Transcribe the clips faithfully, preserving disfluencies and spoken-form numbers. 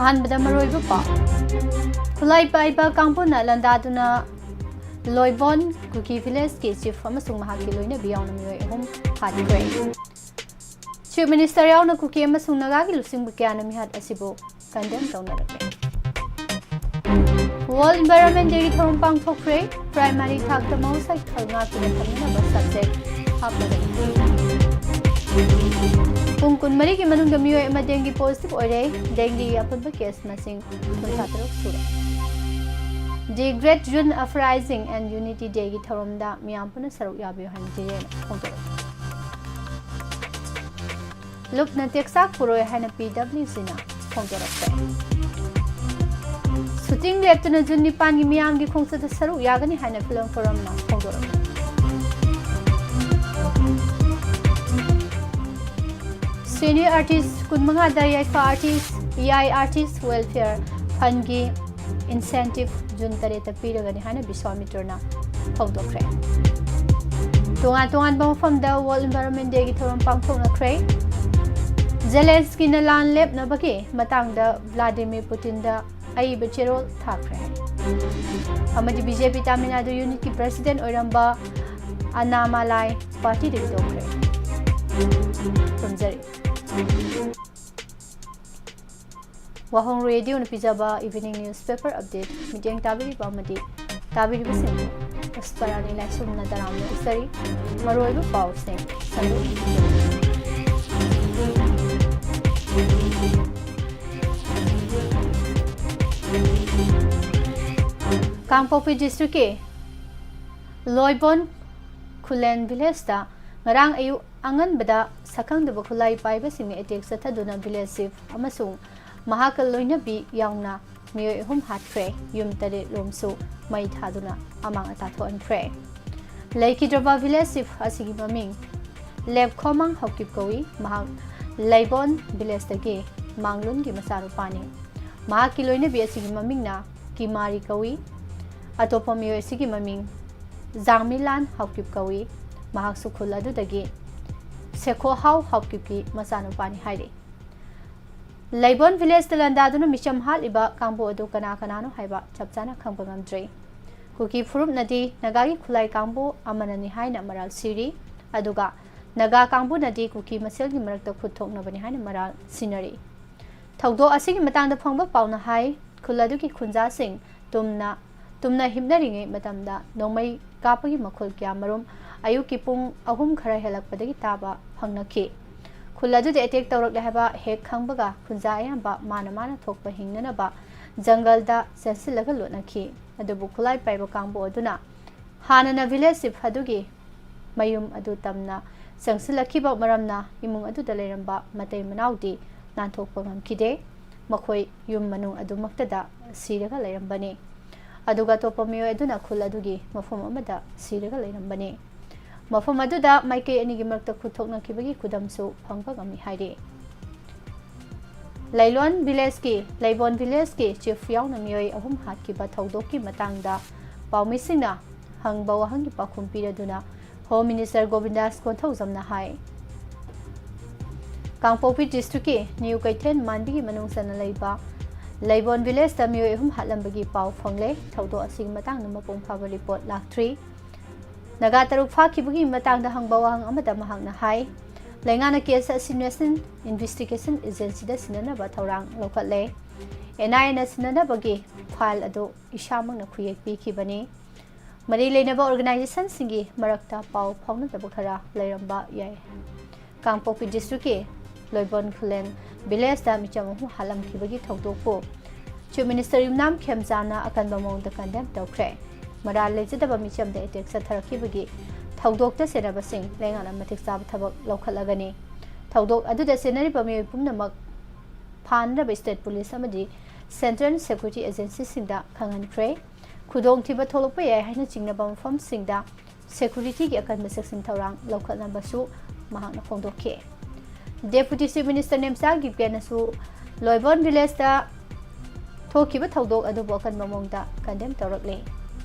ꯑꯍꯥꯟꯕꯗ ꯃꯔꯨꯑꯣꯏꯕ ꯄꯥꯎ꯫ ꯈꯨꯠꯂꯥꯏ ꯄꯥꯏꯕ ꯀꯥꯡꯕꯨꯅ ꯂꯥꯟꯗꯥꯗꯨꯅ ꯂꯣꯏꯕꯣꯟ ꯀꯨꯀꯤ ꯚꯤꯂꯦꯖꯀꯤ ꯆꯤꯐ ꯑꯃꯁꯨꯡ ꯃꯍꯥꯛꯀꯤ ꯂꯣꯏꯅꯕꯤ ꯌꯥꯎꯅ ꯃꯤꯑꯣꯏ ꯑꯍꯨꯝ ꯍꯥꯠꯈ꯭ꯔꯦ꯫ ꯆꯤꯐ ꯃꯤꯅꯤꯁꯇꯔ ꯌꯥꯎꯅ ꯀꯨꯀꯤ ꯑꯃꯁꯨꯡ ꯅꯥꯒꯥꯒꯤ ꯂꯨꯆꯤꯡꯕ ꯀꯌꯥꯅ ꯃꯤꯍꯥꯠ ꯑꯁꯤꯕꯨ ꯀꯟꯗꯦꯝ ꯇꯧꯅꯔꯛꯂꯦ꯫ ꯋꯥꯔꯜꯗ ꯏꯟꯚꯥꯏꯔꯣꯟꯃꯦꯟ ꯗꯦꯒꯤ ꯊꯧꯔꯝ ꯄꯥꯡꯊꯣꯛꯈ꯭ꯔꯦ꯫ ꯄ꯭ꯔꯥꯏꯃꯥꯔꯤ ꯊꯥꯛꯇ ꯃꯍꯧꯁꯥꯒꯤ ꯈꯜ ꯉꯥꯛꯇꯨꯅ ꯊꯝꯅꯅꯕ ꯁꯕꯖꯦꯛ ꯍꯥꯞꯂꯒꯅꯤ꯫ ꯄꯨꯡ ꯀꯨꯟꯃꯔꯤꯒꯤ ꯃꯅꯨꯡꯗ ꯃꯤꯑꯣꯏ ꯑꯃ ꯗꯦꯡꯒꯤ ꯄꯣꯖꯤꯇꯤꯚ ꯑꯣꯏꯔꯦ꯫ ꯗꯦꯡꯒꯤꯒꯤ ꯑꯄꯨꯟꯕ ꯀꯦꯁ ꯃꯁꯤꯡ ꯀꯨꯟꯊ꯭ꯔꯥ ꯇꯔꯨꯛ ꯁꯨꯔꯦ꯫ The Great June Uprising and Unity Dayꯒꯤ ꯊꯧꯔꯝꯗ ꯃꯤꯌꯥꯝ ꯄꯨꯟꯅ ꯁꯔꯨꯛ ꯌꯥꯕꯤꯌꯨ ꯍꯥꯏꯅ ꯖꯤꯔꯦꯅ ꯐꯣꯡꯗꯣꯛꯏ꯫ ꯂꯨꯞꯅ ꯇꯦꯛꯆꯥꯛ ꯄꯨꯔꯣꯏ ꯍꯥꯏꯅ ꯄꯤ ꯗꯕ꯭ꯂꯤꯎ ꯁꯤꯅ ꯐꯣꯡꯗꯣꯔꯛꯈ꯭ꯔꯦ꯫ ꯁꯨꯇꯤꯡ ꯂꯦꯞꯇꯨꯅ ꯖꯨꯟ ꯅꯤꯄꯥꯟꯒꯤ ꯃꯤꯌꯥꯝꯒꯤ ꯈꯣꯡꯆꯠꯇ ꯁꯔꯨꯛ ꯌꯥꯒꯅꯤ ꯍꯥꯏꯅ ꯐꯤꯂꯝ ꯐꯣꯔꯝꯅ ꯐꯣꯡꯗꯣꯔꯛꯈ꯭ꯔꯦ꯫ ꯁꯤꯅꯤꯌꯔ ꯑꯥꯔꯇꯤꯁ ꯀꯨꯟꯃꯉꯥꯗ ꯌꯥꯏꯐ ꯑꯥꯔꯇꯤꯁ, ꯌꯥꯏ ꯑꯥꯔꯇꯤꯁ ꯋꯦꯜꯐꯤꯌꯔ ꯐꯟꯒꯤ ꯏꯟꯁꯦꯟꯇꯤꯚ ꯖꯨꯟ ꯇꯔꯦꯠꯇ ꯄꯤꯔꯒꯅꯤ ꯍꯥꯏꯅ ꯕꯤꯁ꯭ꯋꯥꯃꯤꯇ꯭ꯔꯅ ꯐꯣꯡꯗꯣꯛꯈ꯭ꯔꯦ꯫ ꯇꯣꯉꯥꯟ ꯇꯣꯉꯥꯟꯕ ꯃꯐꯝꯗ ꯋꯥꯔꯜꯗ ꯏꯟꯚꯥꯏꯔꯣꯟꯃꯦꯟ ꯗꯦꯒꯤ ꯊꯧꯔꯝ ꯄꯥꯡꯊꯣꯛꯅꯈ꯭ꯔꯦ꯫ ꯖꯦꯂꯦꯟꯁꯀꯤꯅ ꯂꯥꯟ ꯂꯦꯞꯅꯕꯒꯤ ꯃꯇꯥꯡꯗ ꯚ꯭ꯂꯥꯗꯤꯃꯤꯔ ꯄꯨꯇꯤꯟꯗ ꯑꯏꯕ ꯆꯦꯔꯣꯜ ꯊꯥꯈ꯭ꯔꯦ꯫ ꯑꯃꯗꯤ B J P Tamil Nadu ꯌꯨꯅꯤꯠꯀꯤ president ꯑꯣꯏꯔꯝꯕ ꯑꯅꯥꯃꯥꯂꯥꯏ ꯄꯥꯔꯇꯤꯗꯒꯤ ꯇꯣꯛꯈ꯭ꯔꯦ꯫ ꯈꯨꯔꯨꯝꯖꯔꯤ꯫ ꯋꯥꯍꯣꯡ ꯔꯦꯗꯤꯑꯣꯅ ꯄꯤꯖꯕ ꯏꯚꯤꯅꯤꯡ ꯅ꯭ꯌꯨꯁꯄꯦꯄꯔ ꯑꯞꯗꯦꯠ ꯃꯤꯠꯌꯦꯡ ꯇꯥꯕꯤꯔꯤꯕ ꯑꯃꯗꯤ ꯇꯥꯕꯤꯔꯤꯕꯁꯤꯡꯕꯨ ꯄꯨꯁꯄꯔꯥꯅꯤ ꯂꯥꯏꯁ꯭ꯔꯝꯅ ꯇꯔꯥꯝꯅ ꯑꯣꯛꯆꯔꯤ꯫ ꯃꯔꯨꯑꯣꯏꯕ ꯄꯥꯎꯁꯤꯡ ꯁꯟꯗꯣꯛꯅ ꯄꯤꯖꯔꯤ꯫ ꯀꯥꯡꯄꯣꯛꯄꯤ ꯗꯤꯁꯇ꯭ꯔꯤꯛꯀꯤ ꯂꯣꯏꯕꯣꯟ ꯈꯨꯂꯦꯟ ꯚꯤꯂꯦꯖꯇ ꯉꯔꯥꯡ ꯑꯌꯨꯛ ꯑꯉꯟꯕꯗ ꯁꯛꯈꯪꯗꯕ ꯈꯨꯠꯂꯥꯏ ꯄꯥꯏꯕꯁꯤꯡꯅ ꯑꯦꯇꯦꯛ ꯆꯠꯊꯗꯨꯅ ꯚꯤꯂꯦꯖ ꯆꯤꯐ ꯑꯃꯁꯨꯡ ꯃꯍꯥꯛꯀ ꯂꯣꯏꯅꯕꯤ ꯌꯥꯎꯅ ꯃꯤꯑꯣꯏ ꯑꯍꯨꯝ ꯍꯥꯠꯈ꯭ꯔꯦ꯫ ꯌꯨꯝ ꯇꯔꯦꯠ ꯂꯣꯝꯁꯨ ꯃꯩ ꯊꯥꯗꯨꯅ ꯑꯃꯥꯡ ꯑꯇꯥ ꯊꯣꯛꯍꯟꯈ꯭ꯔꯦ꯫ ꯂꯩꯈꯤꯗ꯭ꯔꯕ ꯚꯤꯂꯦꯖ ꯆꯤꯐ ꯑꯁꯤꯒꯤ ꯃꯃꯤꯡ ꯂꯦꯞꯈꯣꯃꯥꯡ ꯍꯥꯎꯀꯤꯞ ꯀꯧꯏ꯫ ꯃꯍꯥꯛ ꯂꯩꯕꯣꯟ ꯚꯤꯂꯦꯖꯇꯒꯤ ꯃꯥꯡꯂꯨꯟꯒꯤ ꯃꯆꯥꯅꯨꯄꯥꯅꯤ꯫ ꯃꯍꯥꯛꯀꯤ ꯂꯣꯏꯅꯕꯤ ꯑꯁꯤꯒꯤ ꯃꯃꯤꯡꯅ ꯀꯤꯃꯥꯔꯤ ꯀꯧꯏ꯫ ꯑꯇꯣꯞꯄ ꯃꯤꯑꯣꯏ ꯑꯁꯤꯒꯤ ꯃꯃꯤꯡ ꯖꯥꯡꯃꯤꯂꯥꯟ ꯍꯥꯎꯀꯤꯞ ꯀꯧꯏ꯫ ꯃꯍꯥꯛꯁꯨ ꯈꯨꯜ ꯑꯗꯨꯗꯒꯤ ꯁꯦꯈꯣꯍꯥꯎ ꯍꯥꯎꯀꯤꯞꯀꯤ ꯃꯆꯥꯅꯨꯄꯥꯅꯤ ꯍꯥꯏꯔꯤ꯫ ꯂꯩꯕꯣꯟ ꯚꯤꯂꯦꯖꯇ ꯂꯥꯟꯗꯥꯗꯨꯅ ꯃꯤꯆꯝ ꯍꯥꯠꯂꯤꯕ ꯀꯥꯡꯕꯨ ꯑꯗꯨ ꯀꯅꯥ ꯀꯅꯥꯅꯣ ꯍꯥꯏꯕ ꯆꯞ ꯆꯥꯅ ꯈꯪꯕ ꯉꯝꯗ꯭ꯔꯤ꯫ ꯀꯨꯀꯤ ꯐꯨꯔꯨꯞꯅꯗꯤ ꯅꯥꯒꯥꯒꯤ ꯈꯨꯠꯂꯥꯏ ꯀꯥꯡꯕꯨ ꯑꯃꯅꯅꯤ ꯍꯥꯏꯅ ꯃꯔꯥꯜ ꯁꯤꯔꯤ꯫ ꯑꯗꯨꯒ ꯅꯥꯒꯥ ꯀꯥꯡꯕꯨꯅꯗꯤ ꯀꯨꯀꯤ ꯃꯁꯦꯜꯒꯤ ꯃꯔꯛꯇ ꯈꯨꯠ ꯊꯣꯛꯅꯕꯅꯤ ꯍꯥꯏꯅ ꯃꯔꯥꯜ ꯁꯤꯅꯔꯤ꯫ ꯊꯧꯗꯣꯛ ꯑꯁꯤꯒꯤ ꯃꯇꯥꯡꯗ ꯐꯪꯕ ꯄꯥꯎꯅ ꯍꯥꯏ, ꯈꯨꯜ ꯑꯗꯨꯒꯤ ꯈꯨꯟꯖꯥꯁꯤꯡ ꯇꯨꯝꯅ ꯇꯨꯝꯅ ꯍꯤꯞꯅꯔꯤꯉꯩ ꯃꯇꯝꯗ ꯅꯣꯡꯃꯩ ꯀꯥꯞꯄꯒꯤ ꯃꯈꯣꯜ ꯀꯌꯥ ꯃꯔꯨꯝ ꯑꯌꯨꯛꯀꯤ ꯄꯨꯡ ꯑꯍꯨꯝ ꯈꯔ ꯍꯦꯜꯂꯛꯄꯗꯒꯤ ꯇꯥꯕ ꯐꯪꯅꯈꯤ꯫ ꯈꯨꯜ ꯑꯗꯨꯗ ꯑꯦꯇꯦꯛ ꯇꯧꯔꯛꯂꯦ ꯍꯥꯏꯕ ꯍꯦꯛ ꯈꯪꯕꯒ ꯈꯨꯟꯖꯥ ꯑꯌꯥꯝꯕ ꯃꯥꯅ ꯃꯥꯅ ꯊꯣꯛꯄ ꯍꯤꯡꯅꯅꯕ ꯖꯪꯒꯜꯗ ꯆꯦꯟꯁꯤꯜꯂꯒ ꯂꯣꯠꯅꯈꯤ꯫ ꯑꯗꯨꯕꯨ ꯈꯨꯠꯂꯥꯏ ꯄꯥꯏꯕ ꯀꯥꯡꯕꯨ ꯑꯗꯨꯅ ꯍꯥꯟꯅꯅ ꯚꯤꯂꯦꯖ ꯆꯤꯐ ꯑꯗꯨꯒꯤ ꯃꯌꯨꯝ ꯑꯗꯨ ꯇꯝꯅ ꯆꯪꯁꯤꯜꯂꯛꯈꯤꯕ ꯃꯔꯝꯅ ꯏꯃꯨꯡ ꯑꯗꯨꯗ ꯂꯩꯔꯝꯕ ꯃꯇꯩ ꯃꯅꯥꯎꯗꯤ ꯅꯥꯟꯊꯣꯛꯄ ꯉꯝꯈꯤꯗꯦ꯫ ꯃꯈꯣꯏ ꯌꯨꯝ ꯃꯅꯨꯡ ꯑꯗꯨꯃꯛꯇꯗ ꯁꯤꯔꯒ ꯂꯩꯔꯝꯕꯅꯤ꯫ ꯑꯗꯨꯒ ꯑꯇꯣꯞꯄ ꯃꯤꯑꯣꯏ ꯑꯗꯨꯅ ꯈꯨꯜ ꯑꯗꯨꯒꯤ ꯃꯐꯝ ꯑꯃꯗ ꯁꯤꯔꯒ ꯂꯩꯔꯝꯕꯅꯤ꯫ ꯃꯐꯝ ꯑꯗꯨꯗ ꯃꯥꯏꯀꯩ ꯑꯅꯤꯒꯤ ꯃꯔꯛꯇ ꯈꯨꯠꯊꯣꯛꯅꯈꯤꯕꯒꯤ ꯈꯨꯗꯝꯁꯨ ꯐꯪꯕ ꯉꯝꯃꯤ ꯍꯥꯏꯔꯤ꯫ ꯂꯩꯂꯣꯟ ꯚꯤꯂꯦꯖꯀꯤ, ꯂꯩꯕꯣꯟ ꯚꯤꯂꯦꯖꯀꯤ ꯆꯤꯐ ꯌꯥꯎꯅ ꯃꯤꯑꯣꯏ ꯑꯍꯨꯝ ꯍꯥꯠꯈꯤꯕ ꯊꯧꯗꯣꯛꯀꯤ ꯃꯇꯥꯡꯗ ꯄꯥꯎꯃꯤꯁꯤꯡꯅ ꯍꯪꯕ ꯋꯥꯍꯪꯒꯤ ꯄꯥꯎꯈꯨꯝ ꯄꯤꯔꯗꯨꯅ ꯍꯣꯝ ꯃꯤꯅꯤꯁꯇꯔ ꯒꯣꯕꯤꯟꯗꯥꯁ ꯀꯣꯟꯊꯧꯖꯝꯅ ꯍꯥꯏ꯫ ꯀꯥꯡꯄꯣꯛꯄꯤ ꯗꯤꯁꯇ꯭ꯔꯤꯛꯀꯤ ꯅ꯭ꯌꯨ ꯀꯩꯊꯦꯜ ꯃꯥꯟꯕꯤꯒꯤ ꯃꯅꯨꯡ ꯆꯟꯅ ꯂꯩꯕ ꯂꯩꯕꯣꯟ ꯚꯤꯂꯦꯖꯇ ꯃꯤꯑꯣꯏ ꯑꯍꯨꯝ ꯍꯥꯠꯂꯝꯕꯒꯤ ꯄꯥꯎ ꯐꯪꯂꯦ꯫ ꯊꯧꯗꯣꯛ ꯑꯁꯤꯒꯤ ꯃꯇꯥꯡꯗ ꯃꯄꯨꯡ ꯐꯥꯕ ꯔꯤꯄꯣꯔꯠ ꯂꯥꯛꯇ꯭ꯔꯤ꯫ ꯅꯥꯒꯥ ꯇꯔꯨꯛ ꯐꯥꯈꯤꯕꯒꯤ ꯃꯇꯥꯡꯗ ꯍꯪꯕ ꯋꯥꯍꯪ ꯑꯃꯗ ꯃꯍꯥꯛꯅ ꯍꯥꯏ, ꯂꯩꯉꯥꯛꯅ ꯀꯦꯁ ꯑꯁꯤ ꯅꯦꯁꯅꯦꯜ ꯏꯟꯚꯦꯁꯇꯤꯒꯦꯁꯟ ꯑꯦꯖꯦꯟꯁꯤꯗ ꯁꯤꯟꯅꯅꯕ ꯊꯧꯔꯥꯡ ꯂꯧꯈꯠꯂꯦ꯫ ꯑꯦꯟ ꯑꯥꯏ ꯑꯦꯅ ꯁꯤꯟꯅꯅꯕꯒꯤ ꯐꯥꯏꯜ ꯑꯗꯨ ꯏꯁꯥꯃꯛꯅ ꯈꯨꯌꯦꯛ ꯄꯤꯈꯤꯕꯅꯤ꯫ ꯃꯔꯤ ꯂꯩꯅꯕ ꯑꯣꯔꯒꯅꯥꯏꯖꯦꯁꯟꯁꯤꯡꯒꯤ ꯃꯔꯛꯇ ꯄꯥꯎ ꯐꯥꯎꯅꯗꯕ ꯈꯔ ꯂꯩꯔꯝꯕ ꯌꯥꯏ꯫ ꯀꯥꯡꯄꯣꯛꯄꯤ ꯗꯤꯁꯇ꯭ꯔꯤꯛꯀꯤ ꯂꯣꯏꯕꯣꯟ ꯈꯨꯂꯦꯟ ꯚꯤꯂꯦꯖꯇ ꯃꯤꯆꯝ ꯑꯍꯨꯝ ꯍꯥꯠꯂꯝꯈꯤꯕꯒꯤ ꯊꯧꯗꯣꯛꯄꯨ ꯆꯤꯐ ꯃꯤꯅꯤꯁꯇꯔ ꯌꯨꯝꯅꯥꯝ ꯈꯦꯝꯆꯥꯅ ꯑꯀꯟꯕ ꯃꯑꯣꯡꯗ ꯀꯟꯗꯦꯝ ꯇꯧꯈ꯭ꯔꯦ꯫ ꯃꯔꯥꯜ ꯂꯩꯖꯗꯕ ꯃꯤꯆꯝꯗ ꯑꯦꯇꯦꯛ ꯆꯠꯊꯔꯛꯈꯤꯕꯒꯤ ꯊꯧꯗꯣꯛꯇ ꯆꯦꯟꯅꯕꯁꯤꯡ ꯂꯩꯉꯥꯛꯅ ꯃꯇꯤꯛ ꯆꯥꯕ ꯊꯕꯛ ꯂꯧꯈꯠꯂꯒꯅꯤ꯫ ꯊꯧꯗꯣꯛ ꯑꯗꯨꯗ ꯆꯦꯟꯅꯔꯤꯕ ꯃꯤꯑꯣꯏ ꯄꯨꯝꯅꯃꯛ ꯐꯥꯅꯅꯕ ꯁ꯭ꯇꯦꯠ ꯄꯨꯂꯤꯁ ꯑꯃꯗꯤ ꯁꯦꯟꯇ꯭ꯔꯦꯜ ꯁꯦꯀ꯭ꯌꯨꯔꯤꯇꯤ ꯑꯦꯖꯦꯟꯁꯤꯁꯤꯡꯗ ꯈꯪꯍꯟꯈ꯭ꯔꯦ꯫ ꯈꯨꯗꯣꯡꯊꯤꯕ ꯊꯣꯛꯂꯛꯄ ꯌꯥꯏ ꯍꯥꯏꯅ ꯆꯤꯡꯅꯕ ꯃꯐꯝꯁꯤꯡꯗ ꯁꯦꯀ꯭ꯌꯨꯔꯤꯇꯤꯒꯤ ꯑꯀꯟꯕ ꯆꯦꯛꯁꯤꯟ ꯊꯧꯔꯥꯡ ꯂꯧꯈꯠꯅꯕꯁꯨ ꯃꯍꯥꯛꯅ ꯐꯣꯡꯗꯣꯛꯈꯤ꯫ ꯗꯦꯄꯨꯇꯤ ꯆꯤꯐ ꯃꯤꯅꯤꯁꯇꯔ ꯅꯦꯝꯆꯥ ꯒꯤꯞꯒꯦꯟꯅꯁꯨ ꯂꯣꯏꯕꯣꯟ ꯚꯤꯂꯦꯖꯇ ꯊꯣꯛꯈꯤꯕ ꯊꯧꯗꯣꯛ ꯑꯗꯨꯕꯨ ꯑꯀꯟꯕ ꯃꯑꯣꯡꯗ ꯀꯟꯗꯦꯝ ꯇꯧꯔꯛꯂꯤ꯫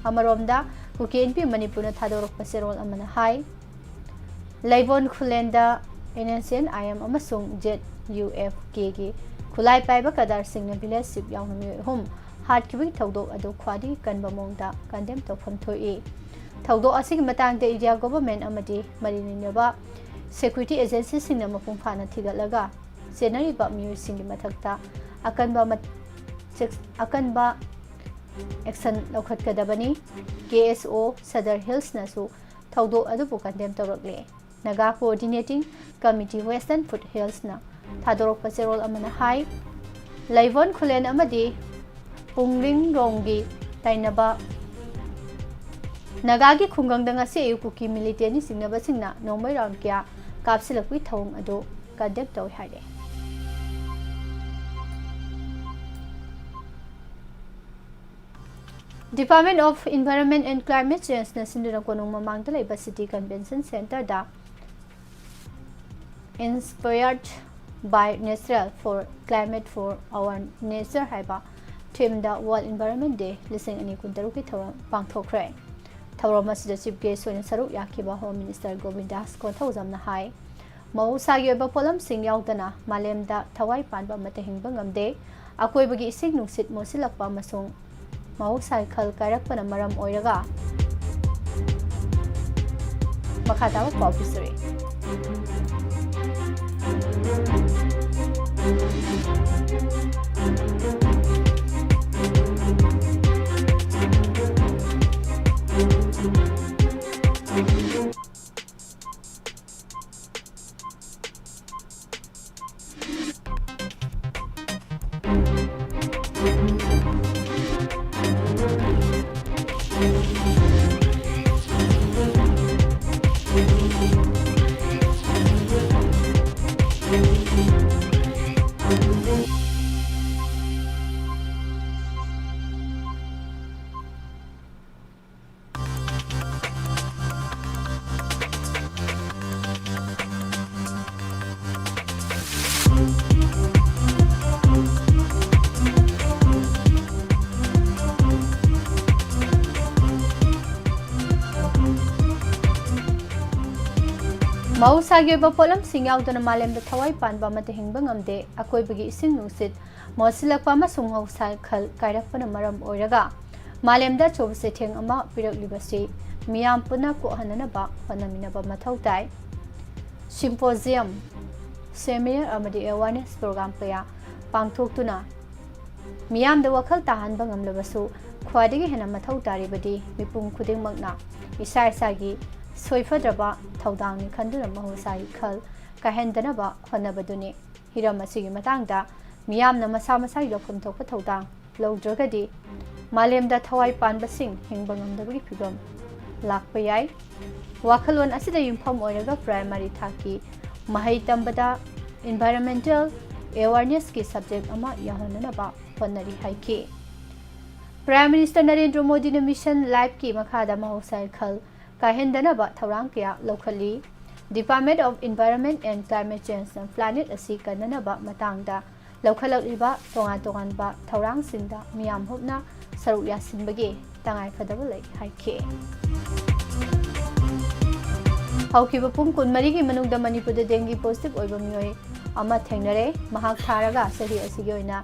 ꯑꯃꯔꯣꯝꯗ, ꯀꯨꯀꯤ ꯏꯟꯄꯤ ꯃꯅꯤꯄꯨꯔꯅ ꯊꯥꯗꯣꯔꯛꯄ ꯆꯦꯔꯣꯜ ꯑꯃꯅ ꯍꯥꯏ, ꯂꯩꯕꯣꯟ ꯈꯨꯂꯦꯟꯗ N S N I M ꯑꯃꯁꯨꯡ ꯖꯦꯠ UFK ꯒꯤ ꯈꯨꯠꯂꯥꯏ ꯄꯥꯏꯕ ꯀꯗꯥꯔꯁꯤꯡꯅ village chief ꯌꯥꯎꯅ ꯃꯤꯑꯣꯏ ꯑꯍꯨꯝ ꯍꯥꯠꯈꯤꯕꯒꯤ ꯊꯧꯗꯣꯛ ꯑꯗꯨ ꯈ꯭ꯋꯥꯏꯗꯒꯤ ꯀꯟꯕ ꯃꯑꯣꯡꯗ condemn ꯇꯧꯐꯝ ꯊꯣꯛꯏ꯫ ꯊꯧꯗꯣꯛ ꯑꯁꯤꯒꯤ ꯃꯇꯥꯡꯗ India government ꯑꯃꯗꯤ ꯃꯔꯤ ꯂꯩꯅꯕ security agency ꯁꯤꯡꯅ ꯃꯄꯨꯡ ꯐꯥꯅ ꯊꯤꯒꯠꯂꯒ ꯆꯦꯟꯅꯔꯤꯕ ꯃꯤꯑꯣꯏꯁꯤꯡꯒꯤ ꯃꯊꯛꯇ ꯑꯀꯟꯕ ꯃꯠ-, ꯁꯦꯛ-, ꯑꯀꯟꯕ action ꯂꯧꯈꯠꯀꯗꯕꯅꯤ꯫ KSO Sadar Hills ꯅꯁꯨ ꯊꯧꯗꯣꯛ ꯑꯗꯨꯕꯨ condemn ꯇꯧꯔꯛꯂꯦ꯫ Naga Coordinating Committee Western Foothills ꯅ ꯊꯥꯗꯣꯔꯛꯄ ꯆꯦꯔꯣꯜ ꯑꯃꯅ ꯍꯥꯏ, ꯂꯩꯕꯣꯟ ꯈꯨꯂꯦꯟ ꯑꯃꯗꯤ ꯄꯨꯡꯂꯤꯡꯔꯣꯡꯒꯤ ꯇꯩꯅꯕ ꯅꯥꯒꯥꯒꯤ ꯈꯨꯡꯒꯪꯗ ꯉꯁꯤ ꯑꯌꯨꯛ ꯀꯨꯀꯤ militant ꯅ ꯆꯤꯡꯅꯕꯁꯤꯡꯅ ꯅꯣꯡꯃꯩ round ꯀꯌꯥ ꯀꯥꯞꯁꯤꯜꯂꯛꯄꯒꯤ ꯊꯧꯑꯣꯡ ꯑꯗꯨ condemn ꯇꯧꯏ ꯍꯥꯏꯔꯦ꯫ Department of Environment and Climate Change ꯅ ꯁꯤꯟꯗꯨꯅ ꯀꯣꯅꯨꯡ ꯃꯃꯥꯡꯗ ꯂꯩꯕ City Convention Centre the Inspired by Nature for Climate for Our Nature ꯍꯥꯏꯕ theme ꯗ World Environment Day ꯂꯤꯁꯤꯡ ꯑꯅꯤ ꯀꯨꯟꯇꯔꯨꯛꯀꯤ ꯊꯧꯔꯝ ꯄꯥꯡꯊꯣꯛꯈ꯭ꯔꯦ꯫ ꯊꯧꯔꯝ ꯑꯁꯤꯗ chief guest ꯑꯣꯏꯅ ꯁꯔꯨꯛ ꯌꯥꯈꯤꯕ Home Minister ꯒꯣꯕꯤꯟꯗꯥꯁ ꯀꯣꯟꯊꯧꯖꯝꯅ ꯍꯥꯏ, ꯃꯍꯧꯁꯥꯒꯤ ꯑꯣꯏꯕ ꯄꯣꯠꯂꯝꯁꯤꯡ ꯌꯥꯎꯗꯅ ꯃꯥꯂꯦꯝꯗ ꯊꯋꯥꯏ ꯄꯥꯟꯕ ꯑꯃꯠꯇ ꯍꯤꯡꯕ ꯉꯝꯗꯦ꯫ ꯑꯀꯣꯏꯕꯒꯤ ꯏꯁꯤꯡ ꯅꯨꯡꯁꯤꯠ ꯃꯣꯠꯁꯤꯜꯂꯛꯄ ꯑꯃꯁꯨꯡ ꯃꯍꯧꯁꯥꯒꯤ ꯈꯜ ꯀꯥꯏꯔꯛꯄꯅ ꯃꯔꯝ ꯑꯣꯏꯔꯒ꯫ ꯃꯈꯥ ꯇꯥꯕ ꯄꯥꯎ ꯄꯤꯖꯔꯤ꯫ ꯃꯍꯧꯁꯥꯒꯤ ꯑꯣꯏꯕ ꯄꯣꯠꯂꯝꯁꯤꯡ ꯌꯥꯎꯗꯅ ꯃꯥꯂꯦꯝꯗ ꯊꯋꯥꯏ ꯄꯥꯟꯕ ꯑꯃꯠꯇ ꯍꯤꯡꯕ ꯉꯝꯗꯦ꯫ ꯑꯀꯣꯏꯕꯒꯤ ꯏꯁꯤꯡ ꯅꯨꯡꯁꯤꯠ ꯃꯣꯠꯁꯤꯜꯂꯛꯄ ꯑꯃꯁꯨꯡ ꯃꯍꯧꯁꯥ ꯈꯜ ꯀꯥꯏꯔꯛꯄꯅ ꯃꯔꯝ ꯑꯣꯏꯔꯒ ꯃꯥꯂꯦꯝꯗ ꯑꯆꯧꯕ ꯆꯩꯊꯦꯡ ꯑꯃ ꯄꯤꯔꯛꯂꯤꯕꯁꯤ ꯃꯤꯌꯥꯝ ꯄꯨꯟꯅ ꯀꯣꯛꯍꯟꯅꯅꯕ ꯍꯣꯠꯅꯃꯤꯟꯅꯕ ꯃꯊꯧ ꯇꯥꯏ꯫ Symposium, seminar ꯑꯃꯗꯤ awareness program ꯀꯌꯥ ꯄꯥꯡꯊꯣꯛꯇꯨꯅ ꯃꯤꯌꯥꯝꯗ ꯋꯥꯈꯜ ꯇꯥꯍꯟꯕ ꯉꯝꯂꯕꯁꯨ, ꯈ꯭ꯋꯥꯏꯗꯒꯤ ꯍꯦꯟꯅ ꯃꯊꯧ ꯇꯥꯔꯤꯕꯗꯤ ꯃꯤꯄꯨꯝ ꯈꯨꯗꯤꯡꯃꯛꯅ ꯏꯁꯥ ꯏꯁꯥꯒꯤ ꯁꯣꯏꯐꯗ꯭ꯔꯕ ꯊꯧꯗꯥꯡꯅꯤ ꯈꯟꯗꯨꯅ ꯃꯍꯧꯁꯥꯒꯤ ꯈꯜ ꯀꯥꯏꯍꯟꯗꯅꯕ ꯍꯣꯠꯅꯕꯗꯨꯅꯤ꯫ ꯍꯤꯔꯝ ꯑꯁꯤꯒꯤ ꯃꯇꯥꯡꯗ ꯃꯤꯌꯥꯝꯅ ꯃꯁꯥ ꯃꯁꯥꯒꯤ ꯂꯧꯐꯝ ꯊꯣꯛꯄ ꯊꯧꯗꯥꯡ ꯂꯧꯗ꯭ꯔꯒꯗꯤ ꯃꯥꯂꯦꯝꯗ ꯊꯋꯥꯏ ꯄꯥꯟꯕꯁꯤꯡ ꯍꯤꯡꯕ ꯉꯝꯗꯕꯒꯤ ꯐꯤꯚꯝ ꯂꯥꯛꯄ ꯌꯥꯏ꯫ ꯋꯥꯈꯜꯂꯣꯟ ꯑꯁꯤꯗ ꯌꯨꯝꯐꯝ ꯑꯣꯏꯔꯒ primary ꯊꯥꯛꯀꯤ ꯃꯍꯩ ꯇꯝꯕꯗ environmental awarenessꯀꯤ subject ꯑꯃ ꯌꯥꯎꯍꯟꯅꯅꯕ ꯍꯣꯠꯅꯔꯤ ꯍꯥꯏꯈꯤ꯫ Prime Minister ꯅꯔꯦꯟꯗ꯭ꯔ ꯃꯣꯗꯤꯅ Mission Lifeꯀꯤ ꯃꯈꯥꯗ ꯃꯍꯧꯁꯥꯒꯤ ꯈꯜ ꯀꯥꯏꯍꯟꯗꯅꯕ ꯊꯧꯔꯥꯡ ꯀꯌꯥ ꯂꯧꯈꯠꯂꯤ꯫ Department of Environment and Climate Changeꯅ planet ꯑꯁꯤ ꯀꯟꯅꯅꯕ ꯃꯇꯥꯡꯗ ꯂꯧꯈꯠꯂꯛꯂꯤꯕ ꯇꯣꯉꯥꯟ ꯇꯣꯉꯥꯟꯕ ꯊꯧꯔꯥꯡꯁꯤꯡꯗ ꯃꯤꯌꯥꯝ ꯍꯨꯞꯅ ꯁꯔꯨꯛ ꯌꯥꯁꯤꯟꯕꯒꯤ ꯇꯉꯥꯏꯐꯗꯕ ꯂꯩ ꯍꯥꯏꯈꯤ꯫ ꯍꯧꯈꯤꯕ ꯄꯨꯡ ꯀꯨꯟꯃꯔꯤꯒꯤ ꯃꯅꯨꯡꯗ ꯃꯅꯤꯄꯨꯔꯗ dengue positive ꯑꯣꯏꯕ ꯃꯤꯑꯣꯏ ꯑꯃ ꯊꯦꯡꯅꯔꯦ꯫ ꯃꯍꯥꯛ ꯊꯥꯔꯒ ꯆꯍꯤ ꯑꯁꯤꯒꯤ ꯑꯣꯏꯅ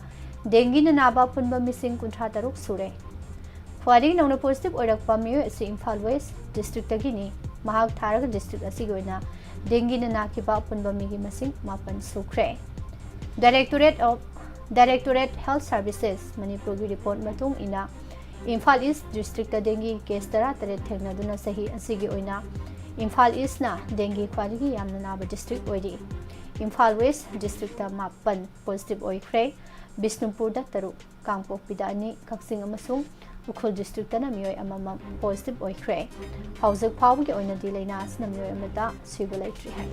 dengueꯅ ꯅꯥꯕ ꯑꯄꯨꯟꯕ ꯃꯤꯁꯤꯡ ꯀꯨꯟꯊ꯭ꯔꯥ ꯇꯔꯨꯛ ꯁꯨꯔꯦ꯫ ꯈ꯭ꯋꯥꯏꯗꯒꯤ ꯅꯧꯅ positive ꯑꯣꯏꯔꯛꯄ ꯃꯤꯑꯣꯏ ꯑꯁꯤ ꯏꯝꯐꯥꯜ West districtꯇꯒꯤꯅꯤ꯫ ꯃꯍꯥꯛ ꯊꯥꯔꯒ district ꯑꯁꯤꯒꯤ ꯑꯣꯏꯅ dengueꯅ ꯅꯥꯈꯤꯕ ꯑꯄꯨꯟꯕ ꯃꯤꯒꯤ ꯃꯁꯤꯡ ꯃꯥꯄꯟ ꯁꯨꯈ꯭ꯔꯦ꯫ Directorate of, Directorate Health Services ꯃꯅꯤꯄꯨꯔꯒꯤ report ꯃꯇꯨꯡ ꯏꯟꯅ, ꯏꯝꯐꯥꯜ East districtꯇ dengue case ꯇꯔꯥꯇꯔꯦꯠ ꯊꯦꯡꯅꯗꯨꯅ ꯆꯍꯤ ꯑꯁꯤꯒꯤ ꯑꯣꯏꯅ ꯏꯝꯐꯥꯜ Eastꯅ dengue ꯈ꯭ꯋꯥꯏꯗꯒꯤ ꯌꯥꯝꯅ ꯅꯥꯕ district ꯑꯣꯏꯔꯤ꯫ ꯏꯝꯐꯥꯜ West districtꯇ ꯃꯥꯄꯟ positive ꯑꯣꯏꯈ꯭ꯔꯦ꯫ ꯕꯤꯁꯅꯨꯄꯨꯔꯗ ꯇꯔꯨꯛ, ꯀꯥꯡꯄꯣꯛꯄꯤꯗ ꯑꯅꯤ, ꯀꯛꯆꯤꯡ ꯑꯃꯁꯨꯡ ꯎꯈ꯭ꯔꯨꯜ districtꯇꯅ ꯃꯤꯑꯣꯏ ꯑꯃꯃꯝ positive ꯑꯣꯏꯈ꯭ꯔꯦ꯫ ꯍꯧꯖꯤꯛ ꯐꯥꯎꯕꯒꯤ ꯑꯣꯏꯅꯗꯤ ꯂꯩꯅꯥ ꯑꯁꯤꯅ ꯃꯤꯑꯣꯏ ꯑꯃꯠꯇ ꯁꯤꯕ ꯂꯩꯇ꯭ꯔꯤ ꯍꯥꯏ꯫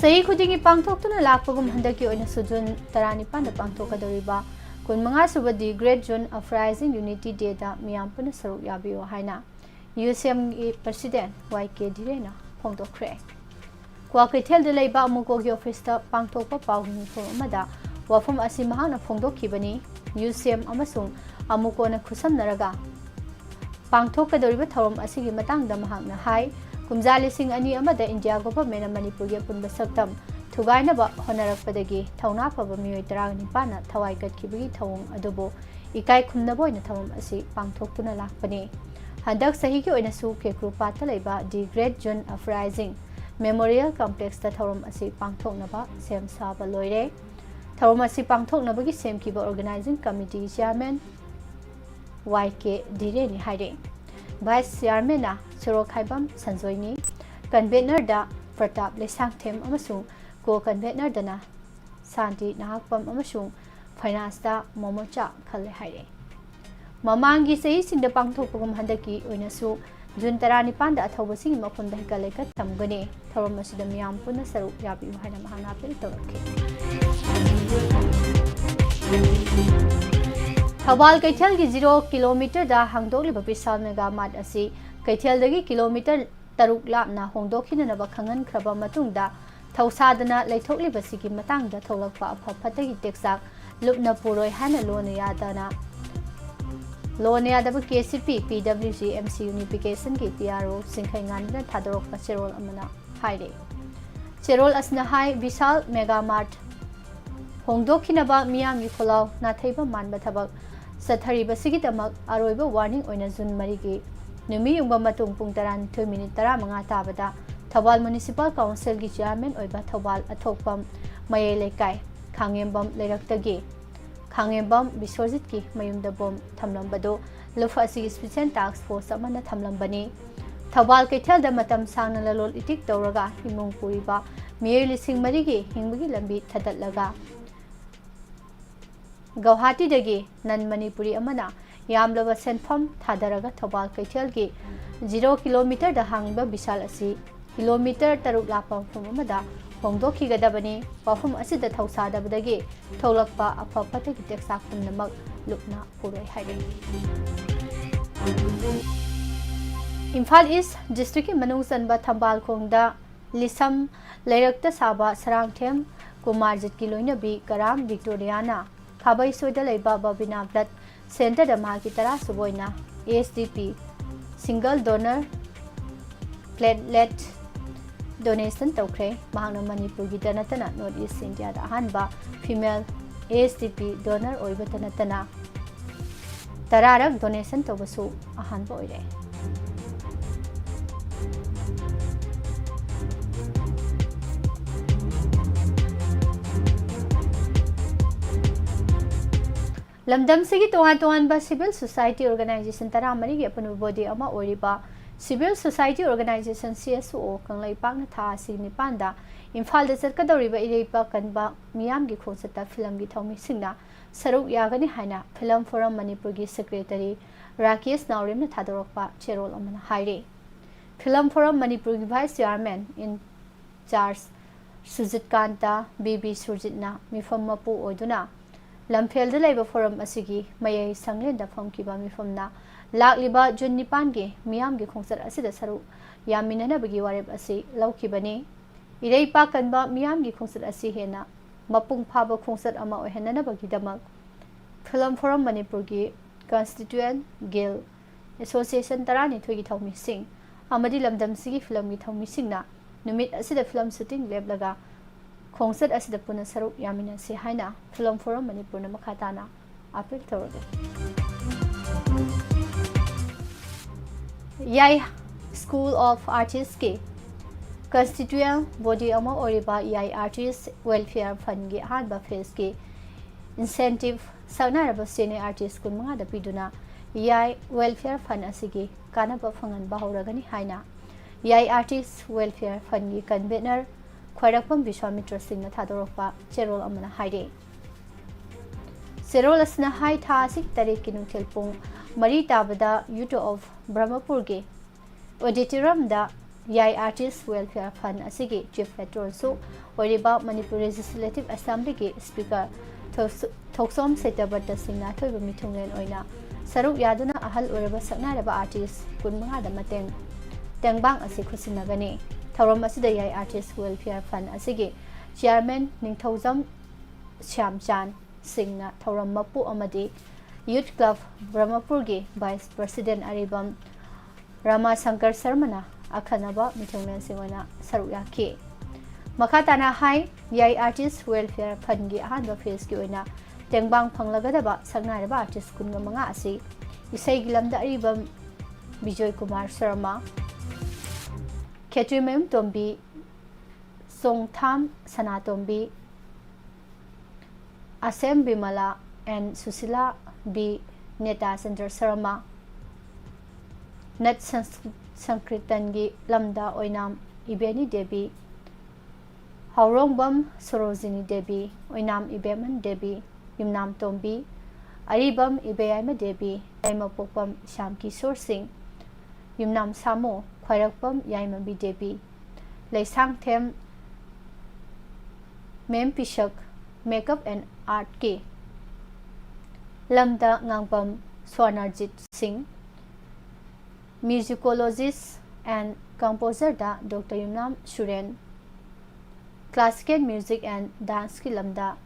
ꯆꯍꯤ ꯈꯨꯗꯤꯡꯒꯤ ꯄꯥꯡꯊꯣꯛꯇꯨꯅ ꯂꯥꯛꯄꯒꯨꯝ ꯍꯟꯗꯛꯀꯤ ꯑꯣꯏꯅꯁꯨ ꯖꯨꯟ ꯇꯔꯥꯅꯤꯄꯥꯟꯗ ꯄꯥꯡꯊꯣꯛꯀꯗꯧꯔꯤꯕ ꯀꯨꯟꯃꯉꯥ ꯁꯨꯕ The Great June Uprising Unity Dayꯗ ꯃꯤꯌꯥꯝ ꯄꯨꯟꯅ ꯁꯔꯨꯛ ꯌꯥꯕꯤꯌꯨ ꯍꯥꯏꯅ UCMꯒꯤ president ꯋꯥꯏ ꯀꯦ ꯙꯤꯔꯦꯟꯅ ꯐꯣꯡꯗꯣꯛꯈ꯭ꯔꯦ꯫ ꯀ꯭ꯋꯥꯀꯩꯊꯦꯜꯗ ꯂꯩꯕ ꯑꯃꯨꯀꯣꯒꯤ officeꯇ ꯄꯥꯡꯊꯣꯛꯄ ꯄꯥꯎꯒꯤ ꯃꯤꯐꯝ ꯑꯃꯗ ꯋꯥꯐꯝ ꯑꯁꯤ ꯃꯍꯥꯛꯅ ꯐꯣꯡꯗꯣꯛꯈꯤꯕꯅꯤ꯫ UCM ꯑꯃꯁꯨꯡ ꯑꯃꯨꯀꯣꯅ ꯈꯨꯠꯁꯝꯅꯔꯒ ꯄꯥꯡꯊꯣꯛꯀꯗꯧꯔꯤꯕ ꯊꯧꯔꯝ ꯑꯁꯤꯒꯤ ꯃꯇꯥꯡꯗ ꯃꯍꯥꯛꯅ ꯍꯥꯏ, ꯀꯨꯝꯖꯥ ꯂꯤꯁꯤꯡ ꯑꯅꯤ ꯑꯃꯗ ꯏꯟꯗꯤꯌꯥ ꯒꯣꯚꯔꯟꯃꯦꯟꯅ ꯃꯅꯤꯄꯨꯔꯒꯤ ꯑꯄꯨꯟꯕ ꯁꯛꯇꯝ ꯊꯨꯒꯥꯏꯅꯕ ꯍꯣꯠꯅꯔꯛꯄꯗꯒꯤ ꯊꯧꯅꯥ ꯐꯕ ꯃꯤꯑꯣꯏ ꯇꯔꯥꯅꯤꯄꯥꯟꯅ ꯊꯋꯥꯏ ꯀꯠꯈꯤꯕꯒꯤ ꯊꯧꯑꯣꯡ ꯑꯗꯨꯕꯨ ꯏꯀꯥꯏ ꯈꯨꯝꯅꯕ ꯑꯣꯏꯅ ꯊꯧꯔꯝ ꯑꯁꯤ ꯄꯥꯡꯊꯣꯛꯇꯨꯅ ꯂꯥꯛꯄꯅꯤ꯫ ꯍꯟꯗꯛ ꯆꯍꯤꯒꯤ ꯑꯣꯏꯅꯁꯨ ꯀꯦꯀ꯭ꯔꯨꯄꯥꯠꯇ ꯂꯩꯕ The Great June Uprising Memorial Complexꯇ ꯊꯧꯔꯝ ꯑꯁꯤ ꯄꯥꯡꯊꯣꯛꯅꯕ ꯁꯦꯝ ꯁꯥꯕ ꯂꯣꯏꯔꯦ꯫ ꯊꯧꯔꯝ ꯑꯁꯤ ꯄꯥꯡꯊꯣꯛꯅꯕꯒꯤ ꯁꯦꯝꯈꯤꯕ Organizing Committee Chairman ꯋꯥꯏ ꯀꯦ ꯙꯤꯔꯦꯟꯅꯤ ꯍꯥꯏꯔꯦ꯫ ꯚꯥꯏꯁ ꯆꯤꯌꯥꯔꯃꯦꯟꯅ ꯁꯣꯔꯣꯛꯈꯥꯏꯕꯝ ꯁꯟꯖꯣꯏꯅꯤ, ꯀꯟꯚꯦꯅꯔꯗ ꯄ꯭ꯔꯇꯥꯞ ꯂꯩꯁꯥꯡꯊꯦꯝ ꯑꯃꯁꯨꯡ ꯀꯣ ꯀꯟꯚꯦꯅꯔꯗꯅ ꯁꯥꯟꯇꯤ ꯅꯍꯥꯛꯄꯝ ꯑꯃꯁꯨꯡ ꯐꯥꯏꯅꯥꯟꯁꯇ ꯃꯣꯃꯣꯆꯥ ꯈꯜꯂꯦ ꯍꯥꯏꯔꯦ꯫ ꯃꯃꯥꯡꯒꯤ ꯆꯍꯤꯁꯤꯡꯗ ꯄꯥꯡꯊꯣꯛꯄꯒꯨꯝ ꯍꯟꯗꯛꯀꯤ ꯑꯣꯏꯅꯁꯨ ꯖꯨꯟ ꯇꯔꯥꯅꯤꯄꯥꯟꯗ ꯑꯊꯧꯕꯁꯤꯡꯒꯤ ꯃꯐꯝꯗ ꯍꯩꯀꯠ ꯂꯩꯀꯠ ꯊꯝꯒꯅꯤ꯫ ꯊꯧꯔꯝ ꯑꯁꯤꯗ ꯃꯤꯌꯥꯝ ꯄꯨꯟꯅ ꯁꯔꯨꯛ ꯌꯥꯕꯤꯌꯨ ꯍꯥꯏꯅ ꯃꯍꯥꯛꯅ ꯑꯄꯤꯜ ꯇꯧꯔꯛꯈꯤ꯫ ꯊꯧꯕꯥꯜ ꯀꯩꯊꯦꯜꯒꯤ ꯖꯤꯔꯣ ꯀꯤꯂꯣꯃꯤꯇꯔꯗ ꯍꯥꯡꯗꯣꯛꯂꯤꯕ ꯕꯤꯁꯥꯜ ꯃꯦꯒꯥ ꯃꯥꯔꯠ ꯑꯁꯤ ꯀꯩꯊꯦꯜꯗꯒꯤ ꯀꯤꯂꯣꯃꯤꯇꯔ ꯇꯔꯨꯛ ꯂꯥꯞꯅ ꯍꯣꯡꯗꯣꯛꯈꯤꯅꯅꯕ ꯈꯪꯍꯟꯈ꯭ꯔꯕ ꯃꯇꯨꯡꯗ, ꯊꯧꯁꯥꯗꯅ ꯂꯩꯊꯣꯛꯂꯤꯕꯁꯤꯒꯤ ꯃꯇꯥꯡꯗ ꯊꯣꯛꯂꯛꯄ ꯑꯐ ꯐꯠꯇꯒꯤ ꯇꯦꯛꯆꯥꯛ ꯂꯨꯞꯅ ꯄꯨꯔꯣꯏ ꯍꯥꯏꯅ ꯂꯣꯟꯅ ꯌꯥꯗꯅ, ꯂꯣꯟꯅ ꯌꯥꯗꯕ ꯀꯦ ꯁꯤ ꯄꯤ, ꯄꯤ W G, M C ꯌꯨꯅꯤꯐꯤꯀꯦꯁꯟꯒꯤ P R ꯑꯣ ꯆꯤꯡꯈꯩꯉꯥꯟꯕꯅ ꯊꯥꯗꯣꯔꯛꯄ ꯆꯦꯔꯣꯜ ꯑꯃꯅ ꯍꯥꯏꯔꯤ꯫ ꯆꯦꯔꯣꯜ ꯑꯁꯤꯅ ꯍꯥꯏ, ꯕꯤꯁꯥꯜ ꯃꯦꯒꯥ ꯃꯥꯔꯠ ꯍꯣꯡꯗꯣꯛꯈꯤꯅꯕ ꯃꯤꯌꯥꯝꯒꯤ ꯈꯣꯜꯂꯥꯎ ꯅꯥꯊꯩꯕ ꯃꯥꯟꯕ ꯊꯕꯛ ꯆꯠꯊꯔꯤꯕꯁꯤꯒꯤꯗꯃꯛ ꯑꯔꯣꯏꯕ ꯋꯥꯔꯅꯤꯡ ꯑꯣꯏꯅ ꯖꯨꯟ ꯃꯔꯤꯒꯤ ꯅꯨꯃꯤꯠ ꯌꯨꯡꯕ ꯃꯇꯨꯡ ꯄꯨꯡ ꯇꯔꯥꯅꯤꯊꯣꯏ ꯃꯤꯅꯤꯠ ꯇꯔꯥꯃꯉꯥ ꯇꯥꯕꯗ ꯊꯧꯕꯥꯜ ꯃ꯭ꯌꯨꯅꯤꯁꯤꯄꯥꯜ ꯀꯥꯎꯟꯁꯤꯜꯒꯤ ꯆꯤꯌꯥꯔꯃꯦꯟ ꯑꯣꯏꯕ ꯊꯧꯕꯥꯜ ꯑꯊꯣꯛꯄꯝ ꯃꯌꯥꯏ ꯂꯩꯀꯥꯏ ꯈꯥꯡꯉꯦꯝꯕꯝ ꯂꯩꯔꯛꯇꯒꯤ ꯈꯥꯡꯉꯦꯝꯕꯝ ꯕꯤꯁ꯭ꯋꯖꯤꯠꯀꯤ ꯃꯌꯨꯝꯗ ꯕꯣꯝ ꯊꯝꯂꯝꯕꯗꯨ ꯂꯨꯞ ꯑꯁꯤꯒꯤ ꯁ꯭ꯄꯤꯁꯦꯜ ꯇꯥꯛꯁ ꯐꯣꯔꯁ ꯑꯃꯅ ꯊꯝꯂꯝꯕꯅꯤ꯫ ꯊꯧꯕꯥꯜ ꯀꯩꯊꯦꯜꯗ ꯃꯇꯝ ꯁꯥꯡꯅ ꯂꯂꯣꯜ ꯏꯇꯤꯛ ꯇꯧꯔꯒ ꯏꯃꯨꯡ ꯄꯨꯔꯤꯕ ꯃꯤꯑꯣꯏ ꯂꯤꯁꯤꯡ ꯃꯔꯤꯒꯤ ꯍꯤꯡꯕꯒꯤ ꯂꯝꯕꯤ ꯊꯗꯠꯂꯒ ꯒꯧꯍꯥꯇꯤꯗꯒꯤ ꯅꯟ ꯃꯅꯤꯄꯨꯔꯤ ꯑꯃꯅ ꯌꯥꯝꯂꯕ ꯁꯦꯟꯐꯝ ꯊꯥꯗꯔꯒ ꯊꯧꯕꯥꯜ ꯀꯩꯊꯦꯜꯒꯤ ꯖꯤꯔꯣ ꯀꯤꯂꯣꯃꯤꯇꯔꯗ ꯍꯥꯡꯂꯤꯕ ꯕꯤꯁꯥꯜ ꯑꯁꯤ ꯀꯤꯂꯣꯃꯤꯇꯔ ꯇꯔꯨꯛ ꯂꯥꯞꯄ ꯃꯐꯝ ꯑꯃꯗ ꯍꯣꯡꯗꯣꯛꯈꯤꯒꯗꯕꯅꯤ꯫ ꯋꯥꯐꯝ ꯑꯁꯤꯗ ꯊꯧꯁꯥꯗꯕꯗꯒꯤ ꯊꯣꯛꯂꯛꯄ ꯑꯐ ꯐꯠꯇꯒꯤ ꯇꯦꯛꯆꯥꯛ ꯄꯨꯝꯅꯃꯛ ꯂꯨꯞꯅ ꯄꯨꯔꯣꯏ ꯍꯥꯏꯔꯤ꯫ ꯏꯝꯐꯥꯜ ꯏꯁ ꯗꯤꯁꯇ꯭ꯔꯤꯛꯀꯤ ꯃꯅꯨꯡ ꯆꯟꯕ ꯊꯝꯕꯥꯜ ꯈꯣꯡꯗ ꯂꯤꯁꯝ ꯂꯩꯔꯛꯇ ꯁꯥꯕ ꯁꯔꯥꯡꯊꯦꯝ ꯀꯨꯃꯥꯔꯖꯤꯠꯀꯤ ꯂꯣꯏꯅꯕꯤ ꯀꯔꯥꯝ ꯚꯤꯛꯇꯣꯔꯤꯌꯥꯅ ꯈꯥꯕꯩꯁꯣꯏꯗ ꯂꯩꯕ ꯕꯕꯤꯅꯥ ꯕ꯭ꯂꯠ ꯁꯦꯟꯇꯔꯗ ꯃꯍꯥꯛꯀꯤ ꯇꯔꯥꯁꯨꯕ ꯑꯣꯏꯅ ASDP single donor platelet donation ꯇꯧꯈ꯭ꯔꯦ꯫ ꯃꯍꯥꯛꯅ ꯃꯅꯤꯄꯨꯔꯒꯤꯗ ꯅꯠꯇꯅ North East India ꯗ ꯑꯍꯥꯟꯕ female ASDP donor ꯑꯣꯏꯕꯇ ꯅꯠꯇꯅ ꯇꯔꯥꯔꯛ donation ꯇꯧꯕꯁꯨ ꯑꯍꯥꯟꯕ ꯑꯣꯏꯔꯦ꯫ ꯂꯝꯗꯝꯁꯤꯒꯤ ꯇꯣꯉꯥꯟ ꯇꯣꯉꯥꯟꯕ civil society organization ꯇꯔꯥꯃꯔꯤꯒꯤ ꯑꯄꯨꯟꯕ body ꯑꯃ ꯑꯣꯏꯔꯤꯕ Civil Society Organization, CSO, ꯀꯪꯂꯩꯄꯥꯛꯅ ꯊꯥ ꯑꯁꯤꯒꯤ ꯅꯤꯄꯥꯟꯗ ꯏꯝꯐꯥꯜꯗ ꯆꯠꯀꯗꯧꯔꯤꯕ ꯏꯔꯩꯄꯥꯛ ꯀꯟꯕ ꯃꯤꯌꯥꯝꯒꯤ ꯈꯣꯡꯆꯠꯇ ꯐꯤꯂꯝꯒꯤ ꯊꯧꯃꯤꯁꯤꯡꯅ ꯁꯔꯨꯛ ꯌꯥꯒꯅꯤ ꯍꯥꯏꯅ Film Forum ꯃꯅꯤꯄꯨꯔꯒꯤ secretary ꯔꯥꯀꯦꯁ ꯅꯥꯎꯔꯦꯝꯅ ꯊꯥꯗꯣꯔꯛꯄ ꯆꯦꯔꯣꯜ ꯑꯃꯅ ꯍꯥꯏꯔꯤ꯫ Film Forum ꯃꯅꯤꯄꯨꯔꯒꯤ vice chairman in charge Sujit Kanta, B B ꯁꯨꯔꯖꯤꯠꯅ ꯃꯤꯐꯝ ꯃꯄꯨ ꯑꯣꯏꯗꯨꯅ ꯂꯝꯐꯦꯜꯗ ꯂꯩꯕ forum ꯑꯁꯤꯒꯤ ꯃꯌꯥꯏ ꯁꯪꯂꯦꯟꯗ ꯐꯝꯈꯤꯕ ꯃꯤꯐꯝꯅ ꯂꯥꯛꯂꯤꯕ ꯖꯨꯟ ꯅꯤꯄꯥꯟꯒꯤ ꯃꯤꯌꯥꯝꯒꯤ ꯈꯣꯡꯆꯠ ꯑꯁꯤꯗ ꯁꯔꯨꯛ ꯌꯥꯃꯤꯟꯅꯅꯕꯒꯤ ꯋꯥꯔꯦꯞ ꯑꯁꯤ ꯂꯧꯈꯤꯕꯅꯤ꯫ ꯏꯔꯩꯄꯥꯛ ꯀꯟꯕ ꯃꯤꯌꯥꯝꯒꯤ ꯈꯣꯡꯆꯠ ꯑꯁꯤ ꯍꯦꯟꯅ ꯃꯄꯨꯡ ꯐꯥꯕ ꯈꯣꯡꯆꯠ ꯑꯃ ꯑꯣꯏꯍꯟꯅꯅꯕꯒꯤꯗꯃꯛ Film Forum ꯃꯅꯤꯄꯨꯔꯒꯤ constituent guild association ꯇꯔꯥꯅꯤꯊꯣꯏꯒꯤ ꯊꯧꯃꯤꯁꯤꯡ ꯑꯃꯗꯤ ꯂꯝꯗꯝꯁꯤꯒꯤ ꯐꯤꯂꯝꯒꯤ ꯊꯧꯃꯤꯁꯤꯡꯅ ꯅꯨꯃꯤꯠ ꯑꯁꯤꯗ ꯐꯤꯂꯝ shooting ꯂꯦꯞꯂꯒ ꯈꯣꯡꯆꯠ ꯑꯁꯤꯗ ꯄꯨꯟꯅ ꯁꯔꯨꯛ ꯌꯥꯃꯤꯟꯅꯁꯤ ꯍꯥꯏꯅ Film Forum ꯃꯅꯤꯄꯨꯔꯅ ꯃꯈꯥ ꯇꯥꯅ appeal ꯇꯧꯔꯛꯂꯤ꯫ ꯌꯥꯏ School of Artistꯀꯤ constituent body ꯑꯃ ꯑꯣꯏꯔꯤꯕ ꯌꯥꯏ Artist Welfare Fundꯒꯤ ꯑꯍꯥꯟꯕ phaseꯀꯤ incentive ꯁꯛꯅꯥꯏꯔꯕ senior artist ꯀꯨꯟꯃꯉꯥꯗ ꯄꯤꯗꯨꯅ ꯌꯥꯏ Welfare Fund ꯑꯁꯤꯒꯤ ꯀꯥꯟꯅꯕ ꯐꯪꯍꯟꯕ ꯍꯧꯔꯒꯅꯤ ꯍꯥꯏꯅ ꯌꯥꯏ Artist Welfare Fundꯒꯤ convener ꯈ꯭ꯋꯥꯏꯔꯥꯛꯄꯝ ꯕꯤꯁ꯭ꯋꯥꯃꯤꯇ꯭ꯔ ꯁꯤꯡꯅ ꯊꯥꯗꯣꯔꯛꯄ ꯆꯦꯔꯣꯜ ꯑꯃꯅ ꯍꯥꯏꯔꯤ꯫ ꯆꯦꯔꯣꯜ ꯑꯁꯤꯅ ꯍꯥꯏ ꯊꯥ ꯑꯁꯤꯒꯤ ꯇꯔꯦꯠꯀꯤ ꯅꯨꯡꯊꯤꯜ ꯄꯨꯡ ꯃꯔꯤ ꯇꯥꯕꯗ Youth of ꯕ꯭ꯔꯍꯃꯄꯨꯔꯒꯤ auditoriumꯗ ꯌꯥꯏ Artist Welfare Fund ꯑꯁꯤꯒꯤ chief patronꯁꯨ ꯑꯣꯏꯔꯤꯕ ꯃꯅꯤꯄꯨꯔ Legislative Assemblyꯒꯤ speaker ꯊꯣꯛꯁ-, ꯊꯣꯛꯆꯣꯝ ꯁꯇ꯭ꯌꯕ꯭ꯔꯇ ꯁꯤꯡꯅ ꯑꯊꯣꯏꯕ ꯃꯤꯊꯨꯡꯂꯦꯟ ꯑꯣꯏꯅ ꯁꯔꯨꯛ ꯌꯥꯗꯨꯅ ꯑꯍꯜ ꯑꯣꯏꯔꯕ ꯁꯛꯅꯥꯏꯔꯕ artist ꯀꯨꯟꯃꯉꯥꯗ ꯃꯇꯦꯡ ꯇꯦꯡꯕꯥꯡ ꯑꯁꯤ ꯈꯨꯠꯁꯤꯟꯅꯒꯅꯤ꯫ ꯊꯧꯔꯝ ꯑꯁꯤꯗ ꯌꯥꯏ Artist Welfare Fund ꯑꯁꯤꯒꯤ chairman ꯅꯤꯡꯊꯧꯖꯝ ꯁ꯭ꯌꯥꯝꯆꯥꯟ ꯁꯤꯡꯅ ꯊꯧꯔꯝ ꯃꯄꯨ ꯑꯃꯗꯤ Youth Club ꯕ꯭ꯔꯍꯃꯄꯨꯔꯒꯤ Vice President ꯑꯔꯤꯕꯝ ꯔꯃꯥ ꯁꯪꯀꯔ ꯁꯔꯃꯅ ꯑꯈꯟꯅꯕ ꯃꯤꯊꯨꯡꯂꯦꯟꯁꯤꯡ ꯑꯣꯏꯅ ꯁꯔꯨꯛ ꯌꯥꯈꯤ꯫ ꯃꯈꯥ ꯇꯥꯅ ꯍꯥꯏ, ꯌꯥꯏ Artist Welfare Fundꯒꯤ ꯑꯍꯥꯟꯕ phaseꯀꯤ ꯑꯣꯏꯅ ꯇꯦꯡꯕꯥꯡ ꯐꯪꯂꯒꯗꯕ ꯁꯛꯅꯥꯏꯔꯕ artist ꯀꯨꯟꯒ ꯃꯉꯥ ꯑꯁꯤ ꯏꯁꯩꯒꯤ ꯂꯝꯗ ꯑꯔꯤꯕꯝ ꯕꯤꯖꯣꯏ ꯀꯨꯃꯥꯔ ꯁꯔꯃ, ꯈꯦꯇ꯭ꯔꯤꯃꯌꯨꯝ ꯇꯣꯝꯕꯤ, ꯆꯣꯡꯊꯥꯝ ꯁꯅꯥꯇꯣꯝꯕꯤ, ꯑꯁꯦꯝ ꯕꯤꯃꯂꯥ and ꯁꯨꯁꯤꯂꯥ ꯕꯤ, ꯅꯦꯇꯥ ꯆꯟꯗ꯭ꯔ ꯁꯔꯃ, ꯅꯠ ꯁꯪꯁ-, ꯁꯪꯀ꯭ꯔꯤꯇꯟꯒꯤ ꯂꯝꯗ ꯑꯣꯏꯅꯥꯝ ꯏꯕꯦꯅꯤ ꯗꯦꯕꯤ, ꯍꯥꯎꯔꯣꯡꯕꯝ ꯁꯣꯔꯣꯖꯤꯅꯤ ꯗꯦꯕꯤ, ꯑꯣꯏꯅꯥꯝ ꯏꯕꯦꯝꯍꯟ ꯗꯦꯕꯤ, ꯌꯨꯝꯅꯥꯝ ꯇꯣꯝꯕꯤ, ꯑꯔꯤꯕꯝ ꯏꯕꯦꯌꯥꯏꯃ ꯗꯦꯕꯤ, ꯌꯥꯏꯃꯄꯣꯛꯄꯝ ꯁ꯭ꯌꯥꯝ ꯀꯤꯁꯣꯔ ꯁꯤꯡ, ꯌꯨꯝꯅꯥꯝ ꯁꯥꯃꯨ ꯈ꯭ꯋꯥꯏꯔꯥꯛꯄꯝ ꯌꯥꯏꯃꯕꯤ ꯗꯦꯕꯤ, ꯂꯩꯁꯥꯡꯊꯦꯝ ꯃꯦꯝ ꯄꯤꯁꯛ Makeup and Artꯀꯤ ꯂꯝꯗ ꯉꯥꯡꯕꯝ ꯁ꯭ꯋꯔꯅꯖꯤꯠ ꯁꯤꯡ, Musicologist and Composerꯗ Doctor Yumnam ꯁꯨꯔꯦꯟ, Classical Music and Danceꯀꯤ ꯂꯝꯗ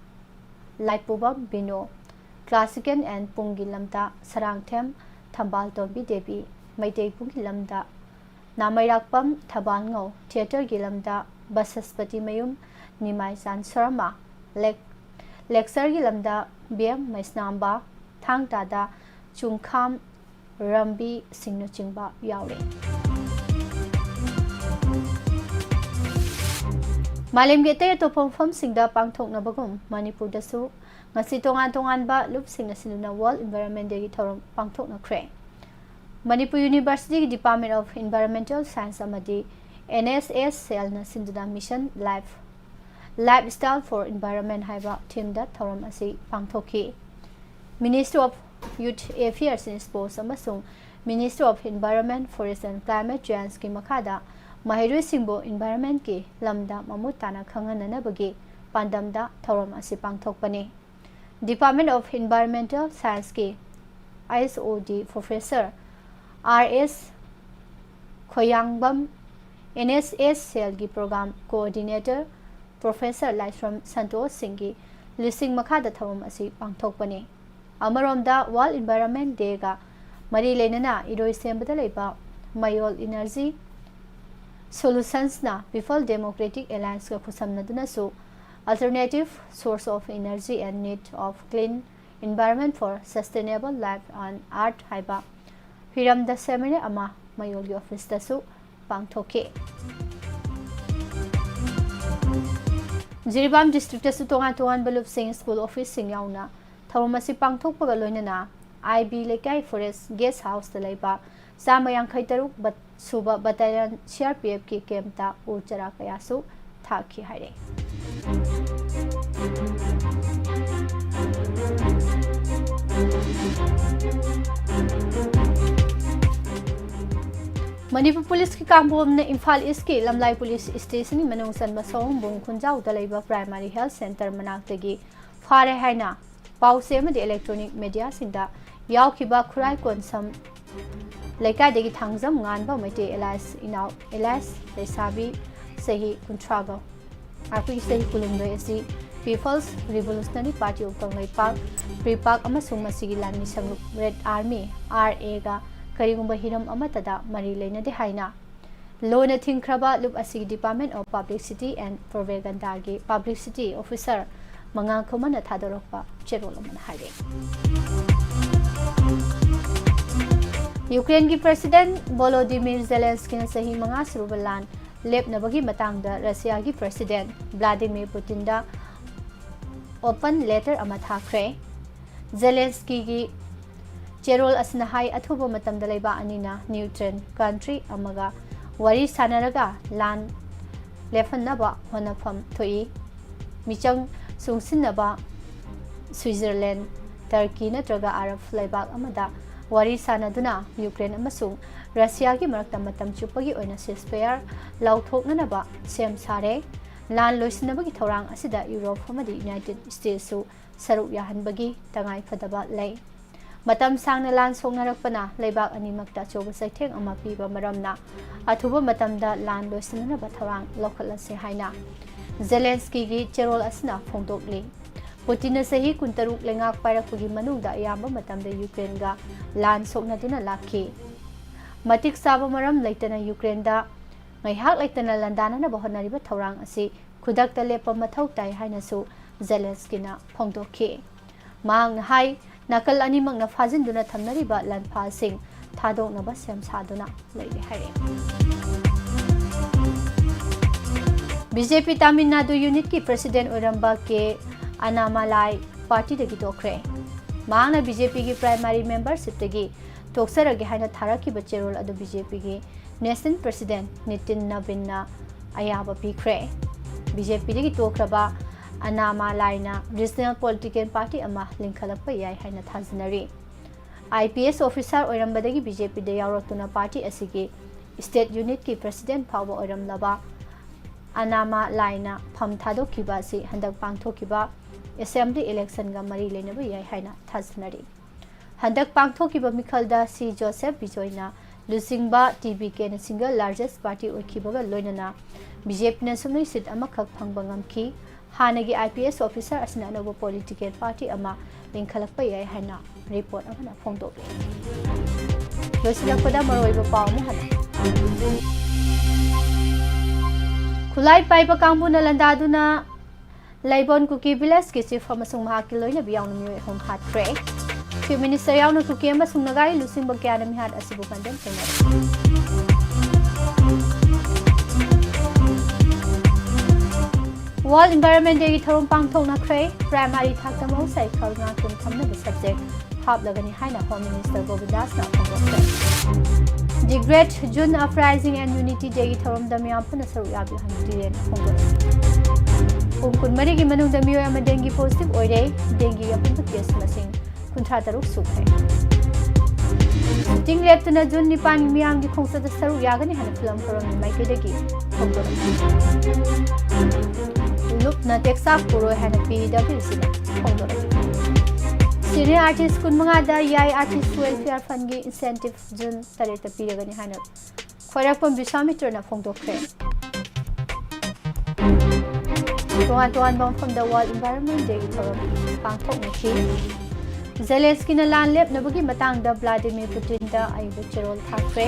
ꯂꯥꯏꯄꯨꯕꯝ ꯕꯤꯅꯣ, Classical and ꯄꯨꯡꯒꯤ ꯂꯝꯗ ꯁꯔꯥꯡꯊꯦꯝ ꯊꯝꯕꯥꯜꯇꯣꯝꯕꯤ ꯗꯦꯕꯤ, ꯃꯩꯇꯩ ꯄꯨꯡꯒꯤ ꯂꯝꯗ ꯅꯥꯃꯩꯔꯥꯛꯄꯝ ꯊꯕꯥꯜꯉꯧ, Theatreꯒꯤ ꯂꯝꯗ ꯕꯁꯁꯄꯇꯤ ꯃꯌꯨꯝ ꯅꯤꯃꯥꯏꯆꯥꯟ ꯁꯔꯃ, ꯂꯦꯛ-, Lectureꯒꯤ ꯂꯝꯗ ꯕꯤ ꯑꯦꯝ ꯃꯩꯁꯅꯥꯝꯕ, ꯊꯥꯡ ꯇꯥꯗ ꯆꯨꯡꯈꯥꯝ ꯔꯝꯕꯤ ꯁꯤꯡꯅꯆꯤꯡꯕ ꯌꯥꯎꯔꯤ꯫ ꯃꯥꯂꯦꯝꯒꯤ ꯑꯇꯩ ꯑꯇꯣꯞꯄ ꯃꯐꯝꯁꯤꯡꯗ ꯄꯥꯡꯊꯣꯛꯅꯕꯒꯨꯝ ꯃꯅꯤꯄꯨꯔꯗꯁꯨ ꯉꯁꯤ ꯇꯣꯉꯥꯟ ꯇꯣꯉꯥꯟꯕ ꯂꯨꯞꯁꯤꯡꯅ ꯁꯤꯟꯗꯨꯅ World Environment Dayꯒꯤ ꯊꯧꯔꯝ ꯄꯥꯡꯊꯣꯛꯅꯈ꯭ꯔꯦ꯫ Manipur Universityꯒꯤ Department of Environmental Science ꯑꯃꯗꯤ N S S cellꯅ ꯁꯤꯟꯗꯨꯅ Mission Life, Lifestyle for Environment ꯍꯥꯏꯕ themeꯗ ꯊꯧꯔꯝ ꯑꯁꯤ ꯄꯥꯡꯊꯣꯛꯈꯤ꯫ Ministry of Youth Affairs and Sports ꯑꯃꯁꯨꯡ Ministry of Environment, Forest and Climate Changeꯀꯤ ꯃꯈꯥꯗ ꯃꯍꯩꯔꯣꯏꯁꯤꯡꯕꯨ environmentꯀꯤ ꯂꯝꯗ ꯃꯃꯨꯠ ꯇꯥꯅ ꯈꯪꯍꯟꯅꯅꯕꯒꯤ ꯄꯥꯟꯗꯝꯗ ꯊꯧꯔꯝ ꯑꯁꯤ ꯄꯥꯡꯊꯣꯛꯄꯅꯤ꯫ Department of Environmental Scienceꯀꯤ H O D Professor R S ꯈꯣꯌꯥꯡꯕꯝ, N S S cellꯒꯤ Program Coordinator Professor ꯂꯥꯏꯁ꯭ꯔꯝ ꯁꯟꯇꯣꯁ ꯁꯤꯡꯒꯤ ꯂꯨꯆꯤꯡ ꯃꯈꯥꯗ ꯊꯧꯔꯝ ꯑꯁꯤ ꯄꯥꯡꯊꯣꯛꯄꯅꯤ꯫ ꯑꯃꯔꯣꯝꯗ, World Environment Day-ꯒ ꯃꯔꯤ ꯂꯩꯅꯅ ꯏꯔꯣꯏꯁꯦꯝꯕꯗ ꯂꯩꯕ ꯃꯌꯣꯜ Energy Solutions-ꯅ People Democratic Alliance-ꯒ ꯈꯨꯠꯁꯝꯅꯗꯨꯅꯁꯨ Alternative Source of Energy and Need of Clean Environment for Sustainable Life on Earth ꯍꯥꯏꯕ ꯍꯤꯔꯝꯗ seminar ꯑꯃ ꯃꯌꯣꯜꯒꯤ office-ꯇꯁꯨ ꯄꯥꯡꯊꯣꯛꯈꯤ꯫ ꯖꯤꯔꯤꯕꯥꯝ district-ꯇꯁꯨ ꯇꯣꯉꯥꯟ ꯇꯣꯉꯥꯟꯕ ꯂꯨꯞꯁꯤꯡ, school office-ꯁꯤꯡ ꯌꯥꯎꯅ ꯊꯧꯔꯝ ꯑꯁꯤ ꯄꯥꯡꯊꯣꯛꯄꯒ ꯂꯣꯏꯅꯅ ꯑꯥꯏ ꯕꯤ ꯂꯩꯀꯥꯏ forest guest house-ꯇ ꯂꯩꯕ ꯆꯥꯝꯃ ꯌꯥꯡꯈꯩ ꯇꯔꯨꯛ ꯕꯠ-, ꯁꯨꯕ battalion C R P F-ꯀꯤ camp-ꯇ ꯎ ꯆꯥꯔꯥ ꯀꯌꯥꯁꯨ ꯊꯥꯈꯤ ꯍꯥꯏꯔꯦ꯫ ꯃꯅꯤꯄꯨꯔ ꯄꯨꯂꯤꯁꯀꯤ ꯀꯥꯡꯕꯨ ꯑꯃꯅ ꯏꯝꯐꯥꯜ ꯏꯁꯀꯤ ꯂꯝꯂꯥꯏ ꯄꯨꯂꯤꯁ ꯁ꯭ꯇꯦꯁꯟꯒꯤ ꯃꯅꯨꯡ ꯆꯟꯕ ꯁꯑꯣꯝꯕꯨꯡ ꯈꯨꯟꯖꯥꯎꯗ ꯂꯩꯕ primary health centre ꯃꯅꯥꯛꯇꯒꯤ ꯐꯥꯔꯦ ꯍꯥꯏꯅ ꯄꯥꯎ ꯆꯦ ꯑꯃꯗꯤ electronic media-ꯁꯤꯡꯗ ꯌꯥꯎꯈꯤꯕ ꯈꯨꯔꯥꯏ ꯀꯣꯟꯁꯝ ꯂꯩꯀꯥꯏꯗꯒꯤ ꯊꯥꯡꯖꯝ ꯉꯥꯟꯕ ꯃꯩꯇꯩ alias ꯏꯅꯥꯎ alias ꯂꯩꯁꯥꯕꯤ ꯆꯍꯤ ꯀꯨꯟꯊ꯭ꯔꯥꯒ ꯑꯩꯈꯣꯏꯒꯤ ꯆꯍꯤ ꯀꯨꯟꯍꯨꯝꯗꯣꯏ ꯑꯁꯤ People's Revolutionary Party of Kangleipak, PREPAK, ꯑꯃꯁꯨꯡ ꯃꯁꯤꯒꯤ ꯂꯥꯟꯃꯤ ꯁꯪꯂꯨꯞ Red Army, R A-ꯒ ꯀꯔꯤꯒꯨꯝꯕ ꯍꯤꯔꯝ ꯑꯃꯠꯇꯗ ꯃꯔꯤ ꯂꯩꯅꯗꯦ ꯍꯥꯏꯅ ꯂꯣꯅ ꯊꯤꯡꯈ꯭ꯔꯕ ꯂꯨꯞ ꯑꯁꯤꯒꯤ Department of Publicity and Propaganda-ꯒꯤ publicity officer ꯃꯉꯥꯡ ꯈꯨꯃꯟꯅ ꯊꯥꯗꯣꯔꯛꯄ ꯆꯦꯔꯣꯜ ꯑꯃꯅ ꯍꯥꯏꯔꯦ꯫ ꯌꯨꯀ꯭ꯔꯦꯟꯒꯤ President Volodymyr Zelensky-ꯅ ꯆꯍꯤ ꯃꯉꯥ ꯁꯨꯔꯕ ꯂꯥꯟ ꯂꯦꯞꯅꯕꯒꯤ ꯃꯇꯥꯡꯗ ꯔꯁꯤꯌꯥꯒꯤ President Vladimir Putin-ꯗ open letter ꯑꯃ ꯊꯥꯈ꯭ꯔꯦ꯫ ꯖꯦꯂꯦꯟꯁꯀꯤꯒꯤ ꯆꯦꯔꯣꯜ ꯑꯁꯤꯅ ꯍꯥꯏ, ꯑꯊꯨꯕ ꯃꯇꯝꯗ ꯂꯩꯕꯥꯛ ꯑꯅꯤꯅ neutral country ꯑꯃꯒ ꯋꯥꯔꯤ ꯁꯥꯅꯔꯒ ꯂꯥꯟ ꯂꯦꯞꯍꯟꯅꯕ ꯍꯣꯠꯅꯐꯝ ꯊꯣꯛꯏ꯫ ꯃꯤꯆꯪ ꯆꯨꯡꯁꯤꯟꯅꯕ Switzerland, Turkey ꯅꯠꯇ꯭ꯔꯒ ꯑꯔꯕ ꯂꯩꯕꯥꯛ ꯑꯃꯗ ꯋꯥꯔꯤ ꯁꯥꯅꯗꯨꯅ ꯌꯨꯀ꯭ꯔꯦꯟ ꯑꯃꯁꯨꯡ ꯔꯁꯤꯌꯥꯒꯤ ꯃꯔꯛꯇ ꯃꯇꯝ ꯆꯨꯞꯄꯒꯤ ꯑꯣꯏꯅ ceasefire ꯂꯥꯎꯊꯣꯛꯅꯅꯕ ꯁꯦꯝ ꯁꯥꯔꯦ꯫ ꯂꯥꯟ ꯂꯣꯏꯁꯤꯟꯅꯕꯒꯤ ꯊꯧꯔꯥꯡ ꯑꯁꯤꯗ ꯌꯨꯔꯣꯞ ꯑꯃꯗꯤ ꯌꯨꯅꯥꯏꯇꯦꯗ ꯁ꯭ꯇꯦꯠꯁꯁꯨ ꯁꯔꯨꯛ ꯌꯥꯍꯟꯕꯒꯤ ꯇꯉꯥꯏꯐꯗꯕ ꯂꯩ꯫ ꯃꯇꯝ ꯁꯥꯡꯅ ꯂꯥꯟ ꯁꯣꯛꯅꯔꯛꯄꯅ ꯂꯩꯕꯥꯛ ꯑꯅꯤꯃꯛꯇ ꯑꯆꯧꯕ ꯆꯩꯊꯦꯡ ꯑꯃ ꯄꯤꯕ ꯃꯔꯝꯅ, ꯑꯊꯨꯕ ꯃꯇꯝꯗ ꯂꯥꯟ ꯂꯣꯏꯁꯤꯟꯅꯅꯕ ꯊꯧꯔꯥꯡ ꯂꯧꯈꯠꯂꯁꯤ ꯍꯥꯏꯅ ꯖꯦꯂꯦꯟꯁꯀꯤꯒꯤ ꯆꯦꯔꯣꯜ ꯑꯁꯤꯅ ꯐꯣꯡꯗꯣꯛꯂꯤ꯫ ꯄꯨꯇꯤꯟꯅ ꯆꯍꯤ ꯀꯨꯟꯇꯔꯨꯛ ꯂꯩꯉꯥꯛ ꯄꯥꯏꯔꯛꯄꯒꯤ ꯃꯅꯨꯡꯗ ꯑꯌꯥꯝꯕ ꯃꯇꯝꯗ ꯌꯨꯀ꯭ꯔꯦꯟꯒ ꯂꯥꯟ ꯁꯣꯛꯅꯗꯨꯅ ꯂꯥꯛꯈꯤ꯫ ꯃꯇꯤꯛ ꯆꯥꯕ ꯃꯔꯝ ꯂꯩꯇꯅ ꯌꯨꯀ꯭ꯔꯦꯟꯗ ꯉꯥꯏꯍꯥꯛ ꯂꯩꯇꯅ ꯂꯥꯟꯗꯥꯅꯅꯕ ꯍꯣꯠꯅꯔꯤꯕ ꯊꯧꯔꯥꯡ ꯑꯁꯤ ꯈꯨꯗꯛꯇ ꯂꯦꯞꯄ ꯃꯊꯧ ꯇꯥꯏ ꯍꯥꯏꯅꯁꯨ ꯖꯦꯂꯦꯟꯁꯀꯤꯅ ꯐꯣꯡꯗꯣꯛꯈꯤ꯫ ꯃꯍꯥꯛꯅ ꯍꯥꯏ, ꯅꯥꯀꯜ ꯑꯅꯤꯃꯛꯅ ꯐꯥꯖꯤꯟꯗꯨꯅ ꯊꯝꯅꯔꯤꯕ ꯂꯥꯟꯐꯥꯁꯤꯡ ꯊꯥꯗꯣꯛꯅꯕ ꯁꯦꯝ ꯁꯥꯗꯨꯅ ꯂꯩꯔꯦ ꯍꯥꯏꯔꯦ꯫ B J P Tamil Nadu ꯌꯨꯅꯤꯠꯀꯤ ꯄ꯭ꯔꯦꯁꯤꯗꯦꯟ ꯑꯣꯏꯔꯝꯕ ꯀꯦ ꯑꯅꯥꯃꯥꯂꯥꯏ ꯄꯥꯔꯇꯤꯗꯒꯤ ꯇꯣꯛꯈ꯭ꯔꯦ꯫ ꯃꯍꯥꯛꯅ ꯕꯤ ꯖꯦ ꯄꯤꯒꯤ ꯄ꯭ꯔꯥꯏꯃꯥꯔꯤ ꯃꯦꯝꯕꯔꯁꯤꯞꯇꯒꯤ ꯇꯣꯛꯆꯔꯒꯦ ꯍꯥꯏꯅ ꯊꯥꯔꯛꯈꯤꯕ ꯆꯦꯔꯣꯜ ꯑꯗꯨ ꯕꯤ ꯖꯦ ꯄꯤꯒꯤ ꯅꯦꯁꯅꯦꯜ ꯄ꯭ꯔꯦꯁꯤꯗꯦꯟ ꯅꯤꯇꯤꯟ ꯅꯕꯤꯟꯅ ꯑꯌꯥꯕ ꯄꯤꯈ꯭ꯔꯦ꯫ ꯕꯤ ꯖꯦ ꯄꯤꯗꯒꯤ ꯇꯣꯛꯈ꯭ꯔꯕ ꯑꯅꯥꯃꯥꯂꯥꯏꯅ ꯔꯤꯖꯅꯦꯜ ꯄꯣꯂꯤꯇꯤꯀꯦꯜ ꯄꯥꯔꯇꯤ ꯑꯃ ꯂꯤꯡꯈꯠꯂꯛꯄ ꯌꯥꯏ ꯍꯥꯏꯅ ꯊꯥꯖꯅꯔꯤ꯫ ꯑꯥꯏ ꯄꯤ ꯑꯦꯁ ꯑꯣꯐꯤꯁꯥꯔ ꯑꯣꯏꯔꯝꯕꯗꯒꯤ ꯕꯤ ꯖꯦ ꯄꯤꯗ ꯌꯥꯎꯔꯛꯇꯨꯅ ꯄꯥꯔꯇꯤ ꯑꯁꯤꯒꯤ ꯁ꯭ꯇꯦꯠ ꯌꯨꯅꯤꯠꯀꯤ ꯄ꯭ꯔꯦꯁꯤꯗꯦꯟ ꯐꯥꯎꯕ ꯑꯣꯏꯔꯝꯂꯕ ꯑꯅꯥꯃꯥꯂꯥꯏꯅ ꯐꯝ ꯊꯥꯗꯣꯛꯈꯤꯕ ꯑꯁꯤ ꯍꯟꯗꯛ ꯄꯥꯡꯊꯣꯛꯈꯤꯕ ꯑꯦꯁꯦꯝꯕ꯭ꯂꯤ ꯏꯂꯦꯛꯁꯟꯒ ꯃꯔꯤ ꯂꯩꯅꯕ ꯌꯥꯏ ꯍꯥꯏꯅ ꯊꯥꯖꯅꯔꯤ꯫ ꯍꯟꯗꯛ ꯄꯥꯡꯊꯣꯛꯈꯤꯕ ꯃꯤꯈꯜꯗ ꯁꯤ ꯖꯣꯁꯦꯐ ꯕꯤꯖꯣꯏꯅ ꯂꯨꯆꯤꯡꯕ ꯇꯤ ꯕꯤ ꯀꯦꯅ ꯁꯤꯡꯒꯜ ꯂꯥꯔꯖꯦꯁ ꯄꯥꯔꯇꯤ ꯑꯣꯏꯈꯤꯕꯒ ꯂꯣꯏꯅꯅ ꯕꯤ ꯖꯦ ꯄꯤꯅ ꯁꯨꯞꯅꯩ ꯁꯤꯠ ꯑꯃꯈꯛ ꯐꯪꯕ ꯉꯝꯈꯤ꯫ ꯍꯥꯟꯅꯒꯤ ꯑꯥꯏ ꯄꯤ ꯑꯦꯁ ꯑꯣꯐꯤꯁꯥꯔ ꯑꯁꯤꯅ ꯑꯅꯧꯕ ꯄꯣꯂꯤꯇꯤꯀꯦꯜ ꯄꯥꯔꯇꯤ ꯑꯃ ꯂꯤꯡꯈꯠꯂꯛꯄ ꯌꯥꯏ ꯍꯥꯏꯅ ꯔꯤꯄꯣꯔꯠ ꯑꯃꯅ ꯐꯣꯡꯗꯣꯛꯂꯤ꯫ ꯂꯣꯏꯁꯤꯜꯂꯛꯄꯗ ꯃꯔꯨꯑꯣꯏꯕ ꯄꯥꯎ ꯑꯃꯨꯛ ꯍꯟꯅ꯫ ꯈꯨꯠꯂꯥꯏ ꯄꯥꯏꯕ ꯀꯥꯡꯕꯨꯅ ꯂꯥꯟꯗꯥꯗꯨꯅ ꯂꯩꯕꯣꯟ ꯀꯨꯀꯤ ꯚꯤꯂꯦꯖꯀꯤ ꯆꯤꯐ ꯑꯃꯁꯨꯡ ꯃꯍꯥꯛꯀꯤ ꯂꯣꯏꯅꯕꯤ ꯌꯥꯎꯅ ꯃꯤꯑꯣꯏ ꯑꯍꯨꯝ ꯍꯥꯠꯈ꯭ꯔꯦ꯫ ꯆꯤꯐ ꯃꯤꯅꯤꯁꯇꯔ ꯌꯥꯎꯅ ꯀꯨꯀꯤ ꯑꯃꯁꯨꯡ ꯅꯥꯒꯥꯒꯤ ꯂꯨꯆꯤꯡꯕ ꯀꯌꯥꯅ ꯃꯤꯍꯥꯠ ꯑꯁꯤꯕꯨ ꯀꯟꯗꯦꯝ ꯇꯧꯅꯔꯤ꯫ ꯋꯥꯔꯜꯗ ꯏꯟꯚꯥꯏꯔꯟꯃꯦꯟ ꯗꯦꯒꯤ ꯊꯧꯔꯝ ꯄꯥꯡꯊꯣꯛꯅꯈ꯭ꯔꯦ꯫ ꯄ꯭ꯔꯥꯏꯃꯥꯔꯤ ꯊꯥꯛꯇ ꯃꯍꯧꯁꯥꯒꯤ ꯈꯜ ꯉꯥꯛꯇꯨꯅ ꯊꯝꯅꯕ ꯁꯕꯖꯦꯛ ꯍꯥꯞꯂꯒꯅꯤ ꯍꯥꯏꯅ ꯍꯣꯝ ꯃꯤꯅꯤꯁꯇꯔ ꯒꯣꯕꯤꯟꯗꯥꯁꯅ ꯐꯣꯡꯗꯣꯛꯈ꯭ꯔꯦ꯫ The Great June Uprising and Unity Dayꯒꯤ ꯊꯧꯔꯝꯗ ꯃꯤꯌꯥꯝ ꯄꯨꯟꯅ ꯁꯔꯨꯛ ꯌꯥꯕꯤꯌꯨ ꯍꯥꯏꯅ ꯇꯨꯔꯦꯟ ꯐꯣꯡꯗꯣꯛꯈꯤ꯫ ꯄꯨꯡ ꯀꯨꯟꯃꯔꯤꯒꯤ ꯃꯅꯨꯡꯗ ꯃꯤꯑꯣꯏ ꯑꯃ ꯗꯦꯡꯒꯤ ꯄꯣꯖꯤꯇꯤꯚ ꯑꯣꯏꯔꯦ꯫ ꯗꯦꯡꯒꯤ ꯑꯄꯨꯟꯕ ꯀꯦꯁ ꯃꯁꯤꯡ ꯀꯨꯟꯊ꯭ꯔꯥ ꯇꯔꯨꯛ ꯁꯨꯈ꯭ꯔꯦ꯫ ꯁꯨꯇꯤꯡ ꯂꯦꯞꯇꯨꯅ ꯖꯨꯟ ꯅꯤꯄꯥꯟꯒꯤ ꯃꯤꯌꯥꯝꯒꯤ ꯈꯣꯡꯆꯠꯇ ꯁꯔꯨꯛ ꯌꯥꯒꯅꯤ ꯍꯥꯏꯅ ꯐꯤꯂꯝ ꯐꯣꯔꯝꯒꯤ ꯃꯥꯏꯀꯩꯗꯒꯤ ꯐꯣꯡꯗꯣꯔꯛꯈꯤ꯫ ꯂꯨꯞꯅ ꯇꯦꯛꯆꯥꯛ ꯄꯨꯔꯣꯏ ꯍꯥꯏꯅ ꯄꯤ ꯗꯕ꯭ꯂꯤꯎ ꯁꯤꯅ ꯐꯣꯡꯗꯣꯔꯛꯈꯤ꯫ ꯁꯤꯅꯤꯌꯔ ꯑꯥꯔꯇꯤꯁ ꯀꯨꯟꯃꯉꯥꯗ ꯌꯥꯏ ꯑꯥꯔꯇꯤꯁ ꯋꯦꯜꯐꯤꯌꯔ ꯐꯟꯒꯤ ꯏꯟꯁꯦꯟꯇꯤꯚ ꯖꯨꯟ ꯇꯔꯦꯠꯇ ꯄꯤꯔꯒꯅꯤ ꯍꯥꯏꯅ ꯈ꯭ꯋꯥꯏꯔꯥꯛꯄꯝ ꯕꯤꯁ꯭ꯋꯥꯃꯤꯇ꯭ꯔꯅ ꯐꯣꯡꯗꯣꯛꯈ꯭ꯔꯦ꯫ ꯇꯣꯉꯥꯟ ꯇꯣꯉꯥꯟꯕ ꯃꯐꯝꯗ World Environment Day ꯒꯤ ꯊꯧꯔꯝ ꯄꯥꯡꯊꯣꯛꯅꯈꯤ꯫ ꯖꯦꯂꯦꯟꯁꯀꯤꯅ ꯂꯥꯟ ꯂꯦꯞꯅꯕꯒꯤ ꯃꯇꯥꯡꯗ ꯕ꯭ꯂꯥꯗꯤꯃꯤꯔ ꯄꯨꯇꯤꯟꯗ ꯑꯏꯕ ꯆꯦꯔꯣꯜ ꯊꯥꯈ꯭ꯔꯦ꯫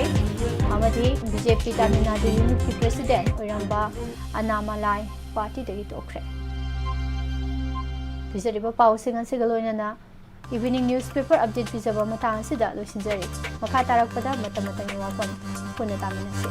ꯑꯃꯗꯤ B J P Tamil Nadu ꯌꯨꯅꯤꯠꯀꯤ president ꯑꯣꯏꯔꯝꯕ ꯑꯅꯥꯃꯂꯥꯏ ꯄꯥꯔꯇꯤꯗꯒꯤ ꯇꯣꯛꯈ꯭ꯔꯦ꯫ ꯄꯤꯖꯔꯤꯕ ꯄꯥꯎꯁꯤꯡ ꯑꯁꯤꯒ ꯂꯣꯏꯅꯅ evening newspaper update ꯄꯤꯖꯕ ꯃꯇꯥꯡ ꯑꯁꯤꯗ ꯂꯣꯏꯁꯤꯟꯖꯔꯤ꯫ ꯃꯈꯥ ꯇꯥꯔꯛꯄꯗ ꯃꯇꯝ ꯃꯇꯝꯒꯤ ꯋꯥꯐꯝ ꯄꯨꯟꯅ ꯇꯥꯃꯤꯟꯅꯁꯤ꯫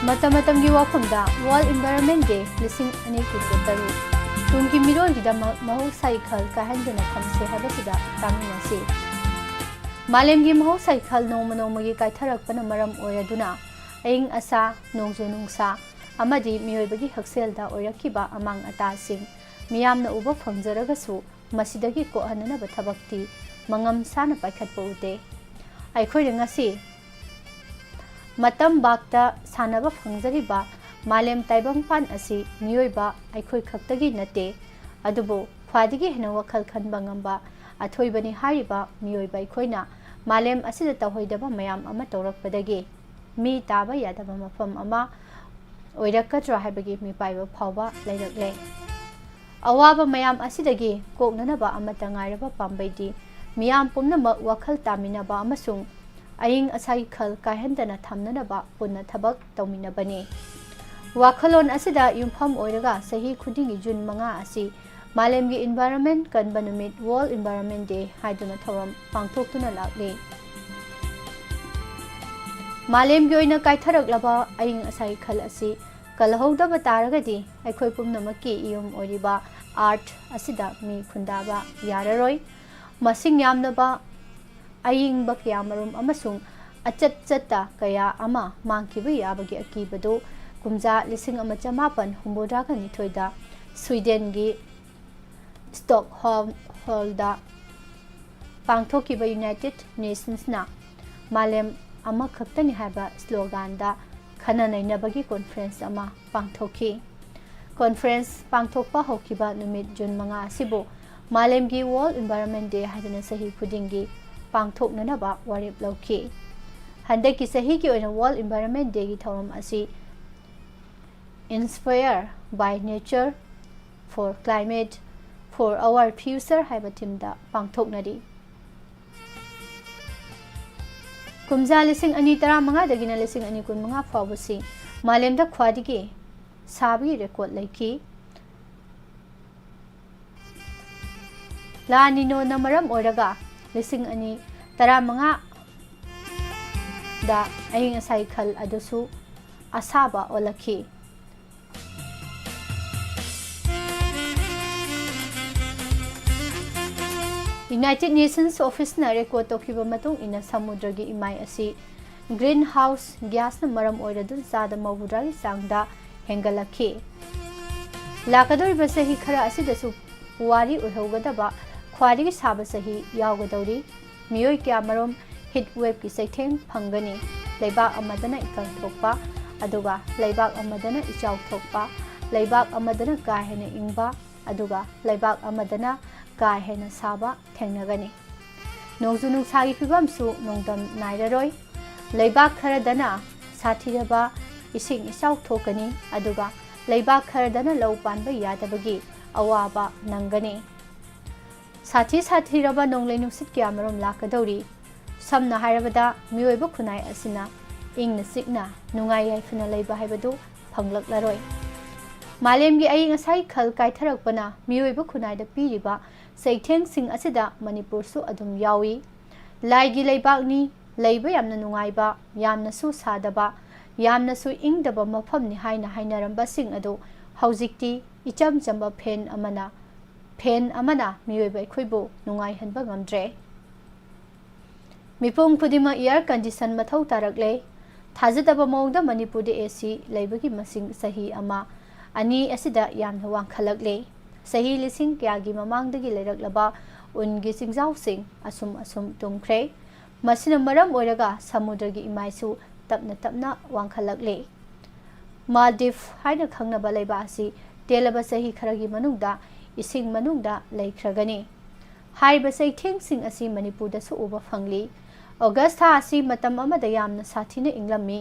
ꯃꯇꯝ ꯃꯇꯝꯒꯤ ꯋꯥꯐꯝꯗ World Environment Day ꯂꯤꯁꯤꯡ ꯑꯅꯤ ꯀꯨꯟꯒ ꯇꯔꯨꯛ꯫ ꯇꯨꯡꯒꯤ ꯃꯤꯔꯣꯜꯒꯤꯗꯃꯛ ꯃꯍꯧꯁꯥꯒꯤ ꯈꯜ ꯀꯥꯏꯍꯟꯗꯅ ꯊꯝꯁꯦ ꯍꯥꯏꯕꯁꯤꯗ ꯇꯥꯃꯤꯟꯅꯁꯤ꯫ ꯃꯥꯂꯦꯝꯒꯤ ꯃꯍꯧꯁꯥꯒꯤ ꯈꯜ ꯅꯣꯡꯃ ꯅꯣꯡꯃꯒꯤ ꯀꯥꯏꯊꯔꯛꯄꯅ ꯃꯔꯝ ꯑꯣꯏꯔꯗꯨꯅ ꯑꯏꯪ ꯑꯁꯥ, ꯅꯣꯡꯖꯨ ꯅꯨꯡꯁꯥ ꯑꯃꯗꯤ ꯃꯤꯑꯣꯏꯕꯒꯤ ꯍꯛꯁꯦꯜꯗ ꯑꯣꯏꯔꯛꯈꯤꯕ ꯑꯃꯥꯡ ꯑꯇꯥꯁꯤꯡ ꯃꯤꯌꯥꯝꯅ ꯎꯕ ꯐꯪꯖꯔꯒꯁꯨ, ꯃꯁꯤꯗꯒꯤ ꯀꯣꯛꯍꯟꯅꯅꯕ ꯊꯕꯛꯇꯤ ꯃꯉꯝ ꯁꯥꯅ ꯄꯥꯏꯈꯠꯄ ꯎꯗꯦ꯫ ꯑꯩꯈꯣꯏꯅ ꯉꯁꯤ ꯃꯇꯝ ꯕꯥꯛꯇ ꯁꯥꯟꯅꯕ ꯐꯪꯖꯔꯤꯕ ꯃꯥꯂꯦꯝ ꯇꯥꯏꯕꯪꯄꯥꯟ ꯑꯁꯤ ꯃꯤꯑꯣꯏꯕ ꯑꯩꯈꯣꯏ ꯈꯛꯇꯒꯤ ꯅꯠꯇꯦ, ꯑꯗꯨꯕꯨ ꯈ꯭ꯋꯥꯏꯗꯒꯤ ꯍꯦꯟꯅ ꯋꯥꯈꯜ ꯈꯟꯕ ꯉꯝꯕ ꯑꯊꯣꯏꯕꯅꯤ ꯍꯥꯏꯔꯤꯕ ꯃꯤꯑꯣꯏꯕ ꯑꯩꯈꯣꯏꯅ ꯃꯥꯂꯦꯝ ꯑꯁꯤꯗ ꯇꯧꯍꯩꯗꯕ ꯃꯌꯥꯝ ꯑꯃ ꯇꯧꯔꯛꯄꯗꯒꯤ ꯃꯤ ꯇꯥꯕ ꯌꯥꯗꯕ ꯃꯐꯝ ꯑꯃ ꯑꯣꯏꯔꯛꯀꯗ꯭ꯔꯥ ꯍꯥꯏꯕꯒꯤ ꯃꯤꯄꯥꯏꯕ ꯐꯥꯎꯕ ꯂꯩꯔꯛꯂꯦ꯫ ꯑꯋꯥꯕ ꯃꯌꯥꯝ ꯑꯁꯤꯗꯒꯤ ꯀꯣꯛꯅꯅꯕ ꯑꯃꯠꯇ ꯉꯥꯏꯔꯕ ꯄꯥꯝꯕꯩꯗꯤ ꯃꯤꯌꯥꯝ ꯄꯨꯝꯅꯃꯛ ꯋꯥꯈꯜ ꯇꯥꯃꯤꯟꯅꯕ ꯑꯃꯁꯨꯡ ꯑꯏꯪ ꯑꯁꯥꯒꯤ ꯈꯜ ꯀꯥꯏꯍꯟꯗꯅ ꯊꯝꯅꯅꯕ ꯄꯨꯟꯅ ꯊꯕꯛ ꯇꯧꯃꯤꯟꯅꯕꯅꯤ꯫ ꯋꯥꯈꯜꯂꯣꯟ ꯑꯁꯤꯗ ꯌꯨꯝꯐꯝ ꯑꯣꯏꯔꯒ ꯆꯍꯤ ꯈꯨꯗꯤꯡꯒꯤ ꯖꯨꯟ ꯃꯉꯥ ꯑꯁꯤ ꯃꯥꯂꯦꯝꯒꯤ ꯏꯟꯚꯥꯏꯔꯣꯟꯃꯦꯟ ꯀꯟꯕ ꯅꯨꯃꯤꯠ, World Environment Day, ꯍꯥꯏꯗꯨꯅ ꯊꯧꯔꯝ ꯄꯥꯡꯊꯣꯛꯇꯨꯅ ꯂꯥꯛꯂꯤ꯫ ꯃꯥꯂꯦꯝꯒꯤ ꯑꯣꯏꯅ ꯀꯥꯏꯊꯔꯛꯂꯕ ꯑꯏꯪ ꯑꯁꯥꯒꯤ ꯈꯜ ꯑꯁꯤ ꯀꯜꯍꯧꯗꯕ ꯇꯥꯔꯒꯗꯤ ꯑꯩꯈꯣꯏ ꯄꯨꯝꯅꯃꯛꯀꯤ ꯏꯌꯨꯝ ꯑꯣꯏꯔꯤꯕ Earth ꯑꯁꯤꯗ ꯃꯤ ꯈꯨꯟꯗꯥꯕ ꯌꯥꯔꯔꯣꯏ꯫ ꯃꯁꯤꯡ ꯌꯥꯝꯂꯕ ꯑꯏꯪꯕ ꯀꯌꯥꯃꯔꯨꯝ ꯑꯃꯁꯨꯡ ꯑꯆꯠ ꯆꯠꯇ ꯀꯌꯥ ꯑꯃ ꯃꯥꯡꯈꯤꯕ ꯌꯥꯕꯒꯤ ꯑꯀꯤꯕꯗꯨ ꯀꯨꯝꯖꯥ ꯂꯤꯁꯤꯡ ꯑꯃ ꯆꯃꯥꯄꯟ ꯍꯨꯝꯐꯨꯇꯔꯥꯒ ꯅꯤꯊꯣꯏꯗ ꯁ꯭ꯋꯤꯗꯦꯟꯒꯤ ꯁ꯭ꯇꯣꯛꯍꯣꯝꯗ ꯄꯥꯡꯊꯣꯛꯈꯤꯕ United Nationsꯅ ꯃꯥꯂꯦꯝ ꯑꯃꯈꯛꯇꯅꯤ ꯍꯥꯏꯕ ꯁ꯭ꯂꯣꯒꯥꯟꯗ ꯈꯟꯅ ꯅꯩꯅꯕꯒꯤ ꯀꯣꯟꯐ꯭ꯔꯦꯟꯁ ꯑꯃ ꯄꯥꯡꯊꯣꯛꯈꯤ꯫ ꯀꯣꯟꯐ꯭ꯔꯦꯟꯁ ꯄꯥꯡꯊꯣꯛꯄ ꯍꯧꯈꯤꯕ ꯅꯨꯃꯤꯠ ꯖꯨꯟ ꯃꯉꯥ ꯑꯁꯤꯕꯨ ꯃꯥꯂꯦꯝꯒꯤ World Environment Day ꯍꯥꯏꯗꯨꯅ ꯆꯍꯤ ꯈꯨꯗꯤꯡꯒꯤ ꯄꯥꯡꯊꯣꯛꯅꯅꯕ ꯋꯥꯔꯦꯞ ꯂꯧꯈꯤ꯫ ꯍꯟꯗꯛꯀꯤ ꯆꯍꯤꯒꯤ ꯑꯣꯏꯅ World Environment Dayꯒꯤ ꯊꯧꯔꯝ ꯑꯁꯤ Inspired by Nature, for Climate, for Our Future ꯍꯥꯏꯕ ꯊꯤꯝꯗ ꯄꯥꯡꯊꯣꯛꯅꯔꯤ꯫ ꯀꯨꯝꯖꯥ ꯂꯤꯁꯤꯡ ꯑꯅꯤ ꯇꯔꯥꯃꯉꯥꯗꯒꯤꯅ ꯂꯤꯁꯤꯡ ꯑꯅꯤ ꯀꯨꯟꯃꯉꯥ ꯐꯥꯎꯕꯁꯤ ꯃꯥꯂꯦꯝꯗ ꯈ꯭ꯋꯥꯏꯗꯒꯤ ꯁꯥꯕꯒꯤ ꯔꯦꯀꯣꯔꯗ ꯂꯩꯈꯤ꯫ ꯂꯥ ꯅꯤꯅꯣꯅ ꯃꯔꯝ ꯑꯣꯏꯔꯒ ꯂꯤꯁꯤꯡ ꯑꯅꯤ ꯇꯔꯥꯃꯉꯥꯗ ꯑꯏꯪ ꯑꯁꯥꯒꯤ ꯈꯜ ꯑꯗꯨꯁꯨ ꯑꯁꯥꯕ ꯑꯣꯜꯂꯛꯈꯤ꯫ United Nations Officeꯅ ꯔꯦꯀꯣꯔꯗ ꯇꯧꯈꯤꯕ ꯃꯇꯨꯡ ꯏꯟꯅ ꯁꯃꯨꯗ꯭ꯔꯒꯤ ꯏꯃꯥꯏ ꯑꯁꯤ greenhouse gasꯅ ꯃꯔꯝ ꯑꯣꯏꯔꯗꯨꯅ ꯆꯥꯗ ꯃꯧꯗ꯭ꯔꯥꯒꯤ ꯆꯥꯡꯗ ꯍꯦꯟꯒꯠꯂꯛꯈꯤ꯫ ꯂꯥꯛꯀꯗꯧꯔꯤꯕ ꯆꯍꯤ ꯈꯔ ꯑꯁꯤꯗꯁꯨ ꯄꯨꯋꯥꯔꯤ ꯑꯣꯏꯍꯧꯒꯗꯕ ꯈ꯭ꯋꯥꯏꯗꯒꯤ ꯁꯥꯕ ꯆꯍꯤ ꯌꯥꯎꯒꯗꯧꯔꯤ꯫ ꯃꯤꯑꯣꯏ ꯀꯌꯥꯃꯔꯨꯝ heat waveꯀꯤ ꯆꯩꯊꯦꯡ ꯐꯪꯒꯅꯤ꯫ ꯂꯩꯕꯥꯛ ꯑꯃꯗꯅ ꯏꯀꯪ ꯊꯣꯛꯄ, ꯑꯗꯨꯒ ꯂꯩꯕꯥꯛ ꯑꯃꯗꯅ ꯏꯆꯥꯎ ꯊꯣꯛꯄ, ꯂꯩꯕꯥꯛ ꯑꯃꯗꯅ ꯀꯥ ꯍꯦꯟꯅ ꯏꯪꯕ, ꯑꯗꯨꯒ ꯂꯩꯕꯥꯛ ꯑꯃꯗꯅ ꯀꯥ ꯍꯦꯟꯅ ꯁꯥꯕ ꯊꯦꯡꯅꯒꯅꯤ꯫ ꯅꯣꯡꯖꯨ ꯅꯨꯡꯁꯥꯒꯤ ꯐꯤꯕꯝꯁꯨ ꯅꯣꯡꯗꯝ ꯅꯥꯏꯔꯔꯣꯏ꯫ ꯂꯩꯕꯥꯛ ꯈꯔꯗꯅ ꯁꯥꯊꯤꯔꯕ ꯏꯁꯤꯡ ꯏꯆꯥꯎ ꯊꯣꯛꯀꯅꯤ, ꯑꯗꯨꯒ ꯂꯩꯕꯥꯛ ꯈꯔꯗꯅ ꯂꯧ ꯄꯥꯟꯕ ꯌꯥꯗꯕꯒꯤ ꯑꯋꯥꯕ ꯅꯪꯒꯅꯤ꯫ ꯁꯥꯊꯤ ꯁꯥꯊꯤꯔꯕ ꯅꯣꯡꯂꯩ ꯅꯨꯡꯁꯤꯠ ꯀꯌꯥꯃꯔꯨꯝ ꯂꯥꯛꯀꯗꯧꯔꯤ꯫ ꯁꯝꯅ ꯍꯥꯏꯔꯕꯗ, ꯃꯤꯑꯣꯏꯕ ꯈꯨꯟꯅꯥꯏ ꯑꯁꯤꯅ ꯏꯪꯅ ꯆꯤꯛꯅ ꯅꯨꯡꯉꯥꯏ ꯌꯥꯏꯐꯅ ꯂꯩꯕ ꯍꯥꯏꯕꯗꯨ ꯐꯪꯂꯛꯂꯔꯣꯏ꯫ ꯃꯥꯂꯦꯝꯒꯤ ꯑꯏꯪ ꯑꯁꯥꯒꯤ ꯈꯜ ꯀꯥꯏꯊꯔꯛꯄꯅ ꯃꯤꯑꯣꯏꯕ ꯈꯨꯟꯅꯥꯏꯗ ꯄꯤꯔꯤꯕ ꯆꯩꯊꯦꯡꯁꯤꯡ ꯑꯁꯤꯗ ꯃꯅꯤꯄꯨꯔꯁꯨ ꯑꯗꯨꯝ ꯌꯥꯎꯏ꯫ ꯂꯥꯏꯒꯤ ꯂꯩꯕꯥꯛꯅꯤ, ꯂꯩꯕ ꯌꯥꯝꯅ ꯅꯨꯡꯉꯥꯏꯕ, ꯌꯥꯝꯅꯁꯨ ꯁꯥꯗꯕ, ꯌꯥꯝꯅꯁꯨ ꯏꯪꯗꯕ ꯃꯐꯝꯅꯤ ꯍꯥꯏꯅ ꯍꯥꯏꯅꯔꯝꯕꯁꯤꯡ ꯑꯗꯨ ꯍꯧꯖꯤꯛꯇꯤ ꯏꯆꯝ ꯆꯝꯕ ꯐꯦꯟ ꯑꯃꯅ, ꯐꯦꯟ ꯑꯃꯅ ꯃꯤꯑꯣꯏꯕ ꯑꯩꯈꯣꯏꯕꯨ ꯅꯨꯡꯉꯥꯏꯍꯟꯕ ꯉꯝꯗ꯭ꯔꯦ꯫ ꯃꯤꯄꯨꯝ ꯈꯨꯗꯤꯡꯃꯛ air condition ꯃꯊꯧ ꯇꯥꯔꯛꯂꯦ꯫ ꯊꯥꯖꯗꯕ ꯃꯑꯣꯡꯗ ꯃꯅꯤꯄꯨꯔꯗ AC ꯂꯩꯕꯒꯤ ꯃꯁꯤꯡ ꯆꯍꯤ ꯑꯃ, ꯑꯅꯤ ꯑꯁꯤꯗ ꯌꯥꯝꯅ ꯋꯥꯡꯈꯠꯂꯛꯂꯦ꯫ ꯆꯍꯤ ꯂꯤꯁꯤꯡ ꯀꯌꯥꯒꯤ ꯃꯃꯥꯡꯗꯒꯤ ꯂꯩꯔꯛꯂꯕ ꯎꯟꯒꯤ ꯆꯤꯡꯖꯥꯎꯁꯤꯡ ꯑꯁꯨꯝ ꯑꯁꯨꯝ ꯇꯨꯝꯈ꯭ꯔꯦ꯫ ꯃꯁꯤꯅ ꯃꯔꯝ ꯑꯣꯏꯔꯒ ꯁꯃꯨꯗ꯭ꯔꯒꯤ ꯏꯃꯥꯏꯁꯨ ꯇꯞꯅ ꯇꯞꯅ ꯋꯥꯡꯈꯠꯂꯛꯂꯦ꯫ ꯃꯥꯜꯗꯤꯞ ꯍꯥꯏꯅ ꯈꯪꯅꯕ ꯂꯩꯕꯥꯛ ꯑꯁꯤ ꯇꯦꯜꯂꯕ ꯆꯍꯤ ꯈꯔꯒꯤ ꯃꯅꯨꯡꯗ ꯏꯁꯤꯡ ꯃꯅꯨꯡꯗ ꯂꯩꯈ꯭ꯔꯒꯅꯤ꯫ ꯍꯥꯏꯔꯤꯕ ꯆꯩꯊꯦꯡꯁꯤꯡ ꯑꯁꯤ ꯃꯅꯤꯄꯨꯔꯗꯁꯨ ꯎꯕ ꯐꯪꯂꯤ꯫ ꯑꯣꯒꯁ ꯊꯥ ꯑꯁꯤ ꯃꯇꯝ ꯑꯃꯗ ꯌꯥꯝꯅ ꯁꯥꯊꯤꯅ ꯏꯪꯂꯝꯃꯤ꯫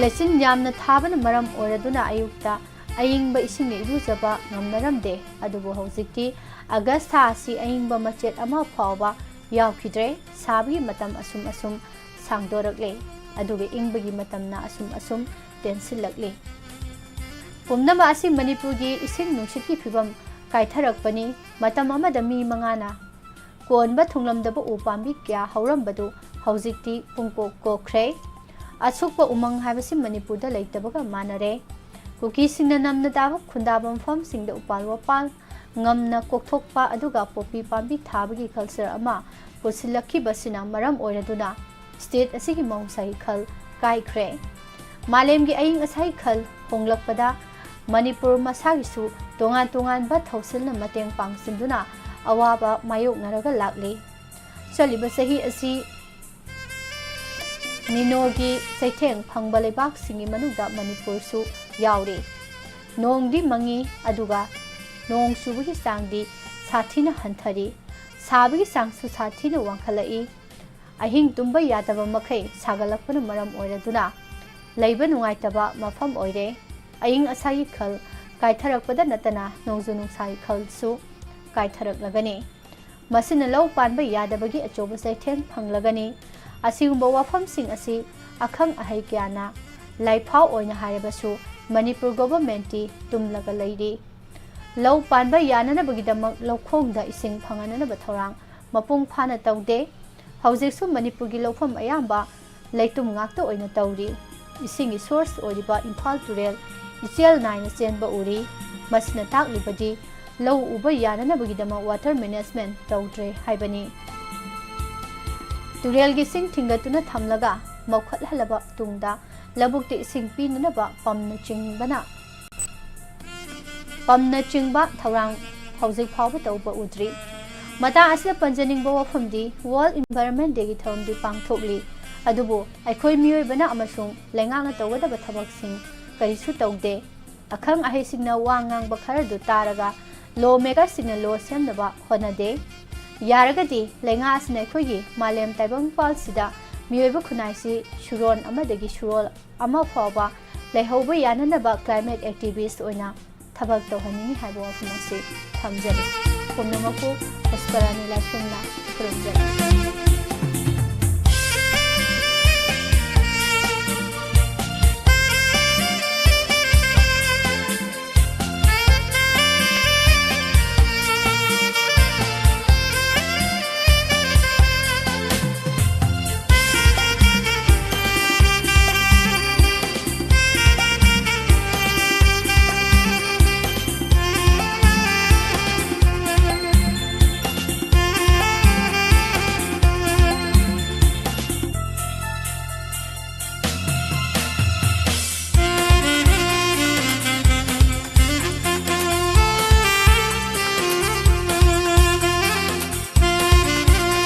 ꯂꯩꯆꯤꯟ ꯌꯥꯝꯅ ꯊꯥꯕꯅ ꯃꯔꯝ ꯑꯣꯏꯔꯗꯨꯅ ꯑꯌꯨꯛꯇ ꯑꯏꯪꯕ ꯏꯁꯤꯡꯅ ꯏꯔꯨꯖꯕ ꯉꯝꯅꯔꯝꯗꯦ꯫ ꯑꯗꯨꯕꯨ ꯍꯧꯖꯤꯛꯇꯤ ꯑꯒꯁ ꯊꯥ ꯑꯁꯤ ꯑꯏꯪꯕ ꯃꯆꯦꯠ ꯑꯃ ꯐꯥꯎꯕ ꯌꯥꯎꯈꯤꯗ꯭ꯔꯦ꯫ ꯁꯥꯕꯒꯤ ꯃꯇꯝ ꯑꯁꯨꯝ ꯑꯁꯨꯝ ꯁꯥꯡꯗꯣꯔꯛꯂꯦ, ꯑꯗꯨꯒ ꯏꯪꯕꯒꯤ ꯃꯇꯝꯅ ꯑꯁꯨꯝ ꯑꯁꯨꯝ ꯇꯦꯟꯁꯤꯜꯂꯛꯂꯤ꯫ ꯄꯨꯝꯅꯃꯛ ꯑꯁꯤ ꯃꯅꯤꯄꯨꯔꯒꯤ ꯏꯁꯤꯡ ꯅꯨꯡꯁꯤꯠꯀꯤ ꯐꯤꯕꯝ ꯀꯥꯏꯊꯔꯛꯄꯅꯤ꯫ ꯃꯇꯝ ꯑꯃꯗ ꯃꯤ ꯃꯉꯥꯅ ꯀꯣꯟꯕ ꯊꯨꯡꯂꯝꯗꯕ ꯎ ꯄꯥꯝꯕꯤ ꯀꯌꯥ ꯍꯧꯔꯝꯕꯗꯨ ꯍꯧꯖꯤꯛꯇꯤ ꯄꯨꯡꯀꯣꯛ ꯀꯣꯛꯈ꯭ꯔꯦ꯫ ꯑꯁꯨꯛꯄ ꯎꯃꯪ ꯍꯥꯏꯕꯁꯤ ꯃꯅꯤꯄꯨꯔꯗ ꯂꯩꯇꯕꯒ ꯃꯥꯟꯅꯔꯦ꯫ ꯀꯨꯀꯤꯁꯤꯡꯅ ꯅꯝꯅ ꯇꯥꯕ ꯈꯨꯟꯗꯥꯕ ꯃꯐꯝꯁꯤꯡꯗ ꯎꯄꯥꯜ ꯋꯥꯄꯥꯜ ꯉꯝꯅ ꯀꯣꯛꯊꯣꯛꯄ ꯑꯗꯨꯒ ꯄꯣꯄꯤ ꯄꯥꯝꯕꯤ ꯊꯥꯕꯒꯤ culture ꯑꯃ ꯄꯨꯁꯤꯜꯂꯛꯈꯤꯕꯁꯤꯅ ꯃꯔꯝ ꯑꯣꯏꯔꯗꯨꯅ state ꯑꯁꯤꯒꯤ ꯃꯍꯧꯁꯥꯒꯤ ꯈꯜ ꯀꯥꯏꯈ꯭ꯔꯦ꯫ ꯃꯥꯂꯦꯝꯒꯤ ꯑꯏꯪ ꯑꯁꯥꯒꯤ ꯈꯜ ꯍꯣꯡꯂꯛꯄꯗ ꯃꯅꯤꯄꯨꯔ ꯃꯁꯥꯒꯤꯁꯨ ꯇꯣꯉꯥꯟ ꯇꯣꯉꯥꯟꯕ ꯊꯧꯁꯤꯜꯅ ꯃꯇꯦꯡ ꯄꯥꯡꯁꯤꯟꯗꯨꯅ ꯑꯋꯥꯕ ꯃꯥꯌꯣꯛꯅꯔꯒ ꯂꯥꯛꯂꯤ꯫ ꯆꯠꯂꯤꯕ ꯆꯍꯤ ꯑꯁꯤ ꯅꯤꯅꯣꯒꯤ ꯆꯩꯊꯦꯡ ꯐꯪꯕ ꯂꯩꯕꯥꯛꯁꯤꯡꯒꯤ ꯃꯅꯨꯡꯗ ꯃꯅꯤꯄꯨꯔꯁꯨ ꯌꯥꯎꯔꯤ꯫ ꯅꯣꯡꯗꯤ ꯃꯪꯉꯤ, ꯑꯗꯨꯒ ꯅꯣꯡ ꯆꯨꯕꯒꯤ ꯆꯥꯡꯗꯤ ꯁꯥꯊꯤꯅ ꯍꯟꯊꯔꯤ꯫ ꯁꯥꯕꯒꯤ ꯆꯥꯡꯁꯨ ꯁꯥꯊꯤꯅ ꯋꯥꯡꯈꯠꯂꯛꯏ꯫ ꯑꯍꯤꯡ ꯇꯨꯝꯕ ꯌꯥꯗꯕ ꯃꯈꯩ ꯁꯥꯒꯠꯂꯛꯄꯅ ꯃꯔꯝ ꯑꯣꯏꯔꯗꯨꯅ ꯂꯩꯕ ꯅꯨꯡꯉꯥꯏꯇꯕ ꯃꯐꯝ ꯑꯣꯏꯔꯦ꯫ ꯑꯏꯪ ꯑꯁꯥꯒꯤ ꯈꯜ ꯀꯥꯏꯊꯔꯛꯄꯗ ꯅꯠꯇꯅ ꯅꯣꯡꯖꯨ ꯅꯨꯡꯁꯥꯒꯤ ꯈꯜꯁꯨ ꯀꯥꯏꯊꯔꯛꯂꯒꯅꯤ꯫ ꯃꯁꯤꯅ ꯂꯧ ꯄꯥꯟꯕ ꯌꯥꯗꯕꯒꯤ ꯑꯆꯧꯕ ꯆꯩꯊꯦꯡ ꯐꯪꯂꯒꯅꯤ꯫ ꯑꯁꯤꯒꯨꯝꯕ ꯋꯥꯐꯝꯁꯤꯡ ꯑꯁꯤ ꯑꯈꯪ ꯑꯍꯩ ꯀꯌꯥꯅ ꯂꯥꯏꯐꯥꯎ ꯑꯣꯏꯅ ꯍꯥꯏꯔꯕꯁꯨ ꯃꯅꯤꯄꯨꯔ ꯒꯣꯚꯔꯟꯃꯦꯟꯠꯇꯤ ꯇꯨꯝꯂꯒ ꯂꯩꯔꯤ꯫ ꯂꯧ ꯄꯥꯟꯕ ꯌꯥꯅꯅꯕꯒꯤꯗꯃꯛ ꯂꯧꯈꯣꯡꯗ ꯏꯁꯤꯡ ꯐꯪꯍꯟꯅꯅꯕ ꯊꯧꯔꯥꯡ ꯃꯄꯨꯡ ꯐꯥꯅ ꯇꯧꯗꯦ꯫ ꯍꯧꯖꯤꯛꯁꯨ ꯃꯅꯤꯄꯨꯔꯒꯤ ꯂꯧꯐꯝ ꯑꯌꯥꯝꯕ ꯂꯩꯇꯨꯝ ꯉꯥꯛꯇ ꯑꯣꯏꯅ ꯇꯧꯔꯤ꯫ ꯏꯁꯤꯡꯒꯤ ꯁꯣꯔꯁ ꯑꯣꯏꯔꯤꯕ ꯏꯝꯐꯥꯜ ꯇꯨꯔꯦꯜ ꯏꯆꯦꯜ ꯅꯥꯏꯅ ꯆꯦꯟꯕ ꯎꯔꯤ꯫ ꯃꯁꯤꯅ ꯇꯥꯛꯂꯤꯕꯗꯤ ꯂꯧ ꯎꯕ ꯌꯥꯅꯅꯕꯒꯤꯗꯃꯛ ꯋꯥꯇꯔ ꯃꯦꯅꯦꯖꯃꯦꯟꯠ ꯇꯧꯗ꯭ꯔꯦ ꯍꯥꯏꯕꯅꯤ꯫ ꯇꯨꯔꯦꯜꯒꯤ ꯏꯁꯤꯡ ꯊꯤꯡꯒꯠꯇꯨꯅ ꯊꯝꯂꯒ ꯃꯧꯈꯠꯍꯜꯂꯕ ꯇꯨꯡꯗ ꯂꯧꯕꯨꯛꯇ ꯏꯁꯤꯡ ꯄꯤꯅꯅꯕ ꯄꯝꯅꯆꯤꯡꯕꯅ ꯄꯝꯅꯆꯤꯡꯕ ꯊꯧꯔꯥꯡ ꯍꯧꯖꯤꯛ ꯐꯥꯎꯕ ꯇꯧꯕ ꯎꯗ꯭ꯔꯤ꯫ ꯃꯇꯥꯡ ꯑꯁꯤꯗ ꯄꯟꯖꯅꯤꯡꯕ ꯋꯥꯐꯝꯗꯤ, ꯋꯥꯔꯜꯗ ꯏꯟꯚꯥꯏꯔꯣꯟꯃꯦꯟꯠ ꯗꯦꯒꯤ ꯊꯧꯔꯝꯗꯤ ꯄꯥꯡꯊꯣꯛꯂꯤ, ꯑꯗꯨꯕꯨ ꯑꯩꯈꯣꯏ ꯃꯤꯑꯣꯏꯕꯅ ꯑꯃꯁꯨꯡ ꯂꯩꯉꯥꯛꯅ ꯇꯧꯒꯗꯕ ꯊꯕꯛꯁꯤꯡ ꯀꯔꯤꯁꯨ ꯇꯧꯗꯦ꯫ ꯑꯈꯪ ꯑꯍꯩꯁꯤꯡꯅ ꯋꯥ ꯉꯥꯡꯕ ꯈꯔꯗꯨ ꯇꯥꯔꯒ ꯂꯣ ꯃꯦꯀꯔꯁꯤꯡꯅ ꯂꯣ ꯁꯦꯝꯅꯕ ꯍꯣꯠꯅꯗꯦ꯫ ꯌꯥꯔꯒꯗꯤ ꯂꯩꯉꯥꯛ ꯑꯁꯤꯅ ꯑꯩꯈꯣꯏꯒꯤ ꯃꯥꯂꯦꯝ ꯇꯥꯏꯕꯪꯄꯥꯜꯁꯤꯗ ꯃꯤꯑꯣꯏꯕ ꯈꯨꯟꯅꯥꯏꯁꯤ ꯁꯨꯔꯣꯟ ꯑꯃꯗꯒꯤ ꯁꯨꯔꯣꯜ ꯑꯃ ꯐꯥꯎꯕ ꯂꯩꯍꯧꯕ ꯌꯥꯅꯅꯕ ꯀ꯭ꯂꯥꯏꯃꯦꯠ ꯑꯦꯛꯇꯤꯚꯤꯁ꯭ꯠ ꯑꯣꯏꯅ ꯊꯕꯛ ꯇꯧꯍꯟꯅꯤꯡꯏ ꯍꯥꯏꯕ ꯋꯥꯐꯝ ꯑꯁꯤ ꯊꯝꯖꯔꯤ꯫ ꯄꯨꯝꯅꯃꯛꯄꯨ ꯄꯨꯁꯄꯔꯥꯅꯤ ꯂꯥꯏꯁ꯭ꯔꯝꯅ ꯈꯨꯔꯨꯝꯖꯔꯤ꯫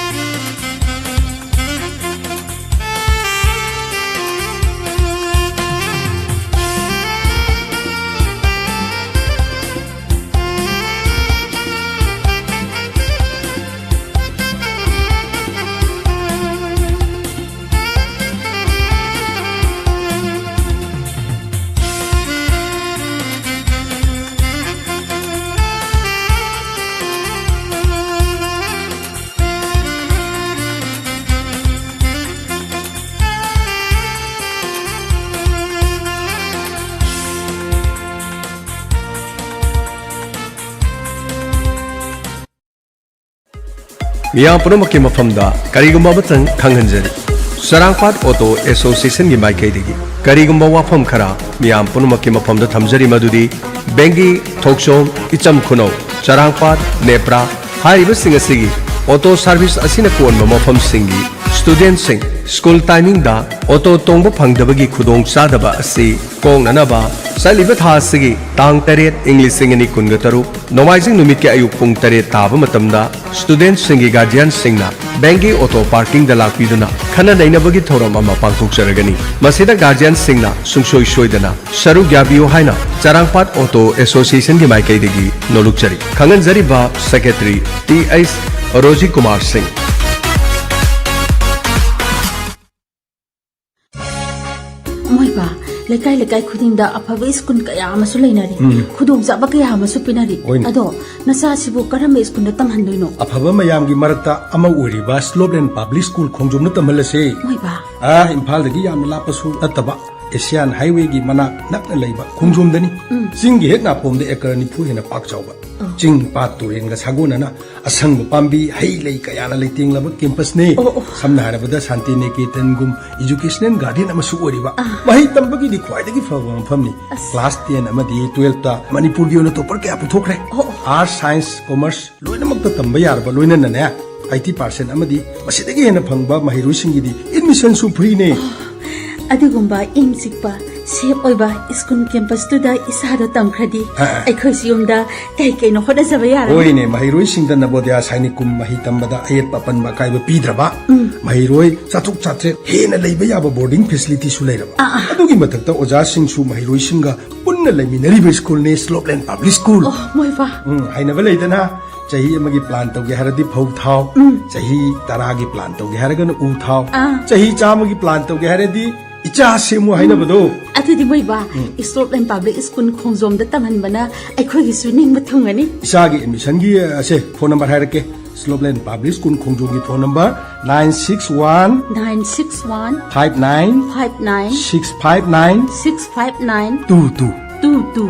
ꯃꯤꯌꯥꯝ ꯄꯨꯝꯅꯃꯛꯀꯤ ꯃꯐꯝꯗ ꯀꯔꯤꯒꯨꯝꯕ ꯑꯃꯇꯪ ꯈꯪꯍꯟꯖꯔꯤ꯫ ꯆꯔꯥꯡꯄꯥꯠ ꯑꯣꯇꯣ ꯑꯦꯁꯣꯁꯤꯌꯦꯁꯟꯒꯤ ꯃꯥꯏꯀꯩꯗꯒꯤ ꯀꯔꯤꯒꯨꯝꯕ ꯋꯥꯐꯝ ꯈꯔ ꯃꯤꯌꯥꯝ ꯄꯨꯝꯅꯃꯛꯀꯤ ꯃꯐꯝꯗ ꯊꯝꯖꯔꯤ, ꯃꯗꯨꯗꯤ ꯕꯦꯡꯒꯤ, ꯊꯣꯛꯆꯣꯝ, ꯏꯆꯝ ꯈꯨꯅꯧ, ꯆꯔꯥꯡꯄꯥꯠ, ꯅꯦꯄ꯭ꯔꯥ ꯍꯥꯏꯔꯤꯕꯁꯤꯡ ꯑꯁꯤꯒꯤ ꯑꯣꯇꯣ ꯁꯥꯔꯚꯤꯁ ꯑꯁꯤꯅ ꯀꯣꯟꯕ ꯃꯐꯝꯁꯤꯡꯒꯤ ꯁ꯭ꯇꯨꯗꯦꯟꯠꯁꯤꯡ ꯁ꯭ꯀꯨꯜ ꯇꯥꯏꯃꯤꯡꯗ ꯑꯣꯇꯣ ꯇꯣꯡꯕ ꯐꯪꯗꯕꯒꯤ ꯈꯨꯗꯣꯡꯆꯥꯗꯕ ꯑꯁꯤ ꯀꯣꯛꯅꯅꯕ ꯆꯠꯂꯤꯕ ꯊꯥ ꯑꯁꯤꯒꯤ ꯇꯥꯡ ꯇꯔꯦꯠ, ꯏꯪ ꯂꯤꯁꯤꯡ ꯑꯅꯤ ꯀꯨꯟꯒ ꯇꯔꯨꯛ, ꯅꯣꯡꯃꯥꯏꯖꯤꯡ ꯅꯨꯃꯤꯠꯀꯤ ꯑꯌꯨꯛ ꯄꯨꯡ ꯇꯔꯦꯠ ꯇꯥꯕ ꯃꯇꯝꯗ ꯁ꯭ꯇꯨꯗꯦꯟꯠꯁꯤꯡꯒꯤ ꯒꯥꯔꯖꯤꯌꯥꯟꯁꯤꯡꯅ ꯕꯦꯡꯒꯤ ꯑꯣꯇꯣ ꯄꯥꯔꯀꯤꯡꯗ ꯂꯥꯛꯄꯤꯗꯨꯅ ꯈꯟꯅ ꯅꯩꯅꯕꯒꯤ ꯊꯧꯔꯝ ꯑꯃ ꯄꯥꯡꯊꯣꯛꯆꯔꯒꯅꯤ꯫ ꯃꯁꯤꯗ ꯒꯥꯔꯖꯤꯌꯥꯟꯁꯤꯡꯅ ꯁꯨꯡꯁꯣꯏ ꯁꯣꯏꯗꯅ ꯁꯔꯨꯛ ꯌꯥꯕꯤꯌꯨ ꯍꯥꯏꯅ ꯆꯔꯥꯡꯄꯥꯠ ꯑꯣꯇꯣ ꯑꯦꯁꯣꯁꯤꯌꯦꯁꯟꯒꯤ ꯃꯥꯏꯀꯩꯗꯒꯤ ꯅꯣꯂꯨꯛꯆꯔꯤ꯫ ꯈꯪꯍꯟꯖꯔꯤꯕ secretary T H Roji Kumar Singh. ꯃꯣꯏꯕꯥ, ꯂꯩꯀꯥꯏ ꯂꯩꯀꯥꯏ ꯈꯨꯗꯤꯡꯗ ꯑꯐꯕ ꯁ꯭ꯀꯨꯜ ꯀꯌꯥ ꯑꯃꯁꯨ ꯂꯩꯅꯔꯤ, ꯎꯝ꯫ ꯈꯨꯗꯣꯡꯆꯥꯕ ꯀꯌꯥ ꯑꯃꯁꯨ ꯄꯤꯅꯔꯤ꯫ ꯍꯣꯏꯅꯦ꯫ ꯑꯗꯣ ꯅꯆꯥꯁꯤꯕꯨ ꯀꯔꯝꯕ ꯁ꯭ꯀꯨꯜꯗ ꯇꯝꯍꯟꯗꯣꯏꯅꯣ? ꯑꯐꯕ ꯃꯌꯥꯝꯒꯤ ꯃꯔꯛꯇ ꯑꯃ ꯑꯣꯏꯔꯤꯕ ꯁ꯭ꯂꯣꯞꯂꯦꯟ ꯄꯕ꯭ꯂꯤꯛ ꯁ꯭ꯀꯨꯜ ꯈꯣꯡꯖꯣꯝꯗ ꯇꯝꯍꯜꯂꯁꯦ꯫ ꯃꯣꯏꯕꯥ꯫ ꯑꯥ, ꯏꯝꯐꯥꯜꯗꯒꯤ ꯌꯥꯝꯅ ꯂꯥꯞꯄꯁꯨ ꯅꯠꯇꯕ, ꯑꯦꯁꯤꯌꯥꯟ ꯍꯥꯏꯋꯦꯒꯤ ꯃꯅꯥꯛ ꯅꯛꯅ ꯂꯩꯕ ꯈꯣꯡꯖꯣꯝꯗꯅꯤ꯫ ꯎꯝ꯫ ꯆꯤꯡꯒꯤ ꯍꯦꯛ ꯅꯥꯄꯣꯝꯗ ꯑꯦꯀꯔ ꯅꯤꯐꯨ ꯍꯦꯟꯅ ꯄꯥꯛ ꯆꯥꯎꯕ, ꯑꯣ꯫ ꯆꯤꯡ, ꯄꯥꯠ, ꯇꯨꯔꯦꯟꯒ ꯁꯥꯒꯣꯟꯅꯅ ꯑꯁꯪꯕ ꯄꯥꯝꯕꯤ, ꯍꯩ ꯂꯩ ꯀꯌꯥꯅ ꯂꯩꯇꯦꯡꯂꯕ ꯀꯦꯝꯄꯁꯅꯤ꯫ ꯑꯣ, ꯑꯣ꯫ ꯁꯝꯅ ꯍꯥꯏꯔꯕꯗ ꯁꯥꯟꯇꯤ ꯅꯤꯀꯦꯇꯟꯒꯨꯝ ꯏꯖꯨꯀꯦꯁꯅꯦꯜ ꯒꯥꯔꯗꯦꯟ ꯑꯃꯁꯨ ꯑꯣꯏꯔꯤꯕ꯫ ꯑꯥ꯫ ꯃꯍꯩ ꯇꯝꯕꯒꯤꯗꯤ ꯈ꯭ꯋꯥꯏꯗꯒꯤ ꯐꯕ ꯃꯐꯝꯅꯤ꯫ ꯑꯁ꯫ ꯀ꯭ꯂꯥꯁ ꯇꯦꯟ ꯑꯃꯗꯤ ꯇꯨꯋꯦꯜꯐꯇ ꯃꯅꯤꯄꯨꯔꯒꯤ ꯑꯣꯏꯅ ꯇꯣꯞꯄꯔ ꯀꯌꯥ ꯄꯨꯊꯣꯛꯈ꯭ꯔꯦ꯫ ꯑꯣ, ꯑꯣ꯫ ꯑꯥꯔꯠꯁ, ꯁꯥꯏꯟꯁ, ꯀꯣꯃꯔꯁ ꯂꯣꯏꯅꯃꯛꯇ ꯇꯝꯕ ꯌꯥꯔꯕ, ꯂꯣꯏꯅꯅꯅꯦ ꯑꯥꯏꯇꯤ ꯄꯥꯔꯁꯦꯟ ꯑꯃꯗꯤ ꯃꯁꯤꯗꯒꯤ ꯍꯦꯟꯅ ꯐꯪꯕ ꯃꯍꯩꯔꯣꯏꯁꯤꯡꯒꯤꯗꯤ ꯑꯦꯗꯃꯤꯁꯟꯁꯨ ꯐ꯭ꯔꯤꯅꯦ꯫ ꯑꯗꯨꯒꯨꯝꯕ ꯏꯪ ꯆꯤꯛꯄ, ꯁꯦꯐ ꯑꯣꯏꯕ ꯁ꯭ꯀꯨꯜ ꯀꯦꯝꯄꯁꯇꯨꯗ ꯏꯆꯥꯗꯣ ꯇꯝꯈ꯭ꯔꯗꯤ ꯑ, ꯑ꯫ ꯑꯩꯈꯣꯏꯁꯨ ꯌꯨꯝꯗ ꯀꯩ ꯀꯩꯅꯣ ꯍꯣꯠꯅꯖꯕ ꯌꯥꯔꯅꯤ꯫ ꯍꯣꯏꯅꯦ, ꯃꯍꯩꯔꯣꯏꯁꯤꯡꯗ ꯅꯕꯣꯗꯌꯥ ꯁꯥꯏꯅꯤꯛꯀꯨꯝ ꯃꯍꯩ ꯇꯝꯕꯗ ꯑꯌꯦꯠꯄ ꯑꯄꯟꯕ ꯑꯀꯥꯏꯕ ꯄꯤꯗ꯭ꯔꯕ, ꯎꯝ꯫ ꯃꯍꯩꯔꯣꯏ ꯆꯥꯇ꯭ꯔꯨꯛ ꯆꯥꯇ꯭ꯔꯦꯠ ꯍꯦꯟꯅ ꯂꯩꯕ ꯌꯥꯕ ꯕꯣꯔꯗꯤꯡ ꯐꯦꯁꯤꯂꯤꯇꯤꯁꯨ ꯂꯩꯔꯕ꯫ ꯑ, ꯑ꯫ ꯑꯗꯨꯒꯤ ꯃꯊꯛꯇ ꯑꯣꯖꯥꯁꯤꯡꯁꯨ ꯃꯍꯩꯔꯣꯏꯁꯤꯡꯒ ꯄꯨꯟꯅ ꯂꯩꯃꯤꯟꯅꯔꯤꯕ ꯁ꯭ꯀꯨꯜꯅꯦ ꯁ꯭ꯂꯣꯞꯂꯦꯟ ꯄꯕ꯭ꯂꯤꯛ ꯁ꯭ꯀꯨꯜ꯫ ꯑꯣ, ꯃꯣꯏꯕꯥ꯫ ꯎꯝ, ꯍꯥꯏꯅꯕ ꯂꯩꯗꯅ, ꯆꯍꯤ ꯑꯃꯒꯤ ꯄ꯭ꯂꯥꯟ ꯇꯧꯒꯦ ꯍꯥꯏꯔꯗꯤ ꯐꯧ ꯊꯥꯎ, ꯎꯝ꯫ ꯆꯍꯤ ꯇꯔꯥꯒꯤ ꯄ꯭ꯂꯥꯟ ꯇꯧꯒꯦ ꯍꯥꯏꯔꯒꯅ ꯎ ꯊꯥꯎ, ꯑꯥ꯫ ꯆꯍꯤ ꯆꯥꯝꯃꯒꯤ ꯄ꯭ꯂꯥꯟ ꯇꯧꯒꯦ ꯍꯥꯏꯔꯗꯤ ꯏꯆꯥ ꯁꯦꯝꯃꯨ ꯍꯥꯏꯅꯕꯗꯣ꯫ ꯑꯗꯨꯗꯤ ꯃꯣꯏꯕꯥ, ꯎꯝ꯫ ꯁ꯭ꯂꯣꯞꯂꯦꯟ ꯄꯕ꯭ꯂꯤꯛ ꯁ꯭ꯀꯨꯜ ꯈꯣꯡꯖꯣꯝꯗ ꯇꯝꯍꯟꯕꯅ ꯑꯩꯈꯣꯏꯒꯤꯁꯨ ꯅꯤꯡꯕ ꯊꯨꯡꯉꯅꯤ꯫ ꯏꯆꯥꯒꯤ ꯑꯦꯗꯃꯤꯁꯟꯒꯤ, ꯑꯁꯦ, ꯐꯣꯟ ꯅꯝꯕꯔ ꯍꯥꯏꯔꯛꯀꯦ꯫ ꯁ꯭ꯂꯣꯞꯂꯦꯟ ꯄꯕ꯭ꯂꯤꯛ ꯁ꯭ꯀꯨꯜ ꯈꯣꯡꯖꯣꯝꯒꯤ phone number nine six one nine six one five nine five nine six five nine six five nine two two. Two two.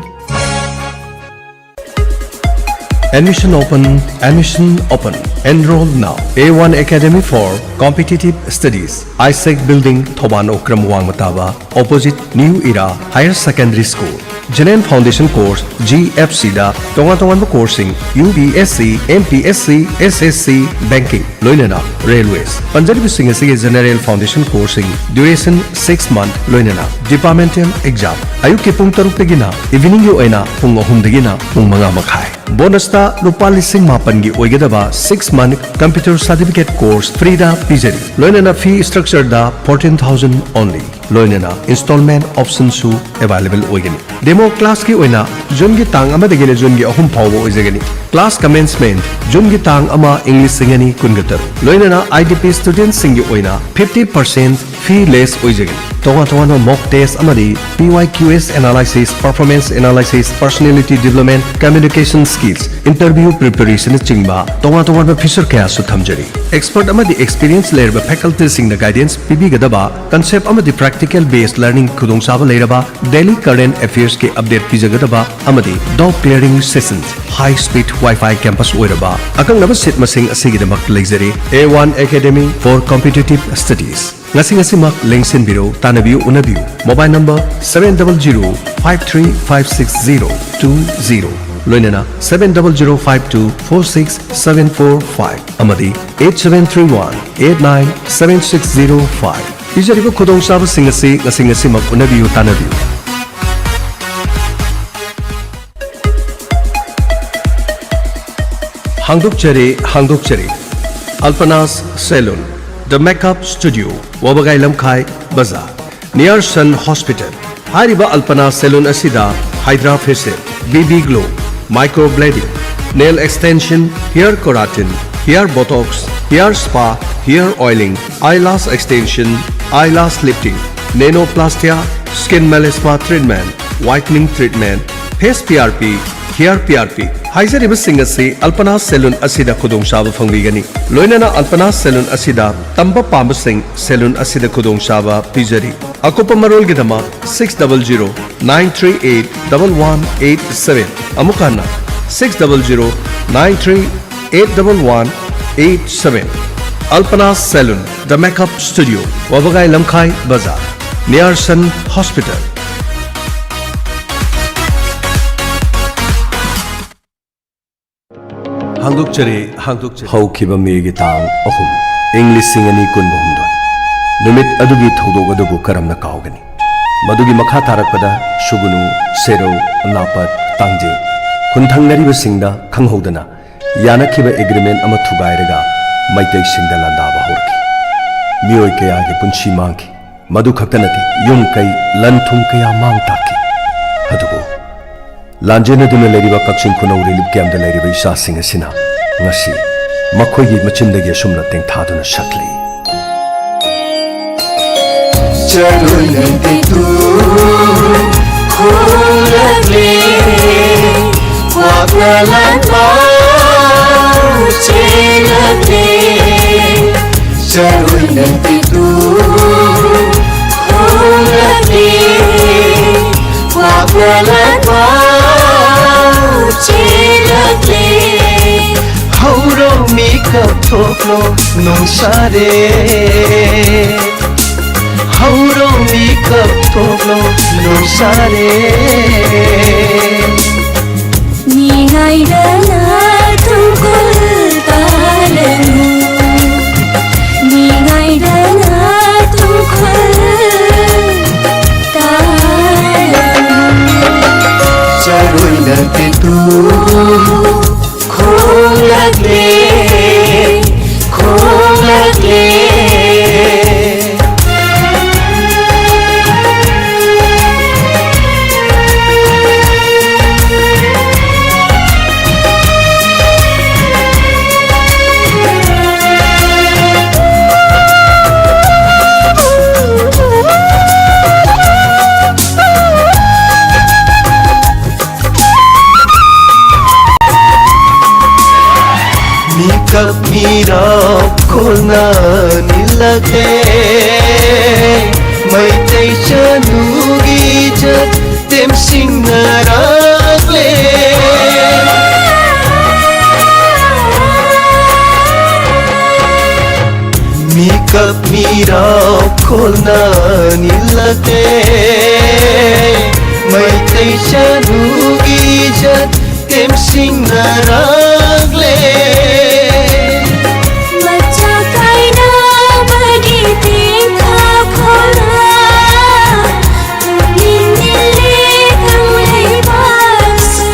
Admission open, admission open. Enroll now. A one Academy for Competitive Studies, Isaac Building, Thoban Okram Wangmataba, opposite New Era Higher Secondary School. General Foundation Course, G F C ꯗ ꯇꯣꯉꯥꯟ ꯇꯣꯉꯥꯟꯕ course ꯁꯤꯡ, U P S C, M P S C, S S C, Banking, ꯂꯣꯏꯅꯅ Railways꯫ ꯄꯟꯖꯔꯤꯕꯁꯤꯡ ꯑꯁꯤꯒꯤ General Foundation Course ꯁꯤꯡ, duration six month, ꯂꯣꯏꯅꯅ Departmental Exam꯫ ꯑꯌꯨꯛꯀꯤ ꯄꯨꯡ ꯇꯔꯨꯛꯇꯒꯤꯅ evening ꯒꯤ ꯑꯣꯏꯅ ꯄꯨꯡ ꯑꯍꯨꯝꯗꯒꯤꯅ ꯄꯨꯡ ꯃꯉꯥ ꯃꯈꯥꯏ꯫ Bonus ꯇ ꯂꯨꯄꯥ ꯂꯤꯁꯤꯡ ꯃꯥꯄꯟꯒꯤ ꯑꯣꯏꯒꯗꯕ six month Computer Certificate Course free ꯗ ꯄꯤꯖꯔꯤ꯫ ꯂꯣꯏꯅꯅ fee structure ꯗ fourteen thousand only꯫ ꯂꯣꯏꯅꯅ installment option ꯁꯨ available ꯑꯣꯏꯒꯅꯤ꯫ Demo class ꯀꯤ ꯑꯣꯏꯅ June ꯒꯤ ꯇꯥꯡ ꯑꯃꯗꯒꯤꯅ June ꯒꯤ ꯑꯍꯨꯝ ꯐꯥꯎꯕ ꯑꯣꯏꯖꯒꯅꯤ꯫ Class commencement June ꯒꯤ ꯇꯥꯡ ꯑꯃ, ꯏꯪ ꯂꯤꯁꯤꯡ ꯑꯅꯤ ꯀꯨꯟꯒ ꯇꯔꯨꯛ꯫ ꯂꯣꯏꯅꯅ I D P student ꯁꯤꯡꯒꯤ ꯑꯣꯏꯅ fifty percent fee less ꯑꯣꯏꯖꯒꯅꯤ꯫ ꯇꯣꯉꯥꯟ ꯇꯣꯉꯥꯟꯕ mock test ꯑꯃꯗꯤ P Y Q S analysis, performance analysis, personality development, communication skills, interview preparation ꯅꯆꯤꯡꯕ ꯇꯣꯉꯥꯟ ꯇꯣꯉꯥꯟꯕ feature ꯀꯌꯥꯁꯨ ꯊꯝꯖꯔꯤ꯫ Expert ꯑꯃꯗꯤ experience ꯂꯩꯔꯕ faculty ꯁꯤꯡꯅ guidance ꯄꯤꯕꯤꯒꯗꯕ concept ꯑꯃꯗꯤ practical based learning ꯈꯨꯗꯣꯡꯆꯥꯕ ꯂꯩꯔꯕ, daily current affairs ꯀꯤ update ꯄꯤꯖꯒꯗꯕ ꯑꯃꯗꯤ doubt clearing sessions, high speed Wi-Fi campus ꯑꯣꯏꯔꯕ ꯑꯀꯛꯅꯕ seat ꯃꯁꯤꯡ ꯑꯁꯤꯒꯤꯗꯃꯛ ꯂꯩꯖꯔꯤ꯫ A one Academy for Competitive Studies꯫ ꯉꯁꯤ ꯉꯁꯤꯃꯛ ꯂꯦꯡꯁꯤꯟꯕꯤꯔꯣ, ꯇꯥꯟꯅꯕꯤꯌꯨ, ꯎꯅꯕꯤꯌꯨ꯫ Mobile number seven double zero five three five six zero two zero, ꯂꯣꯏꯅꯅ seven double zero five two four six seven four five ꯑꯃꯗꯤ eight seven three one eight nine seven six zero five꯫ ꯄꯤꯖꯔꯤꯕ ꯈꯨꯗꯣꯡꯆꯥꯕꯁꯤꯡ ꯑꯁꯤ ꯉꯁꯤ ꯉꯁꯤꯃꯛ ꯎꯅꯕꯤꯌꯨ, ꯇꯥꯟꯅꯕꯤꯌꯨ꯫ ꯍꯥꯡꯗꯣꯛꯆꯔꯤ, ꯍꯥꯡꯗꯣꯛꯆꯔꯤ꯫ Alpana's Saloon, The Makeup Studio, ꯋꯥꯕꯒꯥꯏ ꯂꯝꯈꯥꯏ ꯕꯖꯥꯔ, near Sun Hospital꯫ ꯍꯥꯏꯔꯤꯕ Alpana Saloon ꯑꯁꯤꯗ Hydra Facial, B B Glow, Microblading, Nail Extension, Hair Keratin, Hair Botox, Hair Spa, Hair Oiling, Eyelash Extension, Eyelash Lifting, Nanoplastia, Skin Melasma Treatment, Whitening Treatment, Face P R P, Hair P R P ꯍꯥꯏꯖꯔꯤꯕꯁꯤꯡ ꯑꯁꯤ Alpana Saloon ꯑꯁꯤꯗ ꯈꯨꯗꯣꯡꯆꯥꯕ ꯐꯪꯕꯤꯒꯅꯤ꯫ ꯂꯣꯏꯅꯅ Alpana Saloon ꯑꯁꯤꯗ ꯇꯝꯕ ꯄꯥꯝꯕꯁꯤꯡ saloon ꯑꯁꯤꯗ ꯈꯨꯗꯣꯡꯆꯥꯕ ꯄꯤꯖꯔꯤ꯫ ꯑꯀꯨꯞꯄ ꯃꯔꯣꯜꯒꯤꯗꯃꯛ six double zero nine three eight double one eight seven, ꯑꯃꯨꯛ ꯍꯟꯅ Six double zero nine three eight double one eight seven. Alpana Salon, The Makeup Studio, Wabagai Lamkhai Bazaar, near Sun Hospital. ꯍꯥꯡꯗꯣꯛꯆꯔꯦ, ꯍꯥꯡꯗꯣꯛꯆꯔꯦ꯫ ꯍꯧꯈꯤꯕ ꯃꯦꯒꯤ ꯇꯥꯡ ꯑꯍꯨꯝ, ꯏꯪ ꯂꯤꯁꯤꯡ ꯑꯅꯤ ꯀꯨꯟꯍꯨꯝꯗꯣꯏ꯫ ꯅꯨꯃꯤꯠ ꯑꯗꯨꯒꯤ ꯊꯧꯗꯣꯛ ꯑꯗꯨꯕꯨ ꯀꯔꯝꯅ ꯀꯥꯎꯒꯅꯤ? ꯃꯗꯨꯒꯤ ꯃꯈꯥ ꯇꯥꯔꯛꯄꯗ ꯁꯨꯒꯨꯅꯨ, ꯁꯦꯔꯧ, ꯑꯅꯥꯄꯠ, ꯇꯥꯡꯖꯤꯡ, ꯈꯨꯟ ꯊꯪꯅꯔꯤꯕꯁꯤꯡꯗ ꯈꯪꯍꯧꯗꯅ ꯌꯥꯅꯈꯤꯕ ꯑꯦꯒ꯭ꯔꯤꯃꯦꯟ ꯑꯃ ꯊꯨꯒꯥꯏꯔꯒ ꯃꯩꯇꯩꯁꯤꯡꯗ ꯂꯥꯟꯗꯥꯕ ꯍꯧꯔꯛꯈꯤ꯫ ꯃꯤꯑꯣꯏ ꯀꯌꯥꯒꯤ ꯄꯨꯟꯁꯤ ꯃꯥꯡꯈꯤ꯫ ꯃꯗꯨ ꯈꯛꯇ ꯅꯠꯇꯦ, ꯌꯨꯝ ꯀꯩ, ꯂꯟ ꯊꯨꯝ ꯀꯌꯥ ꯃꯥꯡ ꯇꯥꯛꯈꯤ꯫ ꯑꯗꯨꯕꯨ ꯂꯥꯟꯖꯦꯟꯅꯗꯨꯅ ꯂꯩꯔꯤꯕ ꯀꯛꯆꯤꯡ ꯈꯨꯅꯧ ꯔꯤꯂꯤꯐ ꯀꯦꯝꯞꯇ ꯂꯩꯔꯤꯕ ꯏꯆꯥꯁꯤꯡ ꯑꯁꯤꯅ ꯉꯁꯤ ꯃꯈꯣꯏꯒꯤ ꯃꯆꯤꯟꯗꯒꯤ ꯑꯁꯨꯝꯅ ꯇꯦꯡꯊꯥꯗꯨꯅ ꯁꯛꯂꯤ꯫ ꯆꯔꯣꯏꯅ ꯇꯦꯛꯇꯨ ꯈꯣꯡꯂꯛꯂꯦ, ꯀ꯭ꯋꯥꯛꯅ ꯂꯥꯟꯕ ꯆꯦꯜꯂꯛꯂꯦ꯫ ꯆꯔꯣꯏꯅ ꯇꯦꯛꯇꯨ ꯈꯣꯡꯂꯛꯂꯦ, ꯀ꯭ꯋꯥꯛꯅ ꯂꯥꯟꯕ ꯆꯦꯜꯂꯛꯂꯦ꯫ ꯍꯧꯔꯣ ꯃꯤꯀꯞ ꯊꯣꯛꯂꯣ ꯅꯣꯡꯁꯥꯔꯦ꯫ ꯍꯧꯔꯣ ꯃꯤꯀꯞ ꯊꯣꯛꯂꯣ ꯅꯣꯡꯁꯥꯔꯦ꯫ ꯃꯤꯉꯥꯏꯗꯅ ꯇꯨꯡꯀꯨꯜ ꯇꯥꯔꯅꯨ, ꯃꯤꯉꯥꯏꯗꯅ ꯇꯨꯡꯀꯨꯜ ꯇꯥꯔꯅꯨ꯫ ꯆꯔꯣꯏꯅ ꯇꯦꯛꯇꯨ ꯈꯣꯡꯂꯛꯂꯦ, ꯈꯣꯡꯂꯛꯂꯦ꯫ ꯃꯤꯀꯞ ꯃꯤꯔꯥꯎ ꯈꯣꯜꯅ ꯅꯤꯜꯂꯛꯂꯦ꯫ ꯃꯩꯇꯩ ꯆꯅꯨꯒꯤ ꯏꯖꯠ ꯇꯦꯝꯁꯤꯡꯅꯔꯛꯂꯦ꯫ ꯏꯔꯥꯎ ꯈꯣꯜꯅ ꯅꯤꯜꯂꯛꯂꯦ꯫ ꯃꯩꯇꯩ ꯆꯅꯨꯒꯤ ꯏꯖꯠ ꯇꯦꯝꯁꯤꯡꯅꯔꯛꯂꯦ꯫ ꯃꯆꯥ ꯀꯥꯏꯅꯕꯒꯤ ꯇꯦꯡꯊꯥ ꯈꯣꯜꯅ ꯅꯤꯜꯂꯦ ꯀꯪꯂꯩꯄꯥꯛꯁꯦ꯫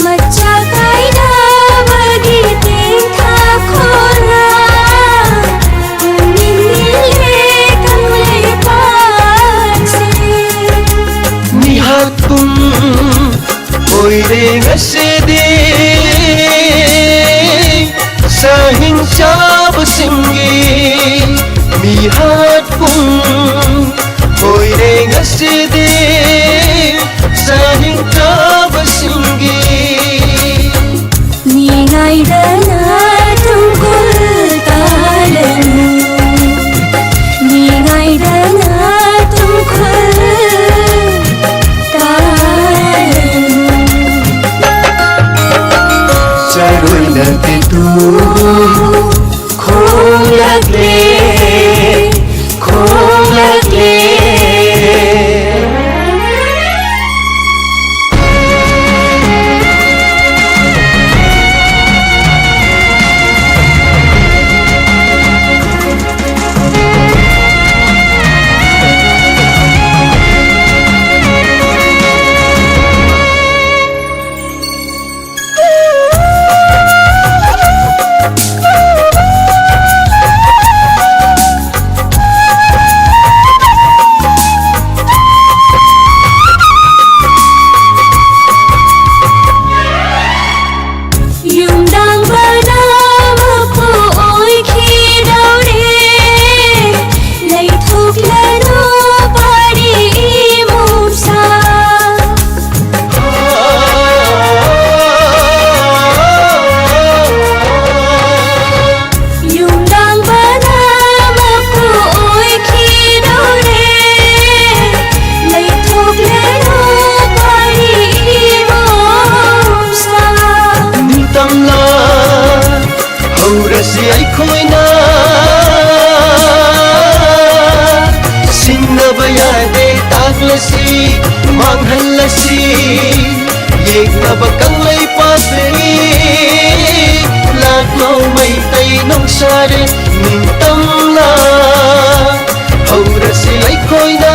ꯃꯆꯥ ꯀꯥꯏꯅꯕꯒꯤ ꯇꯦꯡꯊꯥ ꯈꯣꯜꯅ ꯅꯤꯜꯂꯦ ꯀꯪꯂꯩꯄꯥꯛꯁꯦ꯫ ꯃꯤꯍꯥꯠꯄꯨꯝ ꯑꯣꯏꯔꯦ ꯉꯁꯤꯗꯤ ꯆꯥꯍꯤꯡ ꯆꯥꯕꯁꯤꯡꯒꯤ꯫ ꯃꯤꯍꯥꯠꯄꯨꯝ ꯑꯣꯏꯔꯦ ꯉꯁꯤꯗꯤ ꯆꯥꯍꯤꯡ ꯆꯥꯕꯁꯤꯡꯒꯤ꯫ ꯅꯤꯡꯉꯥꯏꯗꯅ ꯇꯨꯡꯀꯨꯜ ꯇꯥꯔꯅꯨ꯫ ꯅꯤꯡꯉꯥꯏꯗꯅ ꯇꯨꯡꯀꯨꯜ ꯇꯥꯔꯅꯨ꯫ ꯆꯔꯣꯏꯅ ꯇꯦꯇꯨ ꯈꯣꯡꯂꯛꯂꯦ, ꯈꯣꯡꯂꯛꯂꯦ꯫ ꯃꯥꯡꯍꯜꯂꯁꯤ꯫ ꯌꯦꯛꯅꯕ ꯀꯪꯂꯩꯄꯥꯛꯇꯒꯤ ꯂꯥꯛꯂꯣ ꯃꯩꯇꯩ ꯅꯣꯡꯁꯥꯔꯦ꯫ ꯅꯤꯡꯇꯝꯂꯥ ꯍꯧꯔꯁꯤ ꯂꯩꯈꯣꯏꯅ꯫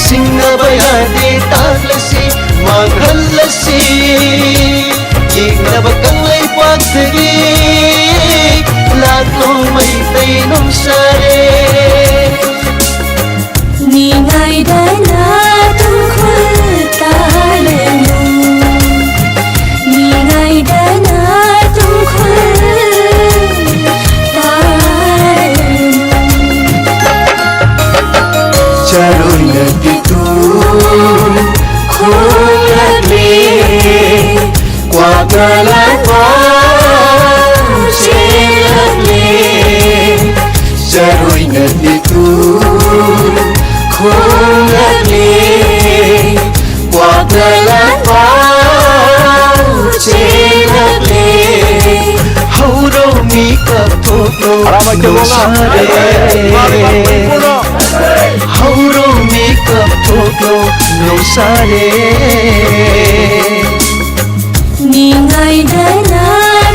ꯁꯤꯡꯅꯕ ꯌꯥꯗꯦ ꯇꯥꯛꯂꯁꯤ ꯃꯥꯡꯍꯜꯂꯁꯤ꯫ ꯌꯦꯛꯅꯕ ꯀꯪꯂꯩꯄꯥꯛꯇꯒꯤ ꯂꯥꯛꯂꯣ ꯃꯩꯇꯩ ꯅꯣꯡꯁꯥꯔꯦ꯫ ꯅꯤꯡꯉꯥꯏꯗꯅ ꯇꯨꯡꯈꯨꯜ ꯇꯥꯂꯅꯨ꯫ ꯅꯤꯡꯉꯥꯏꯗꯅ ꯇꯨꯡꯈꯨꯜ ꯇꯥꯂꯅꯨ꯫ ꯆꯔꯣꯏꯅ ꯄꯤꯇꯨ ꯈꯣꯡꯂꯛꯂꯦ꯫ ꯀ꯭ꯋꯥꯛꯅ ꯂꯥꯛꯄ ꯆꯦꯜꯂꯛꯂꯦ꯫ ꯆꯔꯣꯏꯅ ꯄꯤꯇꯨ ꯈꯣꯡꯂꯛꯂꯦ꯫ ꯀ꯭ꯋꯥꯛꯅ ꯂꯥꯛꯄ ꯆꯦꯜꯂꯛꯂꯦ꯫ ꯍꯧꯔꯣ ꯃꯤ ꯀꯞꯊꯣꯛꯂꯣ ꯅꯣꯡꯁꯥꯔꯦ꯫ ꯍꯧꯔꯣ ꯃꯤ ꯀꯞꯊꯣꯛꯂꯣ ꯅꯣꯡꯁꯥꯔꯦ꯫ ꯅꯤꯡꯉꯥꯏꯗꯅ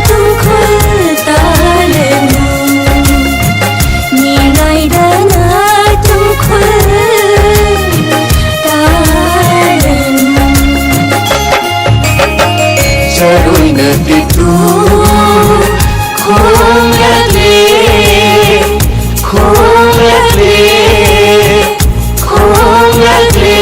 ꯇꯨꯡꯈꯨꯜ ꯇꯥꯂꯅꯨ꯫ ꯅꯤꯡꯉꯥꯏꯗꯅ ꯇꯨꯡꯈꯨꯜ ꯇꯥꯂꯅꯨ꯫ ꯆꯔꯣꯏꯅ ꯄꯤꯇꯨ ꯈꯣꯡꯂꯛꯂꯦ꯫ ꯈꯣꯡꯂꯛꯂꯦ꯫ ꯈꯣꯡꯂꯛꯂꯦ꯫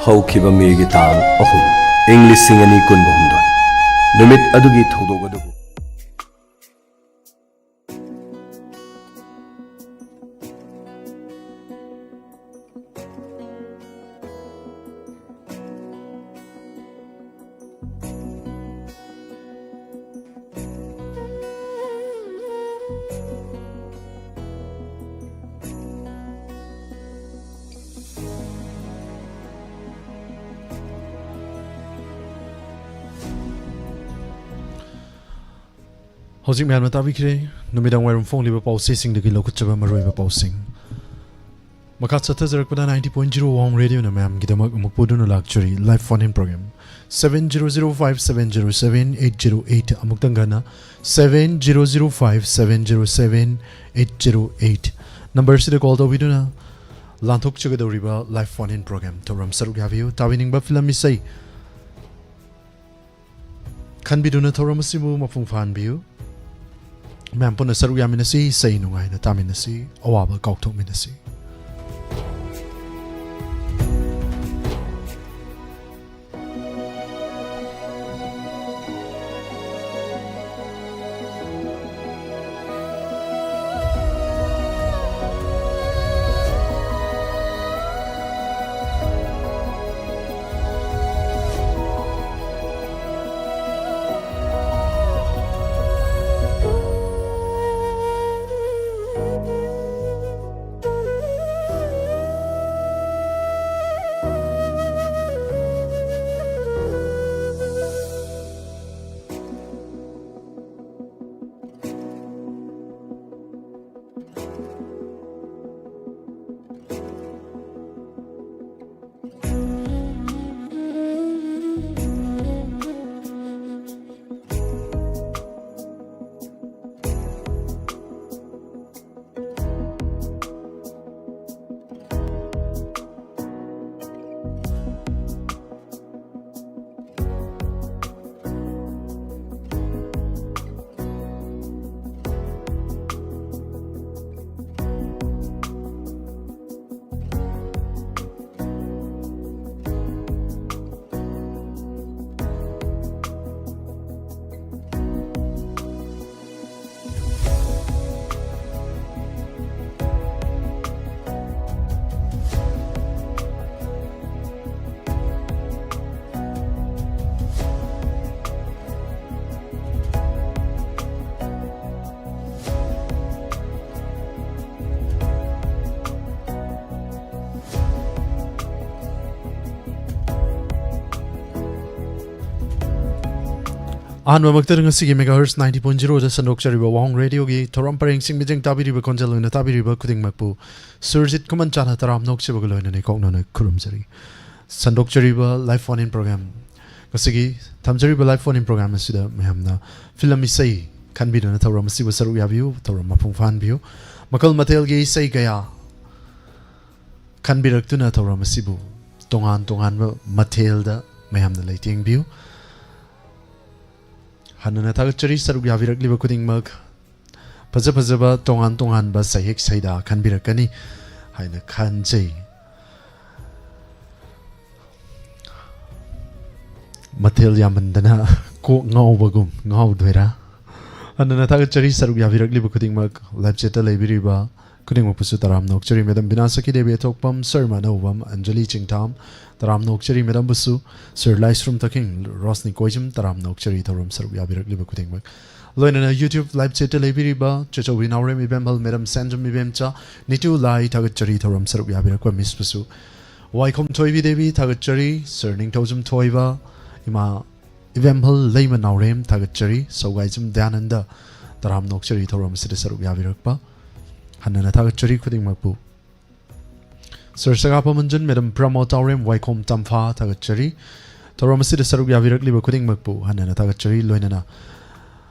ꯍꯧꯈꯤꯕ ꯃꯦꯒꯤ ꯇꯥꯡ ꯑꯍꯨꯝ, ꯏꯪ ꯂꯤꯁꯤꯡ ꯑꯅꯤ ꯀꯨꯟꯍꯨꯝꯗꯣꯏ ꯅꯨꯃꯤꯠ ꯑꯗꯨꯒꯤ ꯊꯧꯗꯣꯛ ꯑꯗꯨꯕꯨ ꯍꯧꯖꯤꯛ ꯃꯌꯥꯝꯅ ꯇꯥꯕꯤꯈ꯭ꯔꯦ ꯅꯨꯃꯤꯗꯥꯡ ꯋꯥꯏꯔꯝ ꯐꯣꯡꯂꯤꯕ ꯄꯥꯎꯆꯦꯁꯤꯡꯗꯒꯤ ꯂꯧꯈꯠꯆꯕ ꯃꯔꯨꯑꯣꯏꯕ ꯄꯥꯎꯁꯤꯡ꯫ ꯃꯈꯥ ꯆꯠꯊꯖꯔꯛꯄꯗ ninety point zero Wang Radio-ꯅ ꯃꯌꯥꯝꯒꯤꯗꯃꯛ ꯑꯃꯨꯛ ꯄꯨꯗꯨꯅ ꯂꯥꯛꯆꯔꯤ live phone-in program seven zero zero five seven zero seven eight zero eight꯫ ꯑꯃꯨꯛꯇꯪ ꯍꯟꯅ, seven zero zero five seven zero seven eight zero eight number-ꯁꯤꯗ call ꯇꯧꯕꯤꯗꯨꯅ ꯂꯥꯟꯊꯣꯛꯆꯒꯗꯧꯔꯤꯕ live phone-in program ꯊꯧꯔꯝ ꯁꯔꯨꯛ ꯌꯥꯕꯤꯌꯨ꯫ ꯇꯥꯕꯤꯅꯤꯡꯕ film ꯏꯁꯩ ꯈꯟꯕꯤꯗꯨꯅ ꯊꯧꯔꯝ ꯑꯁꯤꯕꯨ ꯃꯄꯨꯡ ꯐꯥꯍꯟꯕꯤꯌꯨ꯫ ꯃꯌꯥꯝ ꯄꯨꯟꯅ ꯁꯔꯨꯛ ꯌꯥꯃꯤꯟꯅꯁꯤ, ꯏꯁꯩ ꯅꯨꯡꯉꯥꯏꯅ ꯇꯥꯃꯤꯟꯅꯁꯤ, ꯑꯋꯥꯕ ꯀꯥꯎꯊꯣꯛꯃꯤꯟꯅꯁꯤ꯫ ꯑꯍꯥꯟꯕꯃꯛꯇꯗ ꯉꯁꯤꯒꯤ Megahertz ninety point zero ꯗ ꯁꯟꯗꯣꯛꯆꯔꯤꯕ ꯋꯥꯍꯣꯡ ꯔꯦꯗꯤꯑꯣꯒꯤ ꯊꯧꯔꯝ ꯄꯔꯦꯡꯁꯤꯡ ꯃꯤꯠꯌꯦꯡ ꯇꯥꯕꯤꯔꯤꯕ ꯈꯣꯟꯖꯦꯜ ꯑꯣꯏꯅ ꯇꯥꯕꯤꯔꯤꯕ ꯈꯨꯗꯤꯡꯃꯛꯄꯨ ꯁꯨꯔꯖꯤꯠ ꯈꯨꯃꯟꯆꯥꯅ ꯇꯔꯥꯝꯅ ꯑꯣꯛꯆꯕꯒ ꯂꯣꯏꯅꯅ ꯏꯀꯣꯛꯅꯅ ꯈꯨꯔꯨꯝꯖꯔꯤ꯫ ꯁꯟꯗꯣꯛꯆꯔꯤꯕ live phone in program, ꯉꯁꯤꯒꯤ ꯊꯝꯖꯔꯤꯕ live phone in program ꯑꯁꯤꯗ ꯃꯌꯥꯝꯅ ꯐꯤꯂꯝ ꯏꯁꯩ ꯈꯟꯕꯤꯗꯨꯅ ꯊꯧꯔꯝ ꯑꯁꯤꯕꯨ ꯁꯔꯨꯛ ꯌꯥꯕꯤꯌꯨ, ꯊꯧꯔꯝ ꯃꯄꯨꯡ ꯐꯥꯍꯟꯕꯤꯌꯨ꯫ ꯃꯈꯜ ꯃꯊꯦꯜꯒꯤ ꯏꯁꯩ ꯀꯌꯥ ꯈꯟꯕꯤꯔꯛꯇꯨꯅ ꯊꯧꯔꯝ ꯑꯁꯤꯕꯨ ꯇꯣꯉꯥꯟ ꯇꯣꯉꯥꯟꯕ ꯃꯊꯦꯜꯗ ꯃꯌꯥꯝꯅ ꯂꯩꯇꯦꯡꯕꯤꯌꯨ꯫ ꯍꯟꯅꯅ ꯊꯥꯒꯠꯆꯔꯤ, ꯁꯔꯨꯛ ꯌꯥꯕꯤꯔꯛꯂꯤꯕ ꯈꯨꯗꯤꯡꯃꯛ꯫ ꯐꯖ ꯐꯖꯕ ꯇꯣꯉꯥꯟ ꯇꯣꯉꯥꯟꯕ ꯁꯩꯍꯦꯛ ꯁꯩꯗꯥ ꯈꯟꯕꯤꯔꯛꯀꯅꯤ ꯍꯥꯏꯅ ꯈꯟꯖꯩ꯫ ꯃꯊꯦꯜ ꯌꯥꯝꯃꯟꯗꯅ ꯀꯣꯛ ꯉꯥꯎꯕꯒꯨꯝ ꯉꯥꯎꯗꯣꯏꯔꯥ? ꯍꯟꯅꯅ ꯊꯥꯒꯠꯆꯔꯤ, ꯁꯔꯨꯛ ꯌꯥꯕꯤꯔꯛꯂꯤꯕ ꯈꯨꯗꯤꯡꯃꯛ꯫ Live chat ꯇ ꯂꯩꯕꯤꯔꯤꯕ ꯈꯨꯗꯤꯡꯃꯛꯄꯨꯁꯨ ꯇꯔꯥꯝꯅ ꯑꯣꯛꯆꯔꯤ꯫ Madam ꯕꯤꯅꯥ ꯁꯈꯤꯗꯦꯕꯤ ꯑꯊꯣꯛꯄꯝ, Sir ꯃꯥꯅꯧꯕꯝ, ꯑꯟꯖꯂꯤ ꯆꯤꯡꯊꯥꯝ, ꯇꯔꯥꯝꯅ ꯑꯣꯛꯆꯔꯤ꯫ Madam ꯕꯨꯁꯨ, Sir ꯂꯥꯏꯁ꯭ꯔꯝ ꯇꯈꯤꯡ, ꯔꯣꯁꯅꯤ ꯀꯣꯏꯖꯝ, ꯇꯔꯥꯝꯅ ꯑꯣꯛꯆꯔꯤ ꯊꯧꯔꯝ ꯁꯔꯨꯛ ꯌꯥꯕꯤꯔꯛꯂꯤꯕ ꯈꯨꯗꯤꯡꯃꯛ꯫ ꯂꯣꯏꯅꯅ YouTube live chat ꯇ ꯂꯩꯕꯤꯔꯤꯕ ꯆꯦꯆꯧꯕꯤ ꯅꯥꯎꯔꯦꯝ ꯏꯕꯦꯝꯍꯜ, Madam ꯁꯦꯟꯖꯝ ꯏꯕꯦꯝꯆꯥ, ꯅꯤꯇꯨ ꯂꯥꯏ, ꯊꯥꯒꯠꯆꯔꯤ ꯊꯧꯔꯝ ꯁꯔꯨꯛ ꯌꯥꯕꯤꯔꯛꯄ꯫ Miss ꯕꯨꯁꯨ, ꯋꯥꯏꯈꯣꯝ ꯊꯣꯏꯕꯤ ꯗꯦꯕꯤ, ꯊꯥꯒꯠꯆꯔꯤ꯫ Sir ꯅꯤꯡꯊꯧꯖꯝ ꯊꯣꯏꯕ, ꯏꯃꯥ ꯏꯕꯦꯝꯍꯜ ꯂꯩꯃ ꯅꯥꯎꯔꯦꯝ, ꯊꯥꯒꯠꯆꯔꯤ꯫ ꯁꯧꯒꯥꯏꯖꯝ ꯗꯌꯥꯅꯟꯗ, ꯇꯔꯥꯝꯅ ꯑꯣꯛꯆꯔꯤ ꯊꯧꯔꯝ ꯑꯁꯤꯗ ꯁꯔꯨꯛ ꯌꯥꯕꯤꯔꯛꯄ꯫ ꯍꯟꯅꯅ ꯊꯥꯒꯠꯆꯔꯤ ꯈꯨꯗꯤꯡꯃꯛꯄꯨ꯫ Sir ꯁꯒꯥꯄꯝ ꯃꯟꯖꯨꯟ, Madam ꯄ꯭ꯔꯃꯣ ꯇꯥꯎꯔꯦꯝ, ꯋꯥꯏꯈꯣꯝ ꯇꯝꯐꯥ, ꯊꯥꯒꯠꯆꯔꯤ꯫ ꯊꯧꯔꯝ ꯑꯁꯤꯗ ꯁꯔꯨꯛ ꯌꯥꯕꯤꯔꯛꯂꯤꯕ ꯈꯨꯗꯤꯡꯃꯛꯄꯨ ꯍꯟꯅꯅ ꯊꯥꯒꯠꯆꯔꯤ꯫ ꯂꯣꯏꯅꯅ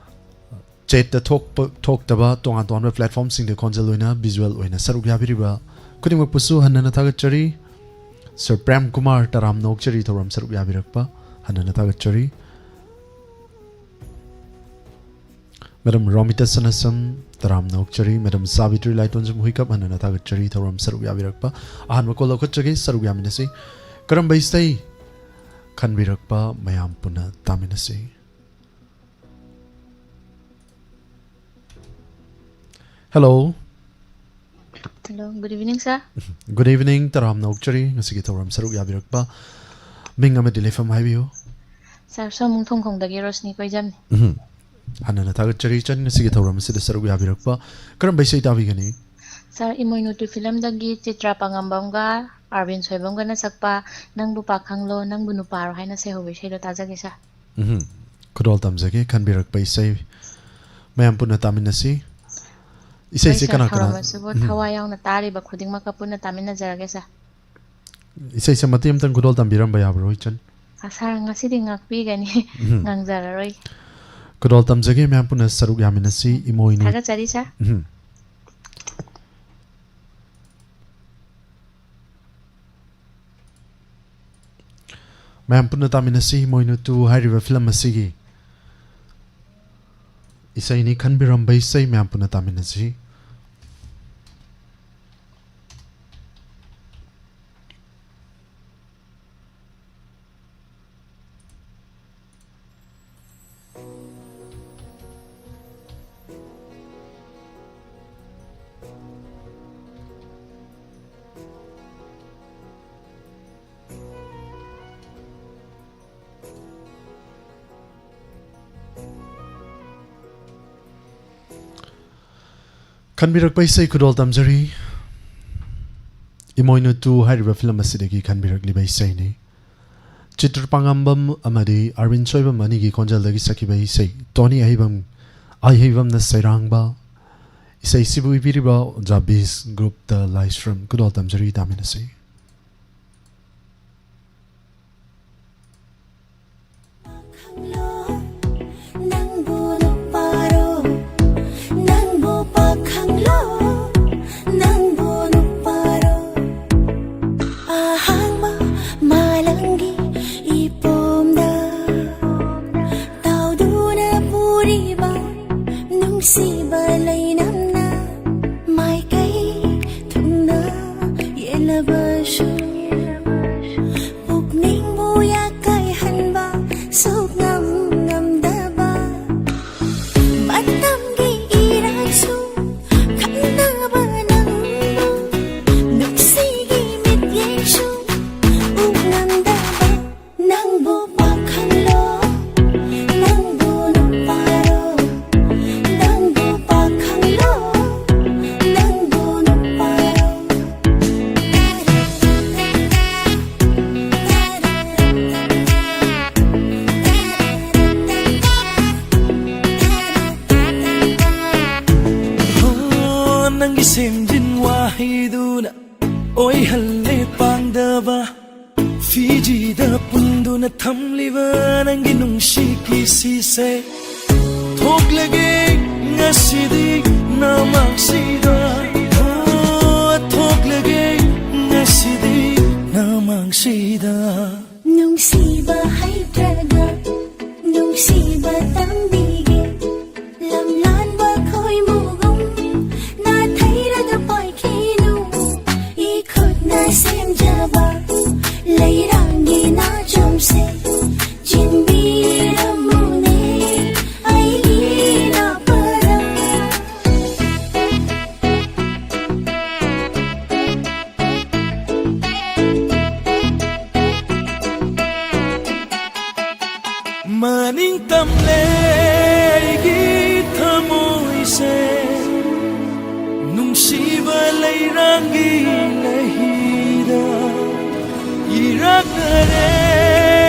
chat ꯇ ꯊꯣꯛꯄ ꯊꯣꯛꯇꯕ ꯇꯣꯉꯥꯟ ꯇꯣꯉꯥꯟꯕ platform ꯁꯤꯡꯗ ꯈꯣꯟꯖꯦꯜ ꯑꯣꯏꯅ, visual ꯑꯣꯏꯅ ꯁꯔꯨꯛ ꯌꯥꯕꯤꯔꯤꯕ ꯈꯨꯗꯤꯡꯃꯛꯄꯨꯁꯨ ꯍꯟꯅꯅ ꯊꯥꯒꯠꯆꯔꯤ꯫ Sir ꯄ꯭ꯔꯦꯝ ꯀꯨꯃꯥꯔ, ꯇꯔꯥꯝꯅ ꯑꯣꯛꯆꯔꯤ ꯊꯧꯔꯝ ꯁꯔꯨꯛ ꯌꯥꯕꯤꯔꯛꯄ, ꯍꯟꯅꯅ ꯊꯥꯒꯠꯆꯔꯤ꯫ Madam ꯔꯣꯃꯤꯇꯥ ꯁꯅꯥꯁꯝ, ꯇꯔꯥꯝꯅ ꯑꯣꯛꯆꯔꯤ꯫ Madam ꯁꯥꯕꯤꯇ꯭ꯔꯤ ꯂꯥꯏꯇꯣꯟꯖꯝ ꯍꯨꯏꯀꯞ, ꯍꯟꯅꯅ ꯊꯥꯒꯠꯆꯔꯤ ꯊꯧꯔꯝ ꯁꯔꯨꯛ ꯌꯥꯕꯤꯔꯛꯄ꯫ ꯑꯍꯥꯟꯕ call ꯂꯧꯈꯠꯆꯒꯦ, ꯁꯔꯨꯛ ꯌꯥꯃꯤꯟꯅꯁꯤ꯫ ꯀꯔꯝꯕ ꯏꯁꯩ ꯈꯟꯕꯤꯔꯛꯄ, ꯃꯌꯥꯝ ꯄꯨꯟꯅ ꯇꯥꯃꯤꯟꯅꯁꯤ꯫ Hello꯫ Hello, good evening, sir. Good evening, ꯇꯔꯥꯝꯅ ꯑꯣꯛꯆꯔꯤ ꯉꯁꯤꯒꯤ ꯊꯧꯔꯝ ꯁꯔꯨꯛ ꯌꯥꯕꯤꯔꯛꯄ꯫ ꯃꯤꯡ ꯑꯃꯗꯤ ꯂꯩꯐꯝ ꯍꯥꯏꯕꯤꯌꯨ꯫ Sir, ꯁꯣꯝ ꯊꯣꯡꯈꯣꯡꯗꯒꯤ ꯔꯣꯁꯅꯤ ꯀꯣꯏꯖꯝꯅꯤ꯫ ꯎꯝ꯫ ꯍꯟꯅꯅ ꯊꯥꯒꯠꯆꯔꯤ ꯏꯆꯟ, ꯉꯁꯤꯒꯤ ꯊꯧꯔꯝ ꯑꯁꯤꯗ ꯁꯔꯨꯛ ꯌꯥꯕꯤꯔꯛꯄ꯫ ꯀꯔꯝꯕ ꯏꯁꯩ ꯇꯥꯕꯤꯒꯅꯤ? Sir, ꯏꯃꯣꯏꯅꯨ two film ꯗꯒꯤ ꯆꯤꯇ꯭ꯔꯥ ꯄꯥꯉꯝꯕꯝꯒ ꯑꯥꯔꯕꯤꯟ ꯁꯣꯏꯕꯝꯒꯅ ꯁꯛꯄ ꯅꯪꯕꯨ ꯄꯥꯈꯪꯂꯣ ꯅꯪꯕꯨ ꯅꯨꯄꯥꯔꯣ ꯍꯥꯏꯅ ꯁꯩꯍꯧꯕ ꯏꯁꯩꯗꯣ ꯇꯥꯖꯒꯦ, sir꯫ ꯎꯝ꯫ ꯈꯨꯗꯣꯜ ꯇꯝꯖꯒꯦ ꯈꯟꯕꯤꯔꯛꯄ ꯏꯁꯩ ꯃꯌꯥꯝ ꯄꯨꯟꯅ ꯇꯥꯃꯤꯟꯅꯁꯤ꯫ ꯏꯁꯩꯁꯦ ꯍꯣꯏ, ꯁꯥꯔ, ꯀꯅꯥ ꯀꯅꯥ? ꯊꯧꯔꯝ ꯑꯁꯤꯕꯨ ꯎꯝ꯫ ꯊꯋꯥꯏ ꯌꯥꯎꯅ ꯇꯥꯔꯤꯕ ꯈꯨꯗꯤꯡꯃꯛꯀ ꯄꯨꯟꯅ ꯇꯥꯃꯤꯟꯅꯖꯔꯒꯦ, ꯁꯥꯔ꯫ ꯏꯁꯩꯁꯦ ꯃꯇꯦꯛ ꯑꯃꯇꯪ ꯈꯨꯗꯣꯜ ꯇꯝꯕꯤꯔꯝꯕ ꯌꯥꯕ꯭ꯔꯣ, ꯏꯆꯟ? ꯑ, ꯁꯥꯔ, ꯉꯁꯤꯗꯤ ꯉꯥꯛꯄꯤꯒꯅꯤ꯫ ꯎꯝ꯫ ꯉꯥꯡꯖꯔꯔꯣꯏ꯫ ꯈꯨꯗꯣꯜ ꯇꯝꯖꯒꯦ, ꯃꯌꯥꯝ ꯄꯨꯟꯅ ꯁꯔꯨꯛ ꯌꯥꯃꯤꯟꯅꯁꯤ꯫ ꯏꯃꯣꯏꯅꯨ꯫ ꯊꯥꯒꯠꯆꯔꯤ, ꯁꯥꯔ꯫ ꯎꯝ꯫ ꯃꯌꯥꯝ ꯄꯨꯟꯅ ꯇꯥꯃꯤꯟꯅꯁꯤ, ꯏꯃꯣꯏꯅꯨ ꯇꯨ ꯍꯥꯏꯔꯤꯕ ꯐꯤꯂꯝ ꯑꯁꯤꯒꯤ ꯏꯁꯩꯅꯤ꯫ ꯈꯟꯕꯤꯔꯝꯕ ꯏꯁꯩ ꯃꯌꯥꯝ ꯄꯨꯟꯅ ꯇꯥꯃꯤꯟꯅꯁꯤ꯫ ꯈꯟꯕꯤꯔꯛꯄ ꯏꯁꯩ ꯈꯨꯗꯣꯜ ꯇꯝꯖꯔꯤ꯫ ꯏꯃꯣꯏꯅꯨ ꯇꯨ ꯍꯥꯏꯔꯤꯕ ꯐꯤꯂꯝ ꯑꯁꯤꯗꯒꯤ ꯈꯟꯕꯤꯔꯛꯂꯤꯕ ꯏꯁꯩꯅꯤ꯫ ꯆꯤꯇ꯭ꯔ ꯄꯥꯉꯝꯕꯝ ꯑꯃꯗꯤ ꯑꯔꯕꯤꯟ ꯁꯣꯏꯕꯝ ꯑꯅꯤꯒꯤ ꯈꯣꯟꯖꯦꯜꯗꯒꯤ ꯁꯛꯈꯤꯕ ꯏꯁꯩ, ꯇꯣꯅꯤ ꯑꯍꯩꯕꯝ, ꯑꯍꯩꯕꯝꯅ ꯁꯩꯔꯥꯡꯕ ꯏꯁꯩꯁꯤꯕꯨ ꯏꯕꯤꯔꯤꯕ ꯑꯣꯖꯥ ꯕꯤꯁ ꯒ꯭ꯔꯨꯞꯇ ꯂꯥꯏꯁ꯭ꯔꯝ꯫ ꯈꯨꯗꯣꯜ ꯇꯝꯖꯔꯤ, ꯇꯥꯃꯤꯟꯅꯁꯤ꯫ ꯅꯪꯕꯨ ꯅꯨꯄꯥꯔꯣ, ꯅꯪꯕꯨ ꯄꯥꯈꯪꯂꯣ, ꯅꯪꯕꯨ ꯅꯨꯄꯥꯔꯣ? ꯑꯍꯥꯡꯕ ꯃꯥꯂꯪꯒꯤ ꯏꯄꯣꯝꯗ ꯇꯥꯎꯗꯨꯅ ꯄꯨꯔꯤꯕ ꯅꯨꯡꯁꯤꯕ ꯂꯩꯅꯝꯅ ꯃꯥꯏꯀꯩ ꯊꯨꯡꯅ ꯌꯦꯜꯂꯕꯁꯨ, ꯄꯨꯛꯅꯤꯡꯕꯨ ꯌꯥꯀꯥꯏꯍꯟꯕ ꯁꯨꯛꯉꯝ ꯉꯝꯗꯕ, ꯃꯇꯝꯒꯤ ꯏꯔꯥꯡꯁꯨ ꯈꯪꯗꯕ ꯅꯪꯕꯨ, ꯅꯨꯡꯁꯤꯒꯤ ꯃꯤꯠꯌꯦꯡꯁꯨ ꯎ ꯉꯝꯗꯕ, ꯅꯪꯕꯨ ꯄꯥꯈꯪꯂꯣ, ꯅꯪꯕꯨ ꯅꯨꯄꯥꯔꯣ, ꯅꯪꯕꯨ ꯄꯥꯈꯪꯂꯣ, ꯅꯪꯕꯨ ꯅꯨꯄꯥꯔꯣ? ꯁꯦꯝꯖꯤꯟ ꯋꯥꯍꯩꯗꯨꯅ ꯑꯣꯏꯍꯜꯂꯦ ꯄꯥꯡꯗꯕ꯫ ꯐꯤꯖꯤꯗ ꯄꯨꯟꯗꯨꯅ ꯊꯝꯂꯤꯕ ꯅꯪꯒꯤ ꯅꯨꯡꯁꯤ ꯀꯤꯁꯤꯁꯦ꯫ ꯊꯣꯛꯂꯒꯦ ꯉꯁꯤꯗꯤ ꯅꯃꯥꯡꯁꯤꯗ꯫ ꯑꯣ, ꯊꯣꯛꯂꯒꯦ ꯉꯁꯤꯗꯤ ꯅꯃꯥꯡꯁꯤꯗ꯫ ꯅꯨꯡꯁꯤꯕ ꯍꯩꯇ꯭ꯔꯒ ꯅꯨꯡꯁꯤꯕ ꯇꯝꯕꯤꯒꯦ꯫ ꯂꯝꯂꯥꯟꯕ ꯈꯣꯏꯃꯨꯒꯨꯝ ꯅꯥꯊꯩꯔꯒ ꯄꯥꯏꯈꯤꯅꯨ꯫ ꯏꯈꯨꯠꯅ ꯁꯦꯝꯖꯕ ꯂꯩꯔꯥꯡꯒꯤ ꯅꯥꯆꯣꯝꯁꯦ ꯆꯤꯟꯕꯤꯔꯝꯃꯨꯅꯦ ꯑꯩꯒꯤ ꯅꯥꯄꯔꯝ꯫ ꯃꯅꯤꯡ ꯇꯝꯂꯦ ꯑꯩꯒꯤ ꯊꯃꯣꯏꯁꯦ ꯅꯨꯡꯁꯤꯕ ꯂꯩꯔꯥꯡꯒꯤ ꯂꯩꯍꯤꯗ꯫ ꯏꯔꯛꯅꯔꯦ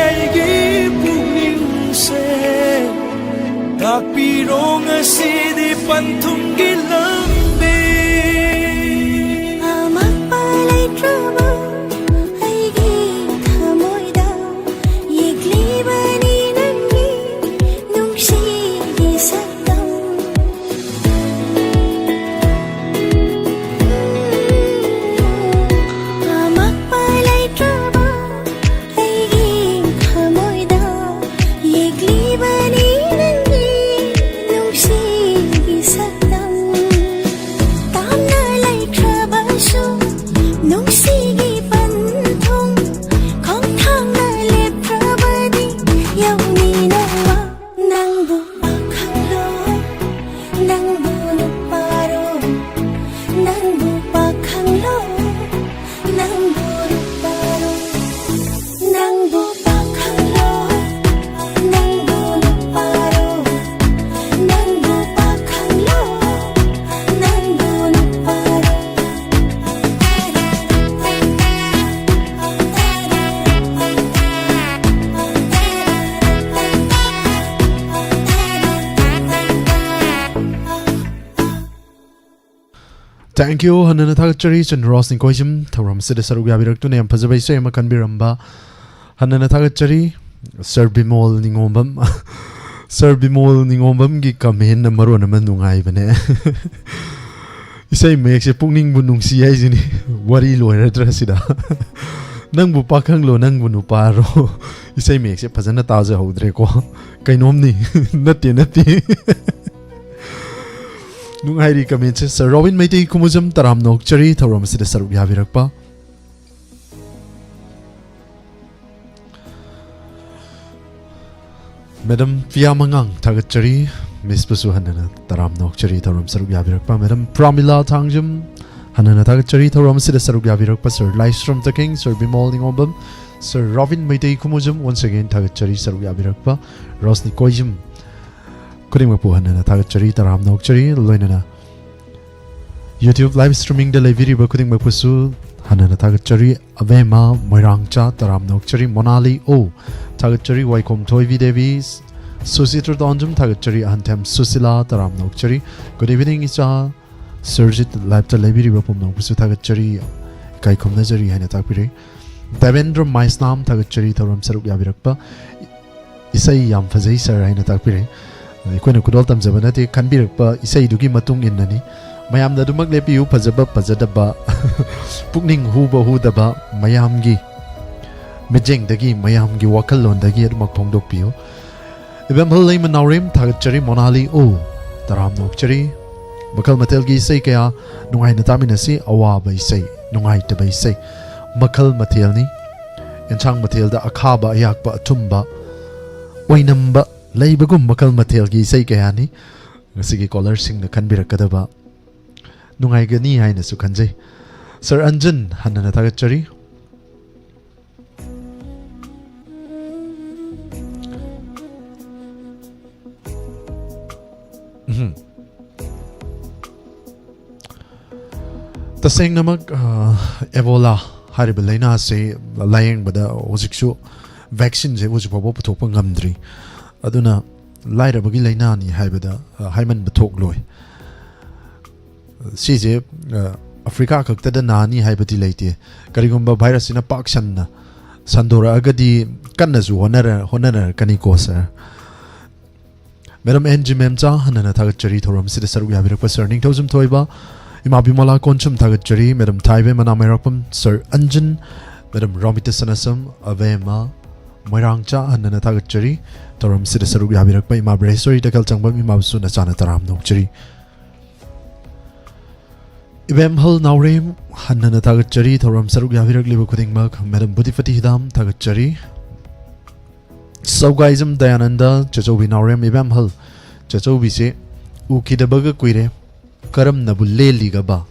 ꯑꯩꯒꯤ ꯄꯨꯛꯅꯤꯡꯁꯦ ꯇꯥꯛꯄꯤꯔꯣ ꯉꯁꯤꯗꯤ ꯄꯟꯊꯨꯡꯒꯤ ꯂꯝꯕꯤ꯫ ꯑꯃꯛꯄ ꯂꯩꯇ꯭ꯔꯕ ꯑꯩꯒꯤ ꯊꯃꯣꯏꯗ ꯌꯦꯛꯂꯤꯕꯅꯤ ꯅꯪꯒꯤ ꯅꯨꯡꯁꯤꯒꯤ ꯁꯛꯇꯝ꯫ ꯑꯃꯛꯄ ꯂꯩꯇ꯭ꯔꯕ ꯑꯩꯒꯤ ꯊꯃꯣꯏꯗ ꯌꯦꯛꯂꯤꯕꯅꯤ ꯅꯪꯒꯤ ꯅꯨꯡꯁꯤꯒꯤ ꯁꯛꯇꯝ꯫ Thank you. ꯍꯟꯅꯅ ꯊꯥꯒꯠꯆꯔꯤ ꯆꯟꯗ꯭ꯔꯣꯁ ꯅꯤꯡꯀꯣꯏꯖꯝ, ꯊꯧꯔꯝ ꯑꯁꯤꯗ ꯁꯔꯨꯛ ꯌꯥꯕꯤꯔꯛꯇꯨꯅ ꯌꯥꯝ ꯐꯖꯕ ꯏꯁꯩ ꯑꯃ ꯈꯟꯕꯤꯔꯝꯕ꯫ ꯍꯟꯅꯅ ꯊꯥꯒꯠꯆꯔꯤ꯫ Sir Bimol Ningombam, sir Bimol ꯅꯤꯉꯣꯝꯕꯝꯒꯤ comment ꯃꯔꯣꯟ ꯑꯃ ꯅꯨꯡꯉꯥꯏꯕꯅꯦ꯫ ꯏꯁꯩ ꯃꯌꯦꯛꯁꯦ ꯄꯨꯛꯅꯤꯡꯕꯨ ꯅꯨꯡꯁꯤ ꯍꯥꯏꯁꯤꯅꯤ꯫ ꯋꯥꯔꯤ ꯂꯣꯏꯔꯗ꯭ꯔꯥ ꯁꯤꯗ? ꯅꯪꯕꯨ ꯄꯥꯈꯪꯂꯣ, ꯅꯪꯕꯨ ꯅꯨꯄꯥꯔꯣ? ꯏꯁꯩ ꯃꯌꯦꯛꯁꯦ ꯐꯖꯅ ꯇꯥꯖꯍꯧꯗ꯭ꯔꯦꯀꯣ꯫ ꯀꯩꯅꯣꯝꯅꯤ꯫ ꯅꯠꯇꯦ, ꯅꯠꯇꯦ꯫ ꯅꯨꯡꯉꯥꯏꯔꯤ commentꯁꯦ꯫ ꯁꯔ ꯔꯣꯕꯤꯟ ꯃꯩꯇꯩ ꯈꯨꯃꯨꯖꯝ, ꯇꯔꯥꯝꯅ ꯑꯣꯛꯆꯔꯤ ꯊꯧꯔꯝ ꯑꯁꯤꯗ ꯁꯔꯨꯛ ꯌꯥꯕꯤꯔꯛꯄ꯫ ꯃꯦꯗꯝ ꯄꯤꯌꯥ ꯃꯉꯥꯡ, ꯊꯥꯒꯠꯆꯔꯤ꯫ ꯃꯤꯁꯄꯨꯁꯨ ꯍꯟꯅꯅ ꯇꯔꯥꯝꯅ ꯑꯣꯛꯆꯔꯤ ꯊꯧꯔꯝ ꯁꯔꯨꯛ ꯌꯥꯕꯤꯔꯛꯄ꯫ ꯃꯦꯗꯝ ꯄ꯭ꯔꯥꯃꯤꯂꯥ ꯊꯥꯡꯖꯝ, ꯍꯟꯅꯅ ꯊꯥꯒꯠꯆꯔꯤ ꯊꯧꯔꯝ ꯑꯁꯤꯗ ꯁꯔꯨꯛ ꯌꯥꯕꯤꯔꯛꯄ꯫ Sir Laishram Takhel, sir Bimol Ningombam, sir Robin Meitei Khumujam, once again ꯊꯥꯒꯠꯆꯔꯤ ꯁꯔꯨꯛ ꯌꯥꯕꯤꯔꯛꯄ꯫ ꯔꯣꯁꯅꯤ ꯀꯣꯏꯖꯝ, ꯈꯨꯗꯤꯡꯃꯛꯄꯨ ꯍꯟꯅꯅ ꯊꯥꯒꯠꯆꯔꯤ, ꯇꯔꯥꯝꯅ ꯑꯣꯛꯆꯔꯤ꯫ ꯂꯣꯏꯅꯅ YouTube live streamingꯗ ꯂꯩꯕꯤꯔꯤꯕ ꯈꯨꯗꯤꯡꯃꯛꯄꯨꯁꯨ ꯍꯟꯅꯅ ꯊꯥꯒꯠꯆꯔꯤ꯫ ꯑꯕꯦꯝꯃ ꯃꯣꯏꯔꯥꯡꯆꯥ, ꯇꯔꯥꯝꯅ ꯑꯣꯛꯆꯔꯤ꯫ ꯃꯣꯅꯥꯂꯤ ꯑꯣ, ꯊꯥꯒꯠꯆꯔꯤ꯫ ꯋꯥꯏꯈꯣꯝ ꯊꯣꯏꯕꯤ ꯗꯦꯕꯤ, ꯁꯨꯁꯤꯇ꯭ꯔ ꯇꯣꯟꯖꯝ, ꯊꯥꯒꯠꯆꯔꯤ꯫ ꯑꯍꯟꯊꯦꯝ ꯁꯨꯁꯤꯂꯥ, ꯇꯔꯥꯝꯅ ꯑꯣꯛꯆꯔꯤ꯫ Good evening ꯏꯆꯥ꯫ ꯁꯔꯖꯤꯠ liveꯇ ꯂꯩꯕꯤꯔꯤꯕ ꯄꯨꯝꯅꯃꯛꯄꯨꯁꯨ ꯊꯥꯒꯠꯆꯔꯤ, ꯏꯀꯥꯏ ꯈꯨꯝꯅꯖꯔꯤ ꯍꯥꯏꯅ ꯇꯥꯛꯄꯤꯔꯦ꯫ ꯗꯦꯕꯦꯟꯗ꯭ꯔ ꯃꯥꯏꯁꯅꯥꯝ, ꯊꯥꯒꯠꯆꯔꯤ ꯊꯧꯔꯝ ꯁꯔꯨꯛ ꯌꯥꯕꯤꯔꯛꯄ꯫ ꯏꯁꯩ ꯌꯥꯝ ꯐꯖꯩ ꯁꯔ ꯍꯥꯏꯅ ꯇꯥꯛꯄꯤꯔꯦ꯫ ꯑꯩꯈꯣꯏꯅ ꯈꯨꯗꯣꯜ ꯇꯝꯖꯕ ꯅꯠꯇꯦ, ꯈꯟꯕꯤꯔꯛꯄ ꯏꯁꯩꯗꯨꯒꯤ ꯃꯇꯨꯡ ꯏꯟꯅꯅꯤ꯫ ꯃꯌꯥꯝꯗ ꯑꯗꯨꯃꯛ ꯂꯦꯞꯄꯤꯌꯨ, ꯐꯖꯕ ꯐꯖꯗꯕ, ꯄꯨꯛꯅꯤꯡ ꯍꯨꯕ ꯍꯨꯗꯕ ꯃꯌꯥꯝꯒꯤ ꯃꯤꯠꯌꯦꯡꯗꯒꯤ, ꯃꯌꯥꯝꯒꯤ ꯋꯥꯈꯜꯂꯣꯟꯗꯒꯤ ꯑꯗꯨꯃꯛ ꯐꯣꯡꯗꯣꯛꯄꯤꯌꯨ꯫ ꯏꯕꯦꯝꯍꯜ ꯂꯩꯃ ꯅꯥꯎꯔꯦꯝ, ꯊꯥꯒꯠꯆꯔꯤ꯫ ꯃꯣꯅꯥꯂꯤ ꯑꯣ, ꯇꯔꯥꯝꯅ ꯑꯣꯛꯆꯔꯤ꯫ ꯃꯈꯜ ꯃꯊꯦꯜꯒꯤ ꯏꯁꯩ ꯀꯌꯥ ꯅꯨꯡꯉꯥꯏꯅ ꯇꯥꯃꯤꯟꯅꯁꯤ꯫ ꯑꯋꯥꯕ ꯏꯁꯩ, ꯅꯨꯡꯉꯥꯏꯇꯕ ꯏꯁꯩ, ꯃꯈꯜ ꯃꯊꯦꯜꯅꯤ꯫ ꯑꯦꯟꯁꯥꯡ ꯃꯊꯦꯜꯗ ꯑꯈꯥꯕ, ꯑꯌꯥꯛꯄ, ꯑꯊꯨꯝꯕ, ꯑꯣꯏꯅꯝꯕ ꯂꯩꯕꯒꯨꯝ ꯃꯈꯜ ꯃꯊꯦꯜꯒꯤ ꯏꯁꯩ ꯀꯌꯥꯅꯤ꯫ ꯉꯁꯤꯒꯤ ꯀꯣꯂꯔꯁꯤꯡꯅ ꯈꯟꯕꯤꯔꯛꯀꯗꯕ ꯅꯨꯡꯉꯥꯏꯒꯅꯤ ꯍꯥꯏꯅꯁꯨ ꯈꯟꯖꯩ꯫ ꯁꯔ ꯑꯟꯖꯟ, ꯍꯟꯅꯅ ꯊꯥꯒꯠꯆꯔꯤ꯫ ꯎꯝ꯫ ꯇꯁꯦꯡꯅꯃꯛ, ꯑ, ꯑꯦꯕꯣꯂꯥ ꯍꯥꯏꯔꯤꯕ ꯂꯥꯏꯅꯥꯁꯤ ꯂꯥꯏꯌꯦꯡꯕꯗ ꯍꯧꯖꯤꯛꯁꯨ vaccine ꯁꯦ ꯍꯧꯖꯤꯛ ꯐꯥꯎꯕ ꯄꯨꯊꯣꯛꯄ ꯉꯝꯗ꯭ꯔꯤ꯫ ꯑꯗꯨꯅ ꯂꯥꯏꯔꯕꯒꯤ ꯂꯥꯏꯅꯥꯅꯤ ꯍꯥꯏꯕꯗ, ꯑ, ꯍꯥꯏꯃꯟꯕ ꯊꯣꯛꯂꯣꯏ꯫ ꯁꯤꯁꯦ ꯑ, ꯑꯐ꯭ꯔꯤꯀꯥ ꯈꯛꯇꯗ ꯅꯥꯅꯤ ꯍꯥꯏꯕꯗꯤ ꯂꯩꯇꯦ꯫ ꯀꯔꯤꯒꯨꯝꯕ ꯚꯥꯏꯔꯁꯁꯤꯅ ꯄꯥꯛ ꯁꯟꯅ ꯁꯟꯗꯣꯔꯛꯑꯒꯗꯤ ꯀꯟꯅꯁꯨ ꯍꯣꯠꯅꯔ ꯍꯣꯠꯅꯅꯔꯛꯀꯅꯤꯀꯣ ꯁꯥꯔ꯫ ꯃꯦꯗꯥꯝ ꯑꯦꯟ ꯖꯤ ꯃꯦꯝꯆꯥ, ꯍꯟꯅ ꯍꯟꯅ ꯊꯥꯒꯠꯆꯔꯤ ꯊꯧꯔꯝꯁꯤꯗ ꯁꯔꯨꯛ ꯌꯥꯕꯤꯔꯛꯄ ꯁꯥꯔ ꯅꯤꯡꯊꯧꯖꯝ ꯊꯣꯏꯕ, ꯏꯃꯥ ꯕꯤꯃꯣꯂꯥ ꯀꯣꯟꯁꯨꯝ ꯊꯥꯒꯠꯆꯔꯤ, ꯃꯦꯗꯥꯝ ꯊꯥꯏꯕꯦꯝ ꯃꯅꯥꯃꯩꯔꯥꯛꯄꯝ, ꯁꯥꯔ ꯑꯟꯖꯟ, ꯃꯦꯗꯥꯝ ꯔꯣꯃꯤꯇꯥ ꯁꯅꯥꯁꯝ, ꯑꯕꯦꯝꯃ ꯃꯣꯏꯔꯥꯡꯆꯥ, ꯍꯟꯅ ꯍꯟꯅ ꯊꯥꯒꯠꯆꯔꯤ ꯊꯧꯔꯝꯁꯤꯗ ꯁꯔꯨꯛ ꯌꯥꯕꯤꯔꯛꯄ ꯏꯃꯥ ꯕ꯭ꯔꯍꯦꯁꯣꯔꯤ ꯇꯈꯦꯜ ꯆꯪꯕꯝ, ꯏꯃꯥꯕꯨꯁꯨ ꯅꯆꯥꯅ ꯇꯔꯥꯝꯅ ꯑꯣꯛꯆꯔꯤ꯫ ꯏꯕꯦꯝꯍꯜ ꯅꯥꯎꯔꯦꯝ, ꯍꯟꯅ ꯍꯟꯅ ꯊꯥꯒꯠꯆꯔꯤ ꯊꯧꯔꯝ ꯁꯔꯨꯛ ꯌꯥꯕꯤꯔꯛꯂꯤꯕ ꯈꯨꯗꯤꯡꯃꯛ꯫ ꯃꯦꯗꯥꯝ ꯕꯨꯙꯤꯄꯇꯤ ꯍꯤꯗꯥꯝ ꯊꯥꯒꯠꯆꯔꯤ꯫ ꯁꯧꯒꯥꯏꯖꯝ ꯗꯌꯥꯅꯟꯗ, ꯆꯦꯆꯧꯕꯤ ꯅꯥꯎꯔꯦꯝ, ꯏꯕꯦꯝꯍꯜ, ꯆꯦꯆꯧꯕꯤꯁꯦ ꯎꯈꯤꯗꯕꯒ ꯀꯨꯏꯔꯦ, ꯀꯔꯝꯅꯕꯨ ꯂꯦꯜꯂꯤꯒꯕ?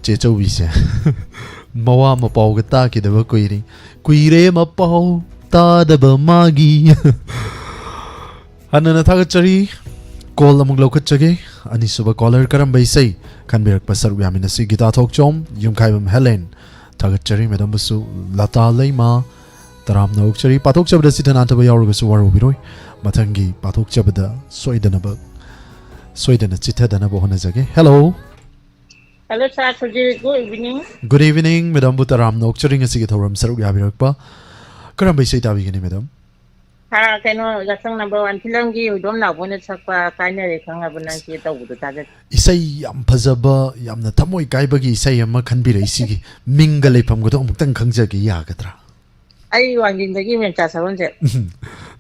ꯆꯦꯆꯧꯕꯤꯁꯦ ꯃꯋꯥ ꯃꯄꯥꯎꯒ ꯇꯥꯈꯤꯗꯕ ꯀꯨꯏꯔꯦ, ꯀꯨꯏꯔꯦ ꯃꯄꯥꯎ ꯇꯥꯗꯕ ꯃꯥꯒꯤ꯫ ꯍꯟꯅ ꯍꯟꯅ ꯊꯥꯒꯠꯆꯔꯤ꯫ ꯀꯣꯜ ꯑꯃꯨꯛ ꯂꯧꯈꯠꯆꯒꯦ꯫ ꯑꯅꯤꯁꯨꯕ ꯀꯣꯂꯔ, ꯀꯔꯝꯕ ꯏꯁꯩ ꯈꯟꯕꯤꯔꯛꯄ? ꯁꯔꯨꯛ ꯌꯥꯃꯤꯟꯅꯁꯤ꯫ ꯒꯤꯇꯥ ꯊꯣꯛꯆꯣꯝ, ꯌꯨꯝꯈꯥꯏꯕꯝ ꯍꯦꯂꯦꯟ, ꯊꯥꯒꯠꯆꯔꯤ꯫ ꯃꯦꯗꯥꯝꯕꯨꯁꯨ ꯂꯇꯥ ꯂꯩꯃ, ꯇꯔꯥꯝꯅ ꯑꯣꯛꯆꯔꯤ꯫ ꯄꯥꯊꯣꯛꯆꯕꯗ ꯆꯤꯠꯊ ꯅꯥꯟꯊꯕ ꯌꯥꯎꯔꯒꯁꯨ ꯋꯥꯔꯧꯕꯤꯔꯣꯏ꯫ ꯃꯊꯪꯒꯤ ꯄꯥꯊꯣꯛꯆꯕꯗ ꯁꯣꯏꯗꯅꯕ, ꯁꯣꯏꯗꯅ ꯆꯤꯠꯊꯗꯅꯕ ꯍꯣꯠꯅꯖꯒꯦ꯫ Hello. Hello, sir. Sujit, good evening. Good evening, ꯃꯦꯗꯥꯝꯕꯨ ꯇꯔꯥꯝꯅ ꯑꯣꯛꯆꯔꯤ ꯉꯁꯤꯒꯤ ꯊꯧꯔꯝ ꯁꯔꯨꯛ ꯌꯥꯕꯤꯔꯛꯄ꯫ ꯀꯔꯝꯕ ꯏꯁꯩ ꯇꯥꯕꯤꯒꯅꯤ, ꯃꯦꯗꯥꯝ? ꯁꯥꯔ, ꯀꯩꯅꯣ, ꯌꯥꯁꯪ ꯅꯝꯕꯔ ꯋꯥꯟ ꯐꯤꯂꯝꯒꯤ ꯍꯨꯏꯗꯣꯝ ꯅꯥꯎꯕꯣꯏꯅ ꯁꯛꯄ ꯀꯥꯏꯅꯔꯦ ꯈꯪꯉꯕ ꯅꯪꯁꯦ ꯇꯧꯕꯗꯣ ꯇꯥꯖꯗꯦ꯫ ꯏꯁꯩ ꯌꯥꯝ ꯐꯖꯕ, ꯌꯥꯝꯅ ꯊꯃꯣꯏ ꯀꯥꯏꯕꯒꯤ ꯏꯁꯩ ꯑꯃ ꯈꯟꯕꯤꯔꯛꯏꯁꯤꯒꯤ ꯃꯤꯡꯒ ꯂꯩꯐꯝꯒꯗꯣ ꯑꯃꯨꯛꯇꯪ ꯈꯪꯖꯒꯦ, ꯌꯥꯒꯗ꯭ꯔꯥ? ꯑꯩ ꯋꯥꯡꯖꯤꯡꯗꯒꯤ ꯃꯦꯝꯆꯥ ꯁꯒꯣꯜꯁꯦ꯫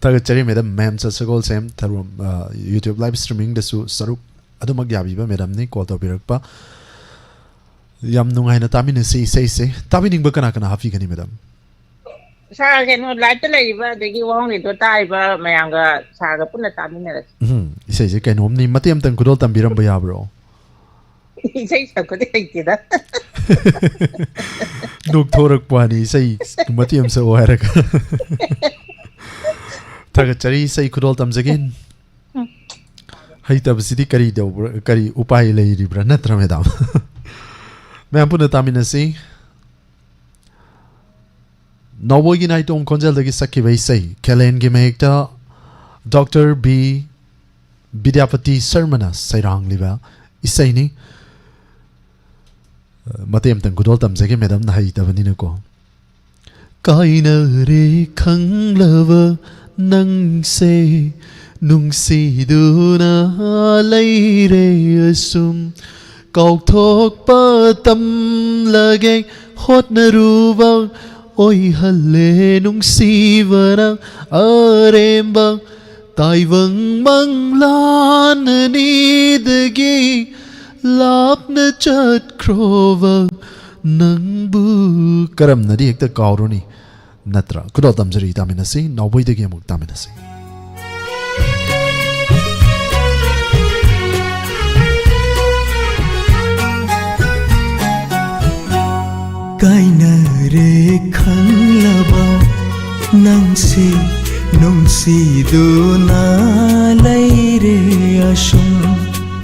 ꯊꯥꯒꯠꯆꯔꯤ ꯃꯦꯗꯥꯝ, ꯃꯦꯝꯆꯥ ꯁꯒꯣꯜꯁꯦꯝ ꯊꯧꯔꯝ, ꯑ, YouTube live streamingꯗꯁꯨ ꯁꯔꯨꯛ ꯑꯗꯨꯃꯛ ꯌꯥꯕꯤꯕ ꯃꯦꯗꯥꯝꯅꯤ ꯀꯣꯜ ꯇꯧꯕꯤꯔꯛꯄ꯫ ꯌꯥꯝ ꯅꯨꯡꯉꯥꯏꯅ ꯇꯥꯃꯤꯟꯅꯁꯤ ꯏꯁꯩꯁꯦ꯫ ꯇꯥꯕꯤꯅꯤꯡꯕ ꯀꯅꯥ ꯀꯅꯥ ꯍꯥꯞꯄꯤꯒꯅꯤ, ꯃꯦꯗꯥꯝ? ꯁꯥꯔ, ꯀꯩꯅꯣ, ꯂꯥꯏꯞꯇ ꯂꯩꯔꯤꯕ ꯑꯗꯒꯤ ꯋꯥꯍꯪ ꯂꯤꯗꯣ ꯇꯥꯔꯤꯕ ꯃꯌꯥꯝꯒ ꯁꯥꯔꯒ ꯄꯨꯟꯅ ꯇꯥꯃꯤꯟꯅꯔꯁꯤ꯫ ꯎꯝ, ꯏꯁꯩꯁꯦ ꯀꯩꯅꯣꯝꯅꯤ, ꯃꯇꯦꯛ ꯑꯃꯇꯪ ꯈꯨꯗꯣꯜ ꯇꯝꯕꯤꯔꯝꯕ ꯌꯥꯕ꯭ꯔꯣ? ꯏꯁꯩ ꯁꯛꯄꯗꯤ ꯍꯩꯇꯦꯗ꯫ ꯅꯣꯛꯊꯣꯔꯛꯄ ꯋꯥꯅꯤ, ꯏꯁꯩ ꯃꯇꯦꯛ ꯑꯃ ꯁꯛꯑꯣ ꯍꯥꯏꯔꯒ꯫ ꯊꯥꯒꯠꯆꯔꯤ, ꯏꯁꯩ ꯈꯨꯗꯣꯜ ꯇꯝꯖꯒꯦ꯫ ꯍꯩꯇꯕꯁꯤꯗꯤ ꯀꯔꯤ ꯇꯧꯕ꯭ꯔꯥ, ꯀꯔꯤ ꯎꯄꯥꯏ ꯂꯩꯔꯤꯕ꯭ꯔꯥ, ꯅꯠꯇ꯭ꯔꯥ, ꯃꯦꯗꯥꯝ? ꯃꯌꯥꯝ ꯄꯨꯟꯅ ꯇꯥꯃꯤꯟꯅꯁꯤ꯫ ꯅꯥꯎꯕꯣꯏꯒꯤ ꯅꯥꯏꯇꯣꯝ ꯈꯣꯟꯖꯦꯜꯗꯒꯤ ꯁꯛꯈꯤꯕ ꯏꯁꯩ, ꯈꯦꯂꯦꯟꯒꯤ ꯃꯌꯦꯛꯇ ꯗꯣꯛꯇꯔ ꯕꯤ ꯕꯤꯗ꯭ꯌꯥꯄꯇꯤ ꯁꯔꯃꯅ ꯁꯩꯔꯥꯡꯂꯤꯕ ꯏꯁꯩꯅꯤ꯫ ꯃꯇꯦꯛ ꯑꯃꯇꯪ ꯈꯨꯗꯣꯜ ꯇꯝꯖꯒꯦ, ꯃꯦꯗꯝꯅ ꯍꯩꯇꯕꯅꯤꯅꯀꯣ꯫ ꯀꯥꯏꯅꯔꯦ ꯈꯪꯂꯕ ꯅꯪꯁꯦ, ꯅꯨꯡꯁꯤꯗꯨꯅ ꯂꯩꯔꯦ ꯑꯁꯨꯝ꯫ ꯀꯥꯎꯊꯣꯛꯄ ꯇꯝꯂꯒꯦ ꯍꯣꯠꯅꯔꯨꯕ, ꯑꯣꯏꯍꯜꯂꯦ ꯅꯨꯡꯁꯤꯕꯅ ꯑꯔꯦꯝꯕ꯫ ꯇꯥꯏꯕꯪ ꯃꯪꯂꯥꯟ ꯑꯅꯤꯗꯒꯤ ꯂꯥꯞꯅ ꯆꯠꯈ꯭ꯔꯣꯕ ꯅꯪꯕꯨ꯫ ꯀꯔꯝꯅꯗꯤ ꯍꯦꯛꯇ ꯀꯥꯎꯔꯨꯅꯤ, ꯅꯠꯇ꯭ꯔꯥ? ꯈꯨꯗꯣꯜ ꯇꯝꯖꯔꯤ, ꯇꯥꯃꯤꯟꯅꯁꯤ, ꯅꯥꯎꯕꯣꯏꯗꯒꯤ ꯑꯃꯨꯛ ꯇꯥꯃꯤꯟꯅꯁꯤ꯫ ꯀꯥꯏꯅꯔꯦ ꯈꯪꯂꯕ ꯅꯪꯁꯦ, ꯅꯨꯡꯁꯤꯗꯨꯅ ꯂꯩꯔꯦ ꯑꯁꯨꯝ꯫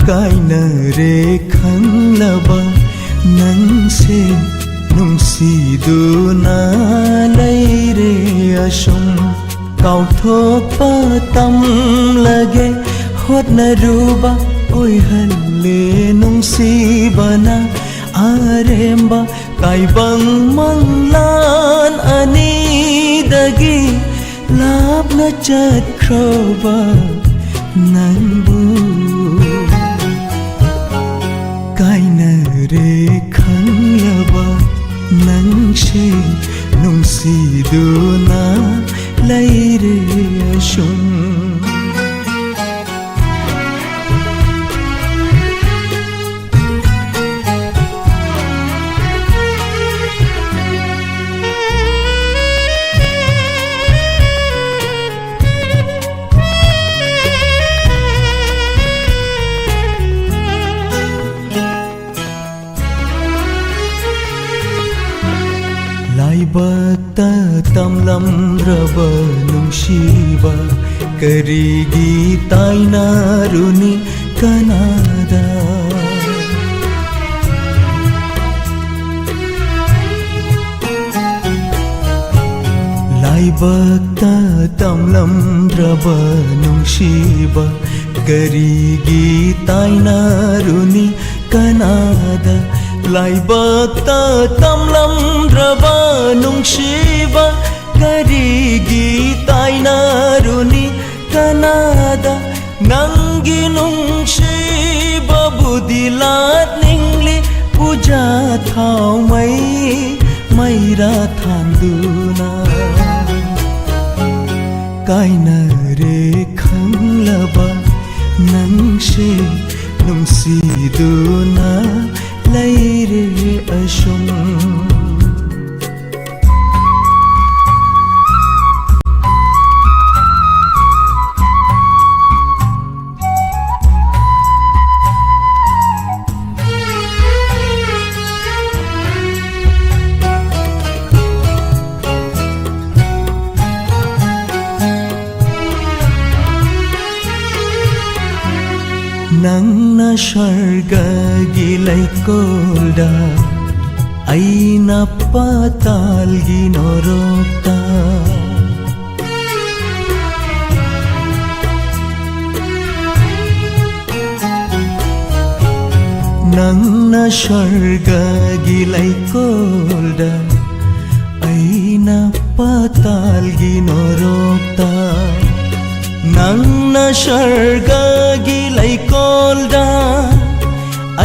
ꯀꯥꯏꯅꯔꯦ ꯈꯪꯂꯕ ꯅꯪꯁꯦ, ꯅꯨꯡꯁꯤꯗꯨꯅ ꯂꯩꯔꯦ ꯑꯁꯨꯝ꯫ ꯀꯥꯎꯊꯣꯛꯄ ꯇꯝꯂꯒꯦ ꯍꯣꯠꯅꯔꯨꯕ, ꯑꯣꯏꯍꯜꯂꯦ ꯅꯨꯡꯁꯤꯕꯅ ꯑꯔꯦꯝꯕ꯫ ꯇꯥꯏꯕꯪ ꯃꯪꯂꯥꯟ ꯑꯅꯤꯗꯒꯤ ꯂꯥꯞꯅ ꯆꯠꯈ꯭ꯔꯕ ꯅꯪꯕꯨ꯫ ꯀꯥꯏꯅꯔꯦ ꯈꯪꯂꯕ ꯅꯪꯁꯦ, ꯅꯨꯡꯁꯤꯗꯨꯅ ꯂꯩꯔꯦ ꯑꯁꯨꯝ꯫ ꯂꯥꯏꯕꯛꯇ ꯇꯝꯂꯝꯗ꯭ꯔꯕ ꯅꯨꯡꯁꯤꯕ ꯀꯔꯤꯒꯤ ꯇꯥꯏꯅꯔꯨꯅꯤ ꯀꯅꯥꯗ? ꯂꯥꯏꯕꯛꯇ ꯇꯝꯂꯝꯗ꯭ꯔꯕ ꯅꯨꯡꯁꯤꯕ ꯀꯔꯤꯒꯤ ꯇꯥꯏꯅꯔꯨꯅꯤ ꯀꯅꯥꯗ? ꯂꯥꯏꯕꯛꯇ ꯇꯝꯂꯝꯗ꯭ꯔꯕ ꯅꯨꯡꯁꯤꯕ ꯀꯔꯤꯒꯤ ꯇꯥꯏꯅꯔꯨꯅꯤ ꯀꯅꯥꯗ? ꯅꯪꯒꯤ ꯅꯨꯡꯁꯤꯕꯕꯨꯗꯤ ꯂꯥꯠꯅꯤꯡꯂꯤ ꯄꯨꯖꯥ ꯊꯥꯎꯃꯩ ꯃꯩꯔꯥ ꯊꯥꯟꯗꯨꯅ꯫ ꯀꯥꯏꯅꯔꯦ ꯈꯪꯂꯕ ꯅꯪꯁꯦ ꯅꯨꯡꯁꯤꯗꯨꯅ ꯂꯩꯔꯦ ꯑꯁꯨꯝ꯫ ꯅꯪꯅ ꯁ꯭ꯋꯔꯒꯒꯤ ꯂꯩꯀꯣꯜꯗ, ꯑꯩꯅ ꯄꯥꯇꯥꯜꯒꯤ ꯅꯣꯔꯣꯛꯇ꯫ ꯅꯪꯅ ꯁ꯭ꯋꯔꯒꯒꯤ ꯂꯩꯀꯣꯜꯗ, ꯑꯩꯅ ꯄꯥꯇꯥꯜꯒꯤ ꯅꯣꯔꯣꯛꯇ꯫ ꯅꯪꯅ ꯁ꯭ꯋꯔꯒꯒꯤ ꯂꯩꯀꯣꯜꯗ,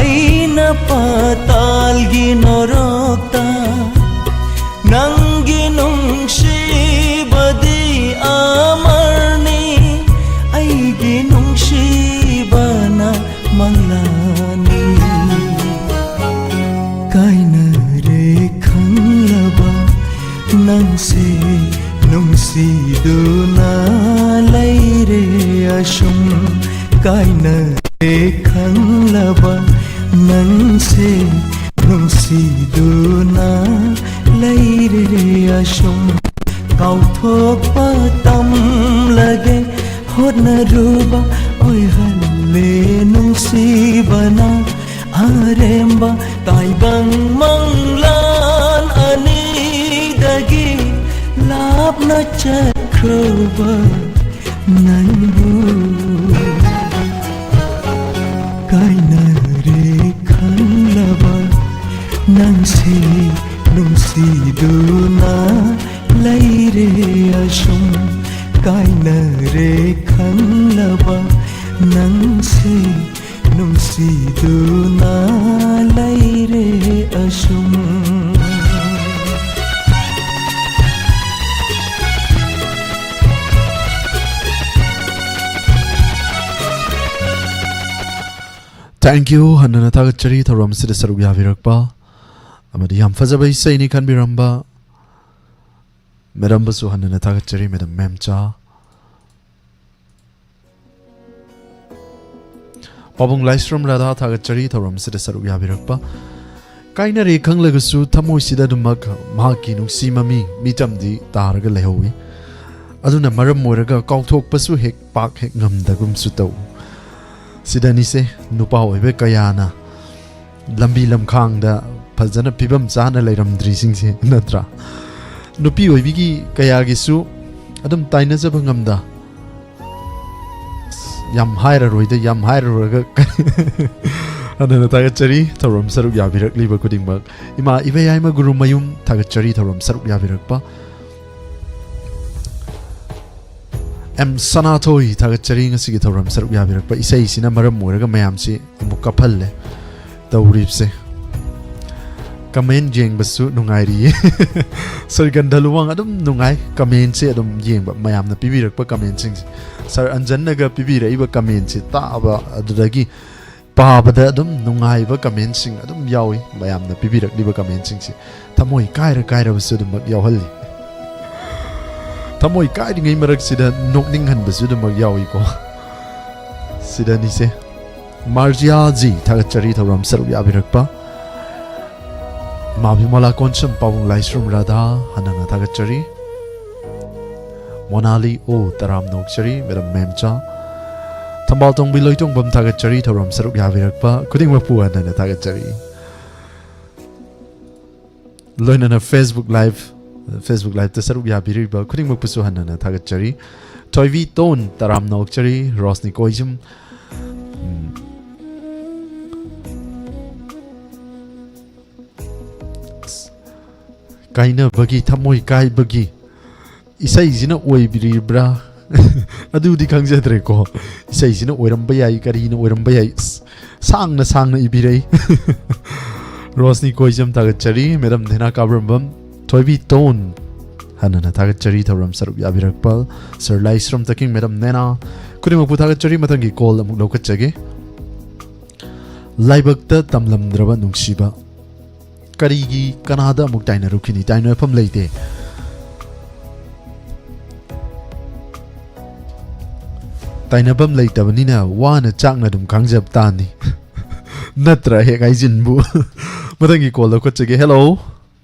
ꯑꯩꯅ ꯄꯥꯇꯥꯜꯒꯤ ꯅꯣꯔꯣꯛꯇ꯫ ꯅꯪꯒꯤ ꯅꯨꯡꯁꯤꯕꯗꯤ ꯑꯃꯔꯅꯤ, ꯑꯩꯒꯤ ꯅꯨꯡꯁꯤꯕꯅ ꯃꯪꯂꯥꯅꯤ꯫ ꯀꯥꯏꯅꯔꯦ ꯈꯪꯂꯕ ꯅꯪꯁꯦ ꯅꯨꯡꯁꯤꯗꯨꯅ ꯂꯩꯔꯦ ꯑꯁꯨꯝ꯫ ꯀꯥꯏꯅꯔꯦ ꯈꯪꯂꯕ ꯅꯪꯁꯦ ꯅꯨꯡꯁꯤꯗꯨꯅ ꯂꯩꯔꯦ ꯑꯁꯨꯝ꯫ ꯀꯥꯎꯊꯣꯛꯄ ꯇꯝꯂꯒꯦ ꯍꯣꯠꯅꯔꯨꯕ ꯑꯣꯏꯍꯜꯂꯦ ꯅꯨꯡꯁꯤꯕꯅ꯫ ꯑꯔꯦꯝꯕ ꯇꯥꯏꯕꯪ ꯃꯪꯂꯥꯟ ꯑꯅꯤꯗꯒꯤ ꯂꯥꯞꯅ ꯆꯠꯈ꯭ꯔꯕ ꯅꯪꯕꯨ꯫ ꯁꯤꯗꯨꯅ ꯂꯩꯔꯦ ꯑꯁꯨꯝ, ꯀꯥꯏꯅꯔꯦ ꯈꯪꯂꯕ ꯅꯪꯁꯦ, ꯅꯨꯡꯁꯤꯗꯨꯅ ꯂꯩꯔꯦ ꯑꯁꯨꯝ꯫ Thank you, ꯍꯟꯅꯅ ꯊꯥꯒꯠꯆꯔꯤ ꯊꯧꯔꯝ ꯑꯁꯤꯗ ꯁꯔꯨꯛ ꯌꯥꯕꯤꯔꯛꯄ, ꯑꯃꯗꯤ ꯌꯥꯝ ꯐꯖꯕ ꯏꯁꯩꯅꯤ ꯈꯟꯕꯤꯔꯝꯕ ꯃꯦꯗꯥꯝꯕꯨꯁꯨ ꯍꯟꯅꯅ ꯊꯥꯒꯠꯆꯔꯤ, ꯃꯦꯗꯥꯝ ꯃꯦꯝꯆꯥ꯫ ꯄꯥꯕꯨꯡ ꯂꯥꯏꯁ꯭ꯔꯝ ꯔꯥꯙꯥ ꯊꯥꯒꯠꯆꯔꯤ ꯊꯧꯔꯝꯁꯤꯗ ꯁꯔꯨꯛ ꯌꯥꯕꯤꯔꯛꯄ꯫ ꯀꯥꯏꯅꯔꯦ ꯈꯪꯂꯒꯁꯨ ꯊꯃꯣꯏꯁꯤꯗ ꯑꯗꯨꯃꯛ ꯃꯍꯥꯛꯀꯤ ꯅꯨꯡꯁꯤ ꯃꯃꯤ ꯃꯤꯇꯝꯗꯤ ꯇꯥꯔꯒ ꯂꯩꯍꯧꯏ꯫ ꯑꯗꯨꯅ ꯃꯔꯝ ꯑꯣꯏꯔꯒ ꯀꯥꯎꯊꯣꯛꯄꯁꯨ ꯍꯦꯛ ꯄꯥꯛ ꯍꯦꯛ ꯉꯝꯗꯒꯨꯝꯁꯨ ꯇꯧ꯫ ꯁꯤꯗꯅꯤꯁꯦ ꯅꯨꯄꯥ ꯑꯣꯏꯕ ꯀꯌꯥꯅ ꯂꯝꯕꯤ ꯂꯝꯈꯥꯡꯗ ꯐꯖꯅ ꯐꯤꯕꯝ ꯆꯥꯅ ꯂꯩꯔꯝꯗ꯭ꯔꯤꯁꯤꯡꯁꯦ, ꯅꯠꯇ꯭ꯔꯥ? ꯅꯨꯄꯤ ꯑꯣꯏꯕꯤꯒꯤ ꯀꯌꯥꯒꯤꯁꯨ ꯑꯗꯨꯝ ꯇꯥꯏꯅꯖꯕ ꯉꯝꯗ꯫ ꯑꯁ, ꯌꯥꯝ ꯍꯥꯏꯔꯔꯣꯏꯗ, ꯌꯥꯝ ꯍꯥꯏꯔꯨꯔꯒ ꯍꯟꯅꯅ ꯊꯥꯒꯠꯆꯔꯤ ꯊꯧꯔꯝ ꯁꯔꯨꯛ ꯌꯥꯕꯤꯔꯛꯂꯤꯕ ꯈꯨꯗꯤꯡꯃꯛ꯫ ꯏꯃꯥ ꯏꯕꯦꯌꯥꯏꯃ ꯒꯨꯔꯨꯃꯌꯨꯝ ꯊꯥꯒꯠꯆꯔꯤ ꯊꯧꯔꯝ ꯁꯔꯨꯛ ꯌꯥꯕꯤꯔꯛꯄ꯫ ꯑꯦꯝ ꯁꯅꯥꯊꯣꯏ ꯊꯥꯒꯠꯆꯔꯤ ꯉꯁꯤꯒꯤ ꯊꯧꯔꯝ ꯁꯔꯨꯛ ꯌꯥꯕꯤꯔꯛꯄ꯫ ꯏꯁꯩꯁꯤꯅ ꯃꯔꯝ ꯑꯣꯏꯔꯒ ꯃꯌꯥꯝꯁꯤ ꯑꯃꯨꯛ ꯀꯞꯍꯜꯂꯦ ꯇꯧꯔꯤꯕꯁꯦ꯫ ꯀꯃꯦꯟ ꯌꯦꯡꯕꯁꯨ ꯅꯨꯡꯉꯥꯏꯔꯤꯌꯦ꯫ ꯁꯔꯒꯟꯙ ꯂꯨꯋꯥꯡ ꯑꯗꯨꯝ ꯅꯨꯡꯉꯥꯏ ꯀꯃꯦꯟꯁꯦ ꯑꯗꯨꯝ ꯌꯦꯡꯕ, ꯃꯌꯥꯝꯅ ꯄꯤꯕꯤꯔꯛꯄ ꯀꯃꯦꯟꯁꯤꯡꯁꯦ꯫ ꯁꯔ ꯑꯟꯖꯟꯅꯒ ꯄꯤꯕꯤꯔꯛꯏꯕ ꯀꯃꯦꯟꯁꯦ ꯇꯥꯕ, ꯑꯗꯨꯗꯒꯤ ꯄꯥꯕꯗ ꯑꯗꯨꯝ ꯅꯨꯡꯉꯥꯏꯕ ꯀꯃꯦꯟꯁꯤꯡ ꯑꯗꯨꯝ ꯌꯥꯎꯏ꯫ ꯃꯌꯥꯝꯅ ꯄꯤꯕꯤꯔꯛꯂꯤꯕ ꯀꯃꯦꯟꯁꯤꯡꯁꯦ ꯊꯃꯣꯏ ꯀꯥꯏꯔ ꯀꯥꯏꯔꯕꯁꯨ ꯑꯗꯨꯃꯛ ꯌꯥꯎꯍꯜꯂꯤ꯫ ꯊꯃꯣꯏ ꯀꯥꯏꯔꯤꯉꯩ ꯃꯔꯛꯁꯤꯗ ꯅꯣꯛꯅꯤꯡꯍꯟꯕꯁꯨ ꯑꯗꯨꯃꯛ ꯌꯥꯎꯏꯀꯣ꯫ ꯁꯤꯗꯅꯤꯁꯦ꯫ ꯃꯥꯔꯖꯤꯌꯥ ꯖꯤ ꯊꯥꯒꯠꯆꯔꯤ ꯊꯧꯔꯝ ꯁꯔꯨꯛ ꯌꯥꯕꯤꯔꯛꯄ꯫ ꯃꯥꯕꯤꯃꯂꯥ ꯀꯣꯟꯁꯝ ꯄꯥꯕꯨꯡ ꯂꯥꯏꯁ꯭ꯔꯝ ꯔꯥꯙꯥ ꯍꯟꯅꯅ ꯊꯥꯒꯠꯆꯔꯤ꯫ ꯃꯣꯅꯥꯂꯤ ꯑꯣ ꯇꯔꯥꯝꯅ ꯑꯣꯛꯆꯔꯤ ꯃꯦꯗꯥꯝ ꯃꯦꯝꯆꯥ꯫ ꯊꯝꯕꯥꯜ ꯇꯣꯡꯕꯤ ꯂꯣꯏꯇꯣꯡꯕꯝ ꯊꯥꯒꯠꯆꯔꯤ ꯊꯧꯔꯝ ꯁꯔꯨꯛ ꯌꯥꯕꯤꯔꯛꯄ ꯈꯨꯗꯤꯡꯃꯛꯄꯨ ꯍꯟꯅꯅ ꯊꯥꯒꯠꯆꯔꯤ꯫ ꯂꯣꯏꯅꯅ Facebook Live, Facebook Liveꯇ ꯁꯔꯨꯛ ꯌꯥꯕꯤꯔꯤꯕ ꯈꯨꯗꯤꯡꯃꯛꯄꯨꯁꯨ ꯍꯟꯅꯅ ꯊꯥꯒꯠꯆꯔꯤ꯫ ꯊꯣꯏꯕꯤ ꯇꯣꯟ ꯇꯔꯥꯝꯅ ꯑꯣꯛꯆꯔꯤ, ꯔꯣꯁꯅꯤ ꯀꯣꯏꯖꯝ, ꯎꯝ, ꯑꯁ, ꯀꯥꯏꯅꯕꯒꯤ ꯊꯃꯣꯏ ꯀꯥꯏꯕꯒꯤ ꯏꯁꯩꯁꯤꯅ ꯑꯣꯏꯕꯤꯔꯤꯕ꯭ꯔꯥ? ꯑꯗꯨꯗꯤ ꯈꯪꯖꯗ꯭ꯔꯦꯀꯣ꯫ ꯏꯁꯩꯁꯤꯅ ꯑꯣꯏꯔꯝꯕ ꯌꯥꯏ, ꯀꯔꯤꯅ ꯑꯣꯏꯔꯝꯕ ꯌꯥꯏ꯫ ꯑꯁ, ꯁꯥꯡꯅ ꯁꯥꯡꯅ ꯏꯕꯤꯔꯛꯏ꯫ ꯔꯣꯁꯅꯤ ꯀꯣꯏꯖꯝ ꯊꯥꯒꯠꯆꯔꯤ꯫ ꯃꯦꯗꯝ ꯙꯦꯅꯥ ꯀꯥꯕ꯭ꯔꯝꯕꯝ, ꯊꯣꯏꯕꯤ ꯇꯣꯟ, ꯍꯟꯅꯅ ꯊꯥꯒꯠꯆꯔꯤ ꯊꯧꯔꯝ ꯁꯔꯨꯛ ꯌꯥꯕꯤꯔꯛꯄ꯫ ꯁꯔ ꯂꯥꯏꯁ꯭ꯔꯝ ꯇꯀꯤꯡ, ꯃꯦꯗꯝ ꯅꯦꯅꯥ, ꯈꯨꯗꯤꯡꯃꯛꯄꯨ ꯊꯥꯒꯠꯆꯔꯤ꯫ ꯃꯊꯪꯒꯤ ꯀꯣꯜ ꯑꯃꯨꯛ ꯂꯧꯈꯠꯆꯒꯦ꯫ ꯂꯥꯏꯕꯛꯇ ꯇꯝꯂꯝꯗ꯭ꯔꯕ ꯅꯨꯡꯁꯤꯕ꯫ ꯀꯔꯤꯒꯤ ꯀꯅꯥꯗ ꯑꯃꯨꯛ ꯇꯥꯏꯅꯔꯨꯈꯤꯅꯤ? ꯇꯥꯏꯅꯐꯝ ꯂꯩꯇꯦ꯫ ꯇꯥꯏꯅꯐꯝ ꯂꯩꯇꯕꯅꯤꯅ ꯋꯥꯅ ꯆꯥꯛꯅ ꯑꯗꯨꯝ ꯈꯥꯡꯖꯕ ꯇꯥꯅꯤ꯫ ꯅꯠꯇ꯭ꯔꯥ ꯍꯦꯛ ꯍꯥꯏꯖꯤꯟꯕꯨ? ꯃꯊꯪꯒꯤ ꯀꯣꯜ ꯂꯧꯈꯠꯆꯒꯦ꯫ ꯍꯦꯜꯂꯣ꯫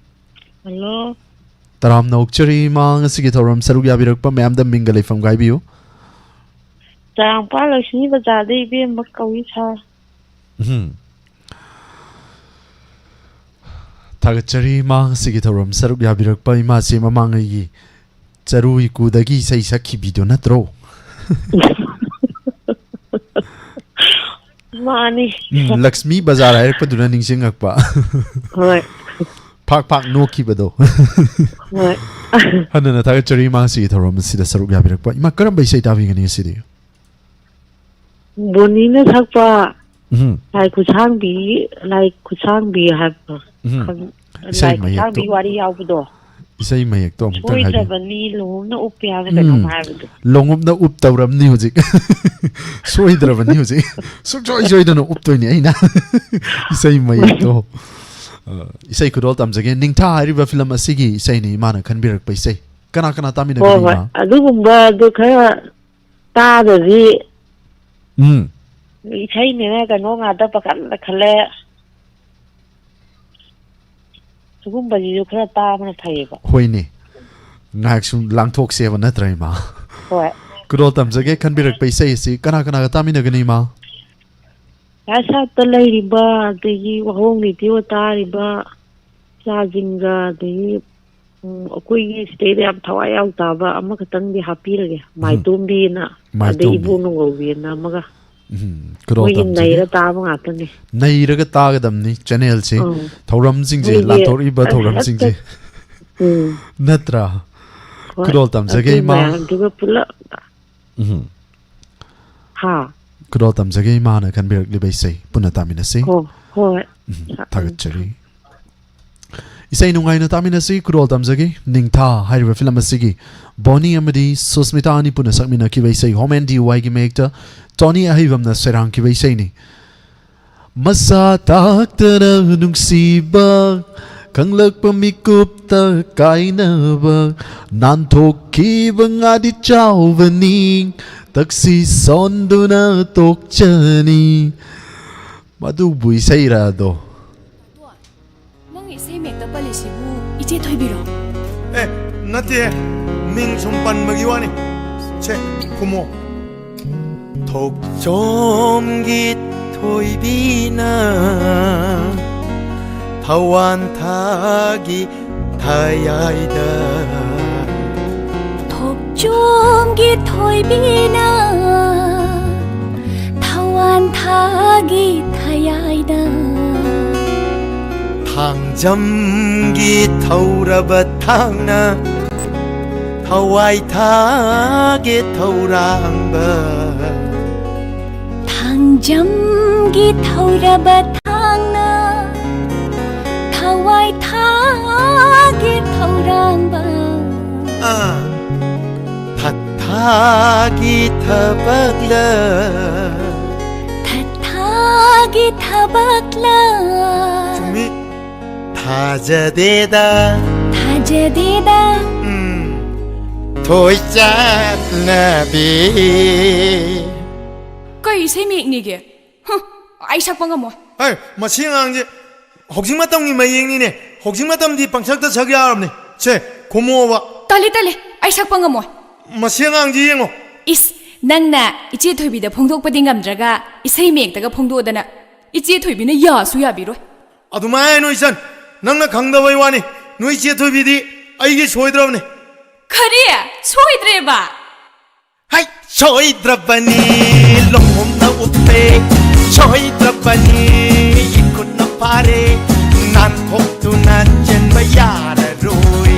ꯍꯜꯂꯣ꯫ ꯇꯔꯥꯝꯅ ꯑꯣꯛꯆꯔꯤ ꯏꯃꯥ, ꯉꯁꯤꯒꯤ ꯊꯧꯔꯝ ꯁꯔꯨꯛ ꯌꯥꯕꯤꯔꯛꯄ ꯃꯌꯥꯝꯗ ꯃꯤꯡꯒ ꯂꯩꯐꯝꯒ ꯍꯥꯏꯕꯤꯌꯨ꯫ ꯆꯥꯔꯥꯡꯄꯥꯜ ꯂꯛꯁꯃꯤ ꯕꯖꯥꯔꯗ ꯏꯕꯦꯝꯃ ꯀꯧꯏ ꯁꯥꯔ꯫ ꯎꯝ꯫ ꯊꯥꯒꯠꯆꯔꯤ ꯏꯃꯥ, ꯉꯁꯤꯒꯤ ꯊꯧꯔꯝ ꯁꯔꯨꯛ ꯌꯥꯕꯤꯔꯛꯄ ꯏꯃꯥꯁꯤ ꯃꯃꯥꯡꯉꯩꯒꯤ ꯆꯔꯨ ꯏꯀꯨꯗꯒꯤ ꯏꯁꯩ ꯁꯛꯈꯤꯕꯤꯗꯨ ꯅꯠꯇ꯭ꯔꯣ? ꯃꯥꯅꯤ꯫ ꯎꯝ, ꯂꯛꯁꯃꯤ ꯕꯖꯥꯔ ꯍꯥꯏꯔꯛꯄꯗꯨꯅ ꯅꯤꯡꯁꯤꯡꯉꯛꯄ꯫ ꯍꯣꯏ꯫ ꯐꯥꯛ ꯐꯥꯛ ꯅꯣꯛꯈꯤꯕꯗꯣ꯫ ꯍꯣꯏ꯫ ꯍꯟꯅꯅ ꯊꯥꯒꯠꯆꯔꯤ ꯏꯃꯥ, ꯉꯁꯤꯒꯤ ꯊꯧꯔꯝ ꯑꯁꯤꯗ ꯁꯔꯨꯛ ꯌꯥꯕꯤꯔꯛꯄ꯫ ꯏꯃꯥ, ꯀꯔꯝꯕ ꯏꯁꯩ ꯇꯥꯕꯤꯒꯅꯤ ꯉꯁꯤꯗꯤ? ꯕꯣꯅꯤꯅ ꯁꯛꯄ ꯎꯝ꯫ ꯂꯥꯏ ꯈꯨꯠꯁꯥꯡꯕꯤ, ꯂꯥꯏ ꯈꯨꯠꯁꯥꯡꯕꯤ ꯍꯥꯏꯕ ꯎꯝ꯫ ꯈꯪ-, ꯏꯁꯩ ꯂꯥꯏ ꯃꯌꯦꯛꯇꯣ꯫ ꯈꯨꯠꯁꯥꯡꯕꯤ ꯋꯥꯔꯤ ꯌꯥꯎꯕꯗꯣ꯫ ꯏꯁꯩ ꯃꯌꯦꯛꯇꯣ ꯑꯃꯨꯛꯇꯪ ꯍꯥꯏꯕꯤꯌꯨ꯫ ꯁꯣꯏꯗ꯭ꯔꯕꯅꯤ ꯂꯨꯍꯣꯡꯅ ꯎꯞꯄꯦ ꯍꯥꯏꯕ ꯎꯝ꯫ ꯀꯩꯅꯣꯝ ꯍꯥꯏꯕꯗꯣ꯫ ꯂꯣꯡꯎꯞꯅ ꯎꯞ ꯇꯧꯔꯝꯅꯤ ꯍꯧꯖꯤꯛ꯫ ꯁꯣꯏꯗ꯭ꯔꯕꯅꯤ ꯍꯧꯖꯤꯛ꯫ ꯁꯨꯡꯁꯣꯏ ꯁꯣꯏꯗꯅ ꯎꯞꯇꯣꯏꯅꯤ ꯑꯩꯅ꯫ ꯏꯁꯩ ꯃꯌꯦꯛꯇꯣ꯫ ꯑ, ꯏꯁꯩ ꯈꯨꯗꯣꯜ ꯇꯝꯖꯒꯦ꯫ ꯅꯤꯡꯊꯥ ꯍꯥꯏꯔꯤꯕ ꯐꯤꯂꯝ ꯑꯁꯤꯒꯤ ꯏꯁꯩꯅꯤ ꯏꯃꯥꯅ ꯈꯟꯕꯤꯔꯛꯄ ꯏꯁꯩ꯫ ꯀꯅꯥ ꯀꯅꯥ ꯍꯣꯏ, ꯇꯥꯃꯤꯟꯅꯒꯅꯤ ꯍꯣꯏ꯫ ꯏꯃꯥ? ꯑꯗꯨꯒꯨꯝꯕꯗꯣ ꯈꯔ ꯇꯥꯗ꯭ꯔꯗꯤ ꯎꯝ꯫ ꯏꯁꯩꯅꯦꯅ ꯀꯩꯅꯣ ꯉꯥꯛꯇ ꯄꯪꯈꯠꯇ ꯈꯜꯂꯦ꯫ ꯁꯤꯒꯨꯝꯕꯁꯤꯁꯨ ꯈꯔ ꯇꯥꯕꯅ ꯐꯩꯌꯦꯕ꯫ ꯍꯣꯏꯅꯦ꯫ ꯉꯥꯏꯍꯥꯛ ꯁꯨꯝ ꯂꯥꯡꯊꯣꯛꯁꯦꯕ ꯅꯠꯇ꯭ꯔꯥ, ꯏꯃꯥ? ꯍꯣꯏ꯫ ꯈꯨꯗꯣꯜ ꯇꯝꯖꯒꯦ ꯈꯟꯕꯤꯔꯛꯄ ꯏꯁꯩ ꯑꯁꯤ ꯀꯅꯥ ꯀꯅꯥꯒ ꯇꯥꯃꯤꯟꯅꯒꯅꯤ, ꯏꯃꯥ? ꯁꯥꯠꯇ ꯂꯩꯔꯤꯕ, ꯑꯗꯒꯤ ꯋꯥꯍꯣꯡ ꯔꯦꯗꯤꯑꯣ ꯇꯥꯔꯤꯕ ꯏꯆꯥꯁꯤꯡꯒ, ꯑꯗꯒꯤ, ꯎꯝ, ꯑꯩꯈꯣꯏꯒꯤ ꯁꯤꯗꯩꯗ ꯌꯥꯝ ꯊꯋꯥꯏ ꯌꯥꯎ ꯇꯥꯕ ꯑꯃꯈꯛꯇꯪꯗꯤ ꯍꯥꯞꯄꯤꯔꯒꯦ, ꯎꯝ꯫ ꯃꯥꯏꯇꯣꯝꯕꯤꯅ, ꯑꯗꯩ ꯃꯥꯏꯇꯣꯝꯕꯤ꯫ ꯏꯕꯣ ꯅꯣꯡꯉꯧꯕꯤꯅ ꯑꯃꯒ꯫ ꯎꯝ, ꯈꯨꯗꯣꯜ ꯃꯣꯏꯒꯤ ꯇꯝꯖꯒꯦ꯫ ꯅꯩꯔ ꯇꯥꯕ ꯉꯥꯛꯇꯅꯤ꯫ ꯅꯩꯔꯒ ꯇꯥꯒꯗꯕꯅꯤ ꯆꯦꯅꯦꯜꯁꯦ꯫ ꯑꯥ꯫ ꯊꯧꯔꯝꯁꯤꯡꯁꯦ, ꯃꯣꯏꯒꯤ ꯂꯥꯟꯊꯣꯔꯛꯏꯕ ꯑꯁ ꯊꯧꯔꯝꯁꯤꯡꯁꯦ꯫ ꯍꯦꯛꯇ ꯎꯝ꯫ ꯅꯠꯇ꯭ꯔꯥ? ꯍꯣꯏ꯫ ꯈꯨꯗꯣꯜ ꯇꯝꯖꯒꯦ, ꯑꯗꯨ ꯏꯃꯥ꯫ ꯃꯌꯥꯝꯗꯨꯒ ꯄꯨꯂꯞ꯫ ꯎꯝ꯫ ꯍꯥ? ꯈꯨꯗꯣꯜ ꯇꯝꯖꯒꯦ, ꯏꯃꯥꯅ ꯈꯟꯕꯤꯔꯛꯂꯤꯕ ꯏꯁꯩ ꯄꯨꯟꯅ ꯇꯥꯃꯤꯟꯅꯁꯤ꯫ ꯍꯣ-, ꯍꯣꯏ꯫ ꯎꯝ, ꯊꯥꯒꯠꯆꯔꯤ꯫ ꯏꯁꯩ ꯅꯨꯡꯉꯥꯏꯅ ꯇꯥꯃꯤꯟꯅꯁꯤ꯫ ꯈꯨꯗꯣꯜ ꯇꯝꯖꯒꯦ, ꯅꯤꯡꯊꯥ ꯍꯥꯏꯔꯤꯕ ꯐꯤꯂꯝ ꯑꯁꯤꯒꯤ ꯕꯣꯅꯤ ꯑꯃꯗꯤ ꯁꯨꯁꯃꯤꯇꯥ ꯑꯅꯤ ꯄꯨꯟꯅ ꯁꯛꯃꯤꯟꯅꯈꯤꯕ ꯏꯁꯩ, ꯍꯣꯝ ꯑꯦꯟ ꯗꯤ ꯋꯥꯏꯒꯤ ꯃꯌꯦꯛꯇ ꯇꯣꯅꯤ ꯑꯍꯩꯕꯝꯅ ꯁꯩꯔꯥꯡꯈꯤꯕ ꯏꯁꯩꯅꯤ꯫ ꯃꯁꯥ ꯇꯥꯛꯇꯅ ꯅꯨꯡꯁꯤꯕ, ꯈꯪꯂꯛꯄ ꯃꯤꯀꯨꯞꯇ ꯀꯥꯏꯅꯕ, ꯅꯥꯟꯊꯣꯛꯈꯤꯕ ꯉꯥꯗꯤ ꯆꯥꯎꯕꯅꯤ, ꯇꯛꯁꯤ ꯁꯣꯟꯗꯨꯅ ꯇꯣꯛꯆꯅꯤ꯫ ꯃꯗꯨꯕꯨ ꯏꯁꯩꯔꯗꯣ? ꯅꯪ ꯏꯁꯩ ꯃꯌꯦꯛꯇ ꯄꯜꯂꯤꯁꯤꯕꯨ ꯏꯆꯦ ꯊꯣꯏꯕꯤꯔꯣ? ꯑꯦ, ꯅꯠꯇꯦ, ꯃꯤꯡ ꯁꯨꯝ ꯄꯟꯕꯒꯤ ꯋꯥꯅꯤ꯫ ꯁꯦ, ꯈꯨꯝꯃꯣ꯫ ꯊꯣꯛꯆꯣꯝꯒꯤ ꯊꯣꯏꯕꯤꯅ ꯊꯋꯥꯟ ꯊꯥꯒꯤ ꯊꯌꯥꯏꯗ꯫ ꯊꯣꯛꯆꯣꯝꯒꯤ ꯊꯣꯏꯕꯤꯅ ꯊꯋꯥꯟ ꯊꯥꯒꯤ ꯊꯌꯥꯏꯗ꯫ ꯊꯥꯡꯖꯝꯒꯤ ꯊꯧꯔꯕ ꯊꯥꯡꯅ ꯊꯋꯥꯏ ꯊꯥꯒꯦ ꯊꯧꯔꯥꯡꯕ꯫ ꯊꯥꯡꯖꯝꯒꯤ ꯊꯧꯔꯕ ꯊꯥꯡꯅ ꯊꯋꯥꯏ ꯊꯥꯒꯦ ꯊꯧꯔꯥꯡꯕ꯫ ꯑꯥ꯫ ꯊꯥꯒꯤ ꯊꯕꯛꯂ? ꯊꯥꯒꯤ ꯊꯕꯛꯂ? ꯆꯨꯝꯃꯤ꯫ ꯊꯥꯖꯗꯦꯗ꯫ ꯊꯥꯖꯗꯦꯗ꯫ ꯎꯝ꯫ ꯊꯣꯏꯆꯠꯅꯕꯤ꯫ ꯀꯩ ꯏꯁꯩ ꯃꯌꯦꯛꯅꯤꯒꯦ? ꯍꯨꯝ, ꯑꯩ ꯁꯛꯄ ꯉꯝꯃꯣꯏ꯫ ꯍꯩ, ꯃꯁꯤ ꯑꯉꯥꯡꯁꯦ ꯍꯧꯖꯤꯛ ꯃꯇꯝꯒꯤ ꯃꯌꯦꯛꯅꯤꯅꯦ꯫ ꯍꯧꯖꯤꯛ ꯃꯇꯝꯗꯤ ꯄꯪꯁꯛꯇ ꯁꯛ ꯌꯥꯔꯕꯅꯦ꯫ ꯁꯦ, ꯈꯨꯝꯃꯣꯕ꯫ ꯇꯜꯂꯤ, ꯇꯜꯂꯤ, ꯑꯩ ꯁꯛꯄ ꯉꯝꯃꯣꯏ꯫ ꯃꯁꯤ ꯑꯉꯥꯡꯁꯤ ꯌꯦꯡꯉꯣ꯫ ꯏꯁ, ꯅꯪꯅ ꯏꯆꯦ ꯊꯣꯏꯕꯤꯗ ꯐꯣꯡꯗꯣꯛꯄꯗꯤ ꯉꯝꯗ꯭ꯔꯒ ꯏꯁꯩ ꯃꯌꯦꯛꯇꯒ ꯐꯣꯡꯗꯣꯛꯑꯗꯅ, ꯏꯆꯦ ꯊꯣꯏꯕꯤꯅ ꯌꯥꯁꯨ ꯌꯥꯕꯤꯔꯣꯏ꯫ ꯑꯗꯨꯃꯥꯏꯅ ꯍꯥꯏꯅꯨ ꯏꯆꯟ, ꯅꯪꯅ ꯈꯪꯗꯕꯩ ꯋꯥꯅꯤ꯫ ꯅꯣꯏ ꯏꯆꯦ ꯊꯣꯏꯕꯤꯗꯤ ꯑꯩꯒꯤ ꯁꯣꯏꯗ꯭ꯔꯕꯅꯦ꯫ ꯀꯔꯤ? ꯁꯣꯏꯗ꯭ꯔꯦꯕ? ꯍꯩ, ꯁꯣꯏꯗ꯭ꯔꯕꯅꯤ, ꯂꯣꯡꯍꯣꯝꯅ ꯎꯞꯄꯦ, ꯁꯣꯏꯗ꯭ꯔꯕꯅꯤ, ꯏꯈꯨꯠꯅ ꯐꯥꯔꯦ, ꯅꯥꯟꯊꯣꯛꯇꯨꯅ ꯆꯦꯟꯕ ꯌꯥꯔꯔꯣꯏ꯫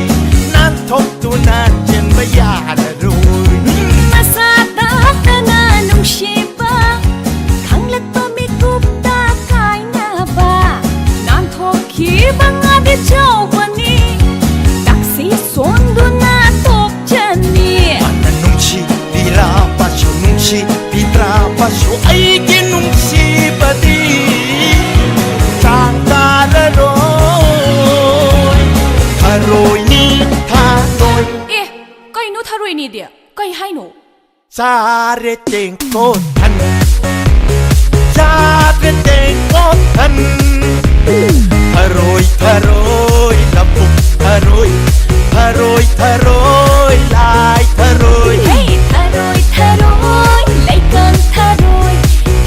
ꯆꯥꯎꯕꯅꯤ, ꯇꯥꯛꯁꯤ ꯁꯣꯟꯗꯨꯅ ꯇꯣꯛꯆꯅꯤ꯫ ꯃꯥꯅ ꯅꯨꯡꯁꯤꯕꯤꯔꯕꯁꯨ, ꯅꯨꯡꯁꯤꯕꯤꯗ꯭ꯔꯕꯁꯨ, ꯑꯩꯒꯤ ꯅꯨꯡꯁꯤꯕꯗꯤ ꯆꯥꯡ ꯇꯥꯔꯔꯣꯏ꯫ ꯊꯔꯣꯏꯅꯤ, ꯊꯔꯣꯏ꯫ ꯑꯦ, ꯀꯩꯅꯣ ꯊꯔꯣꯏꯅꯤꯗꯤ? ꯀꯩ ꯍꯥꯏꯅꯣ? ꯆꯥꯔꯦ ꯇꯦꯡꯀꯣꯠ ꯊꯟ, ꯆꯥꯔꯦ ꯇꯦꯡꯀꯣꯠ ꯊꯟ꯫ ꯊꯔꯣꯏ, ꯊꯔꯣꯏ, ꯂꯧꯕꯨꯛ ꯊꯔꯣꯏ, ꯊꯔꯣꯏ, ꯊꯔꯣꯏ, ꯂꯥꯏ ꯊꯔꯣꯏ꯫ ꯍꯦ! ꯊꯔꯣꯏ, ꯊꯔꯣꯏ, ꯂꯩꯀꯪ ꯊꯔꯣꯏ,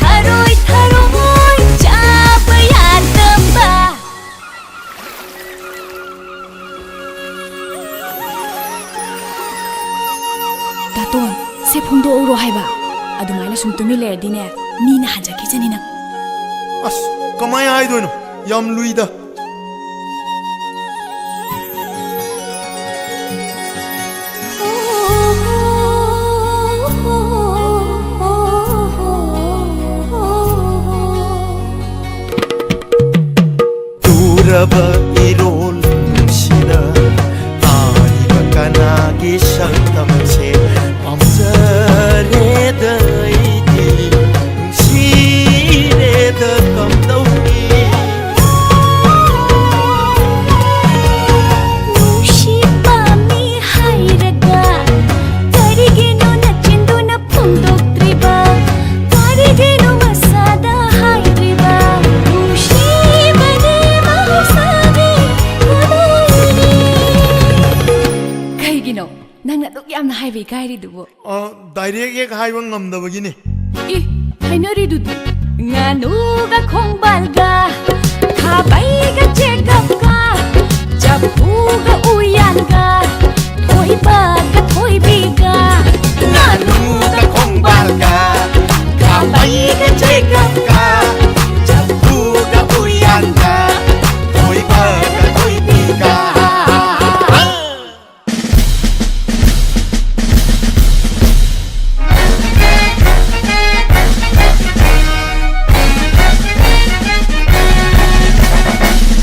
ꯊꯔꯣꯏ, ꯊꯔꯣꯏ, ꯆꯥꯕ ꯌꯥꯗꯕ꯫ ꯗꯥꯇꯣꯟ, ꯁꯦ ꯐꯣꯡꯗꯣꯛꯎꯔꯣ ꯍꯥꯏꯕ꯫ ꯑꯗꯨꯃꯥꯏꯅ ꯁꯨꯝ ꯇꯨꯃꯤꯟ ꯂꯩꯔꯗꯤꯅꯦ, ꯃꯤꯅ ꯍꯟꯖꯈꯤꯖꯅꯤ ꯅꯪ꯫ ꯑꯁ, ꯀꯃꯥꯏ ꯍꯥꯏꯗꯣꯏꯅꯣ? ꯌꯥꯝ ꯂꯨꯏꯗ꯫ ꯇꯨꯔꯕ ꯏꯔꯣꯜ ꯅꯨꯡꯁꯤꯅ ꯇꯥꯔꯤꯕ ꯀꯅꯥꯒꯤ ꯁꯛꯇꯝꯁꯦ ꯄꯥꯝꯖꯔꯦꯗ ꯑꯩꯗꯤ ꯅꯨꯡꯁꯤꯔꯦꯗ ꯀꯝꯗꯧꯅꯤ? ꯅꯨꯡꯁꯤ ꯄꯥꯝꯃꯤ ꯍꯥꯏꯔꯒ ꯀꯔꯤꯒꯤꯅꯣ ꯅꯆꯤꯟꯗꯨꯅ ꯐꯣꯡꯗꯣꯛꯇ꯭ꯔꯤꯕ? ꯀꯔꯤꯒꯤꯅꯣ ꯃꯁꯥꯗ ꯍꯥꯏꯗ꯭ꯔꯤꯕ? ꯅꯨꯡꯁꯤꯕꯗꯤ ꯃꯍꯧꯁꯥꯒꯤ ꯈꯨꯗꯣꯜꯅꯤ꯫ ꯀꯩꯒꯤꯅꯣ ꯅꯪꯅ ꯑꯗꯨꯛ ꯌꯥꯝꯅ ꯍꯥꯏꯕ ꯏꯀꯥꯏꯔꯤꯗꯨꯕꯨ? ꯑ, ꯗꯥꯏꯔꯦꯛ ꯍꯦꯛ ꯍꯥꯏꯕ ꯉꯝꯗꯕꯒꯤꯅꯦ꯫ ꯏ, ꯍꯥꯏꯅꯔꯤꯗꯨꯗꯤ꯫ ꯉꯥꯅꯨꯒ ꯈꯣꯡꯕꯥꯜꯒ, ꯈꯥꯕꯩꯒ ꯆꯦꯒꯞꯀ, ꯆꯐꯨꯒ ꯎꯌꯥꯟꯒ, ꯊꯣꯏꯕꯒ ꯊꯣꯏꯕꯤꯒ꯫ ꯉꯥꯅꯨꯒ ꯈꯣꯡꯕꯥꯜꯒ, ꯈꯥꯕꯩꯒ ꯆꯦꯒꯞꯀ, ꯆꯐꯨꯒ ꯎꯌꯥꯟꯒ, ꯊꯣꯏꯕꯒ ꯊꯣꯏꯕꯤꯒ꯫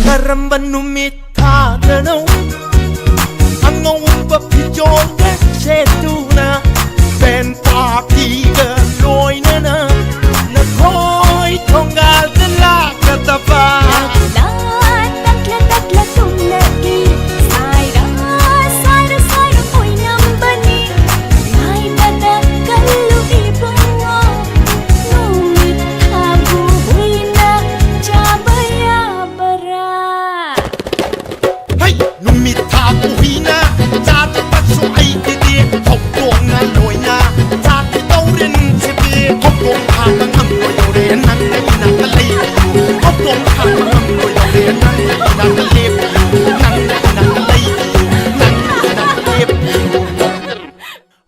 ꯀꯔꯝꯕ ꯅꯨꯃꯤꯠ ꯅꯪꯅ ꯏꯅꯥꯛꯇ ꯂꯦꯞꯄꯤꯌꯨ, ꯅꯪꯅ ꯏꯅꯥꯛꯇ ꯂꯩꯕꯤꯌꯨ, ꯅꯪꯅ ꯏꯅꯥꯛꯇ ꯂꯦꯞꯄꯤꯌꯨ꯫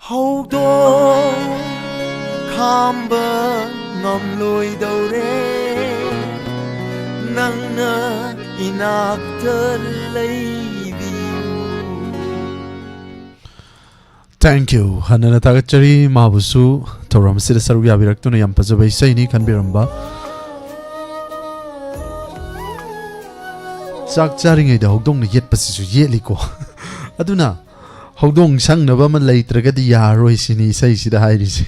ꯍꯧꯗꯣꯡ ꯈꯥꯝꯕ ꯉꯝꯂꯣꯏꯗꯧꯔꯦ, ꯅꯪꯅ ꯏꯅꯥꯛꯇ ꯂꯩꯕꯤꯌꯨ꯫ Thank you꯫ ꯍꯟꯅꯅ ꯊꯥꯒꯠꯆꯔꯤ꯫ ꯃꯥꯕꯨꯁꯨ ꯊꯧꯔꯝ ꯑꯁꯤꯗ ꯁꯔꯨꯛ ꯌꯥꯕꯤꯔꯛꯇꯨꯅ ꯌꯥꯝ ꯐꯖꯕ ꯏꯁꯩꯅꯤ ꯈꯟꯕꯤꯔꯝꯕ꯫ ꯆꯥꯛ ꯆꯥꯔꯤꯉꯩꯗ ꯍꯧꯗꯣꯡꯅ ꯌꯦꯠꯄꯁꯤꯁꯨ ꯌꯦꯠꯂꯤꯀꯣ꯫ ꯑꯗꯨꯅ ꯍꯧꯗꯣꯡ ꯁꯪꯅꯕ ꯑꯃ ꯂꯩꯇ꯭ꯔꯒꯗꯤ ꯌꯥꯔꯔꯣꯏ ꯁꯤꯅꯤ ꯏꯁꯩꯁꯤꯗ ꯍꯥꯏꯔꯤꯁꯦ꯫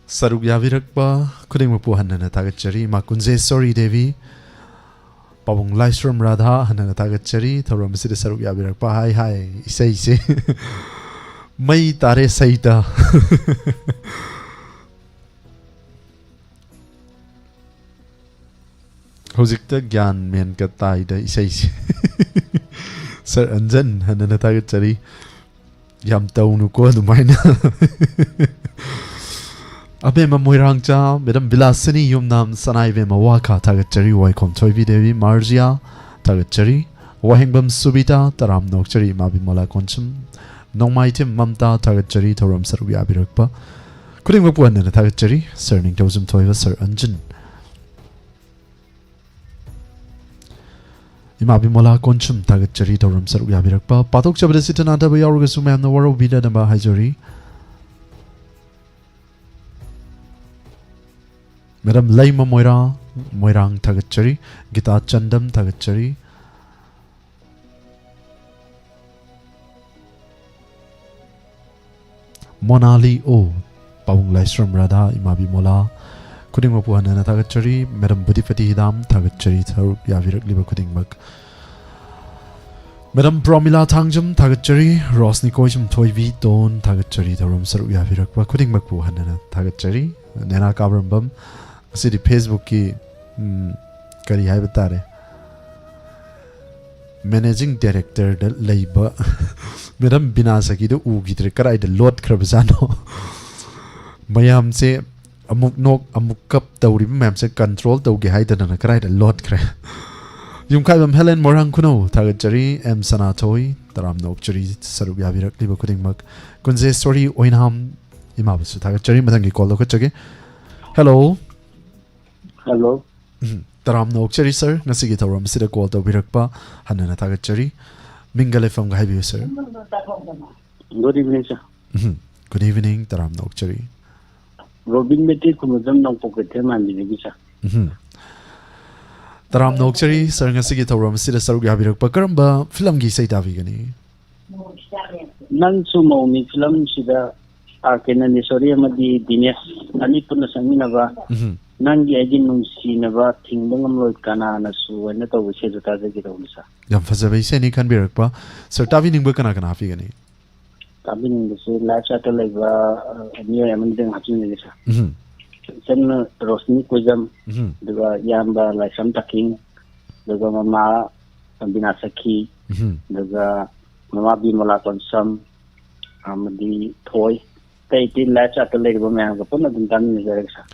ꯁꯔꯨꯛ ꯌꯥꯕꯤꯔꯛꯄ ꯈꯨꯗꯤꯡꯃꯛꯄꯨ ꯍꯟꯅꯅ ꯊꯥꯒꯠꯆꯔꯤ꯫ ꯏꯃꯥ ꯀꯨꯟꯖꯦꯁꯣꯔꯤ ꯗꯦꯕꯤ, ꯄꯥꯕꯨꯡ ꯂꯥꯏꯁ꯭ꯔꯝ ꯔꯥꯙꯥ, ꯍꯟꯅꯅ ꯊꯥꯒꯠꯆꯔꯤ꯫ ꯊꯧꯔꯝ ꯑꯁꯤꯗ ꯁꯔꯨꯛ ꯌꯥꯕꯤꯔꯛꯄ꯫ ꯍꯥꯏ ꯍꯥꯏ, ꯏꯁꯩꯁꯦ ꯃꯩ ꯇꯥꯔꯦ ꯁꯩꯇ꯫ ꯍꯧꯖꯤꯛꯇ ꯒ꯭ꯌꯥꯟ ꯃꯦꯟꯒ ꯇꯥꯏꯗ ꯏꯁꯩꯁꯦ꯫ ꯁꯥꯔ ꯑꯟꯖꯟ, ꯍꯟꯅꯅ ꯊꯥꯒꯠꯆꯔꯤ꯫ ꯌꯥꯝ ꯇꯧꯅꯨꯀꯣ ꯑꯗꯨꯃꯥꯏꯅ꯫ ꯑꯕꯦꯝꯃ ꯃꯣꯏꯔꯥꯡꯆꯥ, ꯃꯦꯗꯝ ꯕꯤꯂꯥꯁꯤꯅꯤ ꯌꯨꯝꯅꯥꯝ, ꯁꯅꯥ ꯏꯕꯦꯝꯃ ꯋꯥꯈꯥ, ꯊꯥꯒꯠꯆꯔꯤ꯫ ꯋꯥꯏꯈꯣꯝ ꯊꯣꯏꯕꯤ ꯗꯦꯕꯤ, ꯃꯥꯔꯖꯤꯌꯥ, ꯊꯥꯒꯠꯆꯔꯤ꯫ ꯋꯥꯍꯦꯡꯕꯝ ꯁꯨꯕꯤꯇꯥ, ꯇꯔꯥꯝ ꯅꯣꯛꯆꯔꯤ꯫ ꯏꯃꯥ ꯕꯤꯃꯣꯂꯥ ꯀꯣꯟꯁꯨꯝ, ꯅꯣꯡꯃꯥꯏꯊꯦꯝ ꯃꯝꯇꯥ, ꯊꯥꯒꯠꯆꯔꯤ꯫ ꯊꯧꯔꯝ ꯁꯔꯨꯛ ꯌꯥꯕꯤꯔꯛꯄ ꯈꯨꯗꯤꯡꯃꯛꯄꯨ ꯍꯟꯅꯅ ꯊꯥꯒꯠꯆꯔꯤ꯫ ꯁꯥꯔ ꯅꯤꯡꯊꯧꯖꯝ ꯊꯣꯏꯕ, ꯁꯥꯔ ꯑꯟꯖꯟ꯫ ꯏꯃꯥ ꯕꯤꯃꯣꯂꯥ ꯀꯣꯟꯁꯨꯝ, ꯊꯥꯒꯠꯆꯔꯤ꯫ ꯊꯧꯔꯝ ꯁꯔꯨꯛ ꯌꯥꯕꯤꯔꯛꯄ꯫ ꯄꯥꯊꯣꯛꯆꯕꯗ ꯁꯤꯊ ꯅꯥꯊꯕ ꯌꯥꯎꯔꯒꯁꯨ ꯃꯌꯥꯝꯅ ꯋꯥꯔꯧꯕꯤꯗꯅꯕ ꯍꯥꯏꯖꯔꯤ꯫ ꯃꯦꯗꯝ ꯂꯩꯃ ꯃꯣꯏꯔꯥ, ꯃꯣꯏꯔꯥꯡ, ꯊꯥꯒꯠꯆꯔꯤ꯫ ꯒꯤꯇꯥ ꯆꯟꯗꯝ, ꯊꯥꯒꯠꯆꯔꯤ꯫ ꯃꯣꯅꯥꯂꯤ ꯑꯣ, ꯄꯥꯕꯨꯡ ꯂꯥꯏꯁ꯭ꯔꯝ ꯔꯥꯙꯥ, ꯏꯃꯥ ꯕꯤꯃꯣꯂꯥ, ꯈꯨꯗꯤꯡꯃꯛꯄꯨ ꯍꯟꯅ ꯍꯟꯅ ꯊꯥꯒꯠꯆꯔꯤ꯫ ꯃꯦꯗꯝ ꯕꯨꯙꯤꯄꯇꯤ ꯍꯤꯗꯥꯝ, ꯊꯥꯒꯠꯆꯔꯤ ꯁꯔꯨꯛ ꯌꯥꯕꯤꯔꯛꯂꯤꯕ ꯈꯨꯗꯤꯡꯃꯛ꯫ ꯃꯦꯗꯝ ꯄ꯭ꯔꯣꯃꯤꯂꯥ ꯊꯥꯡꯖꯝ, ꯊꯥꯒꯠꯆꯔꯤ꯫ ꯔꯣꯁꯅꯤ ꯀꯣꯏꯁꯨꯝ ꯊꯣꯏꯕꯤ ꯇꯣꯟ, ꯊꯥꯒꯠꯆꯔꯤ ꯊꯧꯔꯝ ꯁꯔꯨꯛ ꯌꯥꯕꯤꯔꯛꯄ ꯈꯨꯗꯤꯡꯃꯛꯄꯨ ꯍꯟꯅ ꯍꯟꯅ ꯊꯥꯒꯠꯆꯔꯤ꯫ ꯅꯦꯅꯥ ꯀꯥꯕꯔꯝꯕꯝ, ꯉꯁꯤꯗꯤ Facebook-ꯀꯤ, ꯎꯝ, ꯀꯔꯤ ꯍꯥꯏꯕ ꯇꯥꯔꯦ, Managing Director-ꯗ ꯂꯩꯕ ꯃꯦꯗꯝ ꯕꯤꯅꯥ ꯁꯈꯤꯗꯣ ꯎꯈꯤꯗ꯭ꯔꯦ, ꯀꯗꯥꯏꯗ ꯂꯣꯠꯈ꯭ꯔꯕꯖꯥꯠꯅꯣ? ꯃꯌꯥꯝꯁꯦ ꯑꯃꯨꯛ ꯅꯣꯛ ꯑꯃꯨꯛ ꯀꯞ ꯇꯧꯔꯤꯕ ꯃꯌꯥꯝꯁꯦ ꯀꯟꯇ꯭ꯔꯣꯜ ꯇꯧꯒꯦ ꯍꯥꯏꯗꯅ ꯀꯗꯥꯏꯗ ꯂꯣꯠꯈ꯭ꯔꯦ? ꯌꯨꯝꯈꯥꯏꯕꯝ ꯍꯦꯂꯦꯟ ꯃꯣꯏꯔꯥꯡ ꯈꯨꯅꯧ, ꯊꯥꯒꯠꯆꯔꯤ꯫ ꯑꯦꯝ ꯁꯅꯥꯊꯣꯏ, ꯇꯔꯥꯝꯅ ꯑꯣꯛꯆꯔꯤ, ꯁꯔꯨꯛ ꯌꯥꯕꯤꯔꯛꯂꯤꯕ ꯈꯨꯗꯤꯡꯃꯛ꯫ ꯀꯨꯟꯖꯦꯁꯣꯔꯤ ꯑꯣꯏꯅꯥꯝ, ꯏꯃꯥꯕꯨꯁꯨ ꯊꯥꯒꯠꯆꯔꯤ꯫ ꯃꯊꯪꯒꯤ ꯀꯣꯜ ꯂꯧꯈꯠꯆꯒꯦ꯫ ꯍꯦꯜꯂꯣ꯫ ꯍꯜꯂꯣ꯫ ꯎꯝ, ꯇꯔꯥꯝꯅ ꯑꯣꯛꯆꯔꯤ ꯁꯥꯔ, ꯉꯁꯤꯒꯤ ꯊꯧꯔꯝ ꯑꯁꯤꯗ ꯀꯣꯜ ꯇꯧꯕꯤꯔꯛꯄ ꯍꯟꯅ ꯍꯟꯅ ꯊꯥꯒꯠꯆꯔꯤ꯫ ꯃꯤꯡꯒ ꯂꯩꯐꯝꯒ ꯍꯥꯏꯕꯤꯌꯨ ꯁꯥꯔ꯫ Good evening, sir. ꯎꯝ, ꯒꯨꯗ ꯏꯚꯤꯅꯤꯡ, ꯇꯔꯥꯝꯅ ꯑꯣꯛꯆꯔꯤ꯫ ꯔꯣꯕꯤꯟ ꯃꯩꯇꯩ ꯈꯨꯃꯨꯖꯝ ꯅꯣꯡꯄꯣꯛ ꯀꯩꯊꯦꯜ ꯃꯥꯟꯕꯤꯗꯒꯤ, sir. ꯎꯝ, ꯇꯔꯥꯝꯅ ꯑꯣꯛꯆꯔꯤ ꯁꯥꯔ, ꯉꯁꯤꯒꯤ ꯊꯧꯔꯝ ꯑꯁꯤꯗ ꯁꯔꯨꯛ ꯌꯥꯕꯤꯔꯛꯄ꯫ ꯀꯔꯝꯕ ꯐꯤꯂꯝꯒꯤ ꯏꯁꯩ ꯇꯥꯕꯤꯒꯅꯤ? ꯅꯪꯁꯨ ꯃꯧꯅꯤ ꯐꯤꯂꯝꯁꯤꯗ ꯑꯥꯔ ꯀꯦ ꯅꯟꯗꯦꯁꯣꯔꯤ ꯑꯃꯗꯤ ꯗꯤꯅꯦꯁ ꯑꯅꯤ ꯄꯨꯟꯅ ꯁꯛꯃꯤꯟꯅꯕ ꯎꯝ, ꯅꯪꯒꯤ ꯑꯩꯒꯤ ꯅꯨꯡꯁꯤꯅꯕ ꯊꯤꯡꯕ ꯉꯝꯂꯣꯏ ꯀꯅꯥꯅꯁꯨ ꯍꯥꯏꯅ ꯇꯧꯕ ꯏꯁꯩꯗꯣ ꯇꯥꯖꯒꯦ ꯇꯧꯕꯅꯤ, sir. ꯌꯥꯝ ꯐꯖꯕ ꯏꯁꯩꯅꯤ ꯈꯟꯕꯤꯔꯛꯄ꯫ ꯁꯥꯔ, ꯇꯥꯕꯤꯅꯤꯡꯕ ꯀꯅꯥ ꯀꯅꯥ ꯍꯥꯞꯄꯤꯒꯅꯤ? ꯇꯥꯕꯤꯅꯤꯡꯕꯁꯦ ꯂꯥꯏꯐ ꯆꯥꯔꯠꯇ ꯂꯩꯕ ꯑ, ꯃꯤꯑꯣꯏ ꯑꯃꯅꯤꯗꯪ ꯍꯥꯞꯆꯤꯟꯖꯒꯦ, sir. ꯎꯝ, ꯏꯆꯟ ꯔꯣꯁꯅꯤ ꯀꯣꯏꯖꯝ, ꯎꯝ, ꯑꯗꯨꯒ ꯏꯌꯥꯝꯕ ꯂꯥꯏꯁ꯭ꯔꯝ ꯇꯥꯀꯤꯡ, ꯑꯗꯨꯒ ꯃꯃꯥ ꯕꯤꯅꯥ ꯁꯈꯤ, ꯎꯝ, ꯑꯗꯨꯒ ꯃꯃꯥ ꯕꯤꯃꯣꯂꯥ ꯀꯣꯟꯁꯝ, ꯑꯃꯗꯤ ꯊꯣꯏ, ꯑꯇꯩ ꯑꯇꯩ ꯂꯥꯏꯐ ꯆꯥꯔꯠꯇ ꯂꯩꯔꯤꯕ ꯃꯌꯥꯝꯒ ꯄꯨꯟꯅ ꯑꯗꯨꯝ ꯇꯥꯃꯤꯟꯅꯖꯔꯒꯦ, sir.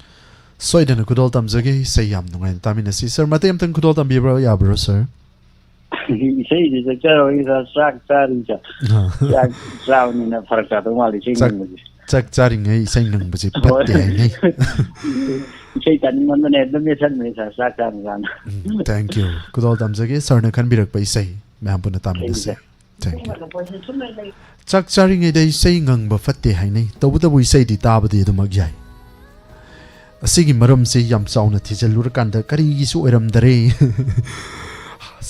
ꯁꯣꯏꯗꯅ ꯈꯨꯗꯣꯜ ꯇꯝꯖꯒꯦ, ꯏꯁꯩ ꯌꯥꯝ ꯅꯨꯡꯉꯥꯏꯅ ꯇꯥꯃꯤꯟꯅꯁꯤ꯫ ꯁꯥꯔ, ꯃꯇꯦꯛ ꯑꯃꯇꯪ ꯈꯨꯗꯣꯜ ꯇꯝꯕꯤꯕ ꯌꯥꯕ꯭ꯔꯣ ꯁꯥꯔ? ꯏꯁꯩꯁꯦ ꯆꯠꯆꯔꯣꯏ, sir, ꯆꯥꯛ ꯆꯥꯔꯤ, sir. ꯑꯥ꯫ ꯆꯥꯛ ꯆꯥꯕꯅꯤꯅ ꯐꯔꯛ ꯇꯥꯗꯧ ꯃꯥꯜꯂꯤ ꯏꯁꯩ ꯆꯥꯛ- ꯉꯪꯕꯁꯦ. ꯆꯥꯛ ꯆꯥꯔꯤꯉꯩ ꯏꯁꯩ ꯉꯪꯕꯁꯦ ꯍꯣꯏ. ꯐꯠꯇꯦ ꯍꯥꯏꯅꯩ꯫ ꯏꯁꯩ ꯇꯥꯅꯤꯡꯃꯟꯗꯅ ꯍꯦꯛꯇ ꯃꯦꯠꯁꯟꯕꯅꯦ, sir, ꯆꯥꯛ ꯆꯥꯔꯤ ꯀꯥꯟꯗ. ꯎꯝ, thank you꯫ ꯈꯨꯗꯣꯜ ꯇꯝꯖꯒꯦ, ꯁꯥꯔꯅ ꯈꯟꯕꯤꯔꯛꯄ ꯏꯁꯩ ꯃꯌꯥꯝ ꯄꯨꯟꯅ ꯇꯥꯃꯤꯟꯅꯁꯦ꯫ Thank you, sir. Thank you꯫ ꯆꯥꯛ ꯆꯥꯔꯤꯉꯩꯗ ꯏꯁꯩ ꯉꯪꯕ ꯐꯠꯇꯦ ꯍꯥꯏꯅꯩ, ꯇꯧꯕꯇꯕꯨ ꯏꯁꯩꯗꯤ ꯇꯥꯕꯗꯤ ꯑꯗꯨꯃꯛ ꯌꯥꯏ꯫ ꯑꯁꯤꯒꯤ ꯃꯔꯝꯁꯤ ꯌꯥꯝ ꯆꯥꯎꯅ ꯊꯤꯖꯤꯜꯂꯨꯔꯀꯥꯟꯗ ꯀꯔꯤꯒꯤꯁꯨ ꯑꯣꯏꯔꯝꯗꯔꯦ꯫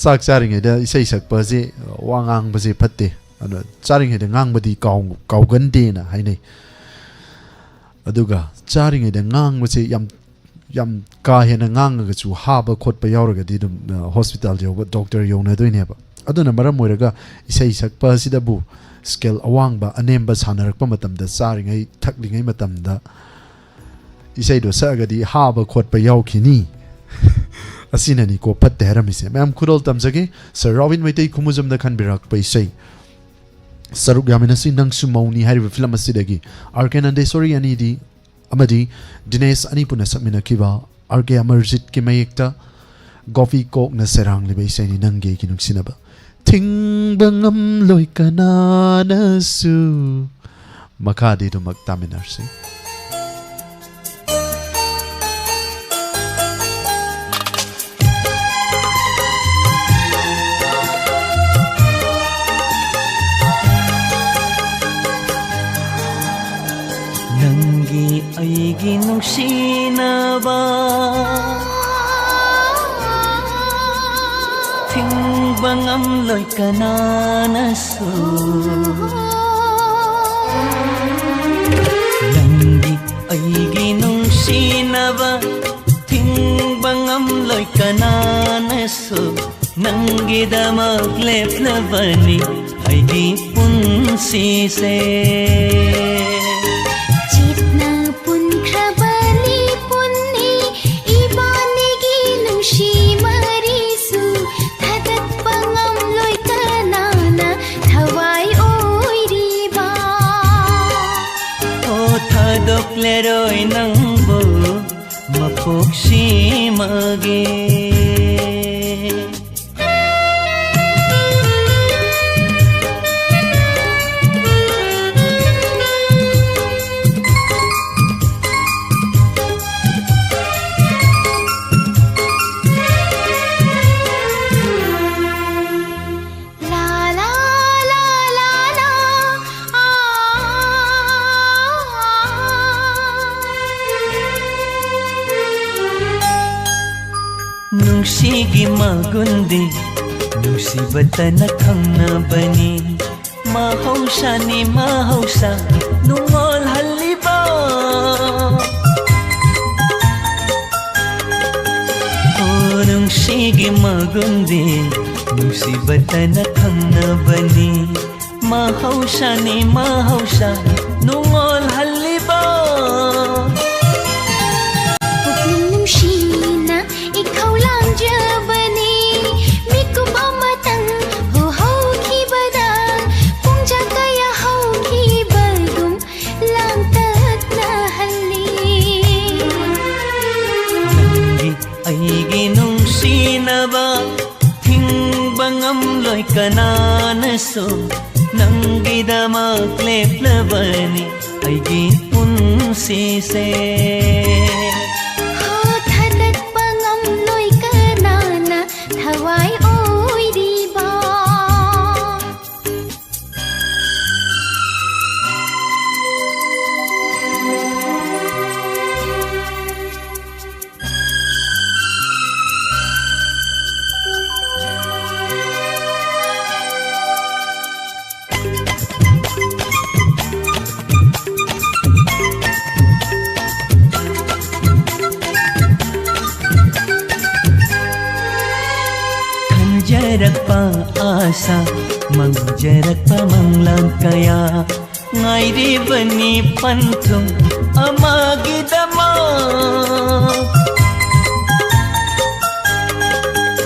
ꯆꯥꯛ ꯆꯥꯔꯤꯉꯩꯗ ꯏꯁꯩ ꯁꯛꯄꯁꯦ, ꯋꯥ ꯉꯥꯡꯕꯁꯦ ꯐꯠꯇꯦ, ꯑꯗꯨꯅ ꯆꯥꯔꯤꯉꯩꯗ ꯉꯥꯡꯕꯗꯤ ꯀꯥꯎ-, ꯀꯥꯎꯒꯟꯗꯦꯅ ꯍꯥꯏꯅꯩ꯫ ꯑꯗꯨꯒ ꯆꯥꯔꯤꯉꯩꯗ ꯉꯥꯡꯕꯁꯦ ꯌꯥꯝ, ꯌꯥꯝ ꯀꯥ ꯍꯦꯟꯅ ꯉꯥꯡꯉꯒꯁꯨ ꯍꯥꯕ ꯈꯣꯠꯄ ꯌꯥꯎꯔꯒꯗꯤ ꯑꯗꯨꯝ, ꯑ, ꯍꯣꯁꯄꯤꯇꯥꯜ ꯌꯧꯕ, ꯗꯣꯛꯇꯔ ꯌꯧꯅꯗꯣꯏꯅꯦꯕ꯫ ꯑꯗꯨꯅ ꯃꯔꯝ ꯑꯣꯏꯔꯒ ꯏꯁꯩ ꯁꯛꯄ ꯑꯁꯤꯗꯕꯨ ꯁ꯭ꯀꯦꯜ ꯑꯋꯥꯡꯕ ꯑꯅꯦꯝꯕ ꯁꯥꯟꯅꯔꯛꯄ ꯃꯇꯝꯗ, ꯆꯥꯔꯤꯉꯩ ꯊꯛꯂꯤꯉꯩ ꯃꯇꯝꯗ ꯏꯁꯩꯗꯣ ꯁꯛꯑꯒꯗꯤ ꯍꯥꯕ ꯈꯣꯠꯄ ꯌꯥꯎꯈꯤꯅꯤ꯫ ꯑꯁꯤꯅꯅꯤꯀꯣ ꯐꯠꯇꯦ ꯍꯥꯏꯔꯝꯃꯤꯁꯦ꯫ ꯃꯌꯥꯝ ꯈꯨꯗꯣꯜ ꯇꯝꯖꯒꯦ꯫ ꯁꯥꯔ ꯔꯣꯕꯤꯟ ꯃꯩꯇꯩ ꯈꯨꯃꯨꯖꯝꯗ ꯈꯟꯕꯤꯔꯛꯄ ꯏꯁꯩ ꯁꯔꯨꯛ ꯌꯥꯃꯤꯟꯅꯁꯤ ꯅꯪꯁꯨ ꯃꯧꯅꯤ ꯍꯥꯏꯔꯤꯕ ꯐꯤꯂꯝ ꯑꯁꯤꯗꯒꯤ ꯑꯥꯔ ꯀꯦ ꯅꯟꯗꯦꯁꯣꯔꯤ ꯑꯅꯤꯗꯤ ꯑꯃꯗꯤ ꯗꯤꯅꯦꯁ ꯑꯅꯤꯄꯨꯅ ꯁꯛꯃꯤꯟꯅꯈꯤꯕ ꯑꯥꯔ ꯀꯦ ꯑꯃꯔꯖꯤꯠꯀꯤ ꯃꯌꯦꯛꯇ ꯒꯣꯄꯤ ꯀꯣꯛꯅ ꯁꯩꯔꯥꯡꯂꯤꯕ ꯏꯁꯩꯅꯤ ꯅꯪꯒꯤ ꯑꯩꯒꯤ ꯅꯨꯡꯁꯤꯅꯕ꯫ ꯊꯤꯡꯕ ꯉꯝꯂꯣꯏ ꯀꯅꯥꯅꯁꯨ꯫ ꯃꯈꯥꯗꯤ ꯑꯗꯨꯃꯛ ꯇꯥꯃꯤꯟꯅꯔꯁꯤ꯫ ꯅꯪꯒꯤ ꯑꯩꯒꯤ ꯅꯨꯡꯁꯤꯅꯕ ꯊꯤꯡꯕ ꯉꯝꯂꯣꯏ ꯀꯅꯥꯅꯁꯨ꯫ ꯅꯪꯒꯤ ꯑꯩꯒꯤ ꯅꯨꯡꯁꯤꯅꯕ ꯊꯤꯡꯕ ꯉꯝꯂꯣꯏ ꯀꯅꯥꯅꯁꯨ꯫ ꯅꯪꯒꯤꯗꯃꯛ ꯂꯦꯞꯂꯕꯅꯤ ꯑꯩꯒꯤ ꯄꯨꯟꯁꯤꯁꯦ꯫ ꯆꯦꯠꯅ ꯄꯨꯟꯈ꯭ꯔꯕꯅꯤ ꯄꯨꯟꯅꯤ ꯏꯕꯥꯅꯤꯒꯤ ꯅꯨꯡꯁꯤ ꯃꯔꯤꯁꯨ꯫ ꯊꯥꯗꯠꯄ ꯉꯝꯂꯣꯏ ꯀꯅꯥꯅ ꯊꯋꯥꯏ ꯑꯣꯏꯔꯤꯕ꯫ ꯑꯣ ꯊꯥꯗꯣꯛꯂꯔꯣꯏ ꯅꯪꯕꯨ ꯃꯄꯣꯛꯁꯤꯃꯒꯤ꯫ ꯂꯥ, ꯂꯥ, ꯂꯥ, ꯂꯥ, ꯂꯥ, ꯑꯥ, ꯑꯥ, ꯑꯥ꯫ ꯅꯨꯡꯁꯤꯒꯤ ꯃꯒꯨꯟꯗꯤ ꯅꯨꯡꯁꯤꯕꯇꯅ ꯈꯪꯅꯕꯅꯤ꯫ ꯃꯍꯧꯁꯥꯅꯤ ꯃꯍꯧꯁꯥ ꯅꯨꯡꯉꯣꯜꯍꯜꯂꯤꯕ꯫ ꯑꯣ, ꯅꯨꯡꯁꯤꯒꯤ ꯃꯒꯨꯟꯗꯤ ꯅꯨꯡꯁꯤꯕꯇꯅ ꯈꯪꯅꯕꯅꯤ꯫ ꯃꯍꯧꯁꯥꯅꯤ ꯃꯍꯧꯁꯥ ꯅꯨꯡꯉꯣꯜꯍꯜꯂꯤꯕ꯫ ꯄꯨꯛꯅꯤꯡ ꯅꯨꯡꯁꯤꯅ ꯏꯈꯧ ꯂꯥꯡꯖꯕꯅꯤ꯫ ꯃꯤꯀꯨꯞ ꯑꯃꯇꯪ ꯎꯍꯧꯈꯤꯕꯗ ꯄꯨꯡꯖꯥ ꯀꯌꯥ ꯍꯧꯈꯤꯕꯒꯨꯝ ꯂꯥꯡꯇꯛꯅꯍꯜꯂꯤ꯫ ꯑꯩꯒꯤ ꯅꯨꯡꯁꯤꯅꯕ, ꯊꯤꯡꯕ ꯉꯝꯂꯣꯏ ꯀꯅꯥꯅꯁꯨ, ꯅꯪꯒꯤꯗꯃꯛ ꯂꯦꯞꯂꯕꯅꯤ ꯑꯩꯒꯤ ꯄꯨꯟꯁꯤꯁꯦ꯫ ꯍꯣ, ꯊꯥꯗꯠꯄ ꯉꯝꯂꯣꯏ ꯀꯅꯥꯅ ꯊꯋꯥꯏ ꯑꯣꯏꯔꯤꯕ꯫ ꯈꯟꯖꯔꯛꯄ ꯑꯥꯁꯥ, ꯃꯪꯖꯔꯛꯄ ꯃꯪꯂꯥꯟ ꯀꯌꯥ, ꯉꯥꯏꯔꯤꯕꯅꯤ ꯄꯟꯊꯨꯡ ꯑꯃꯒꯤꯗꯃꯛ꯫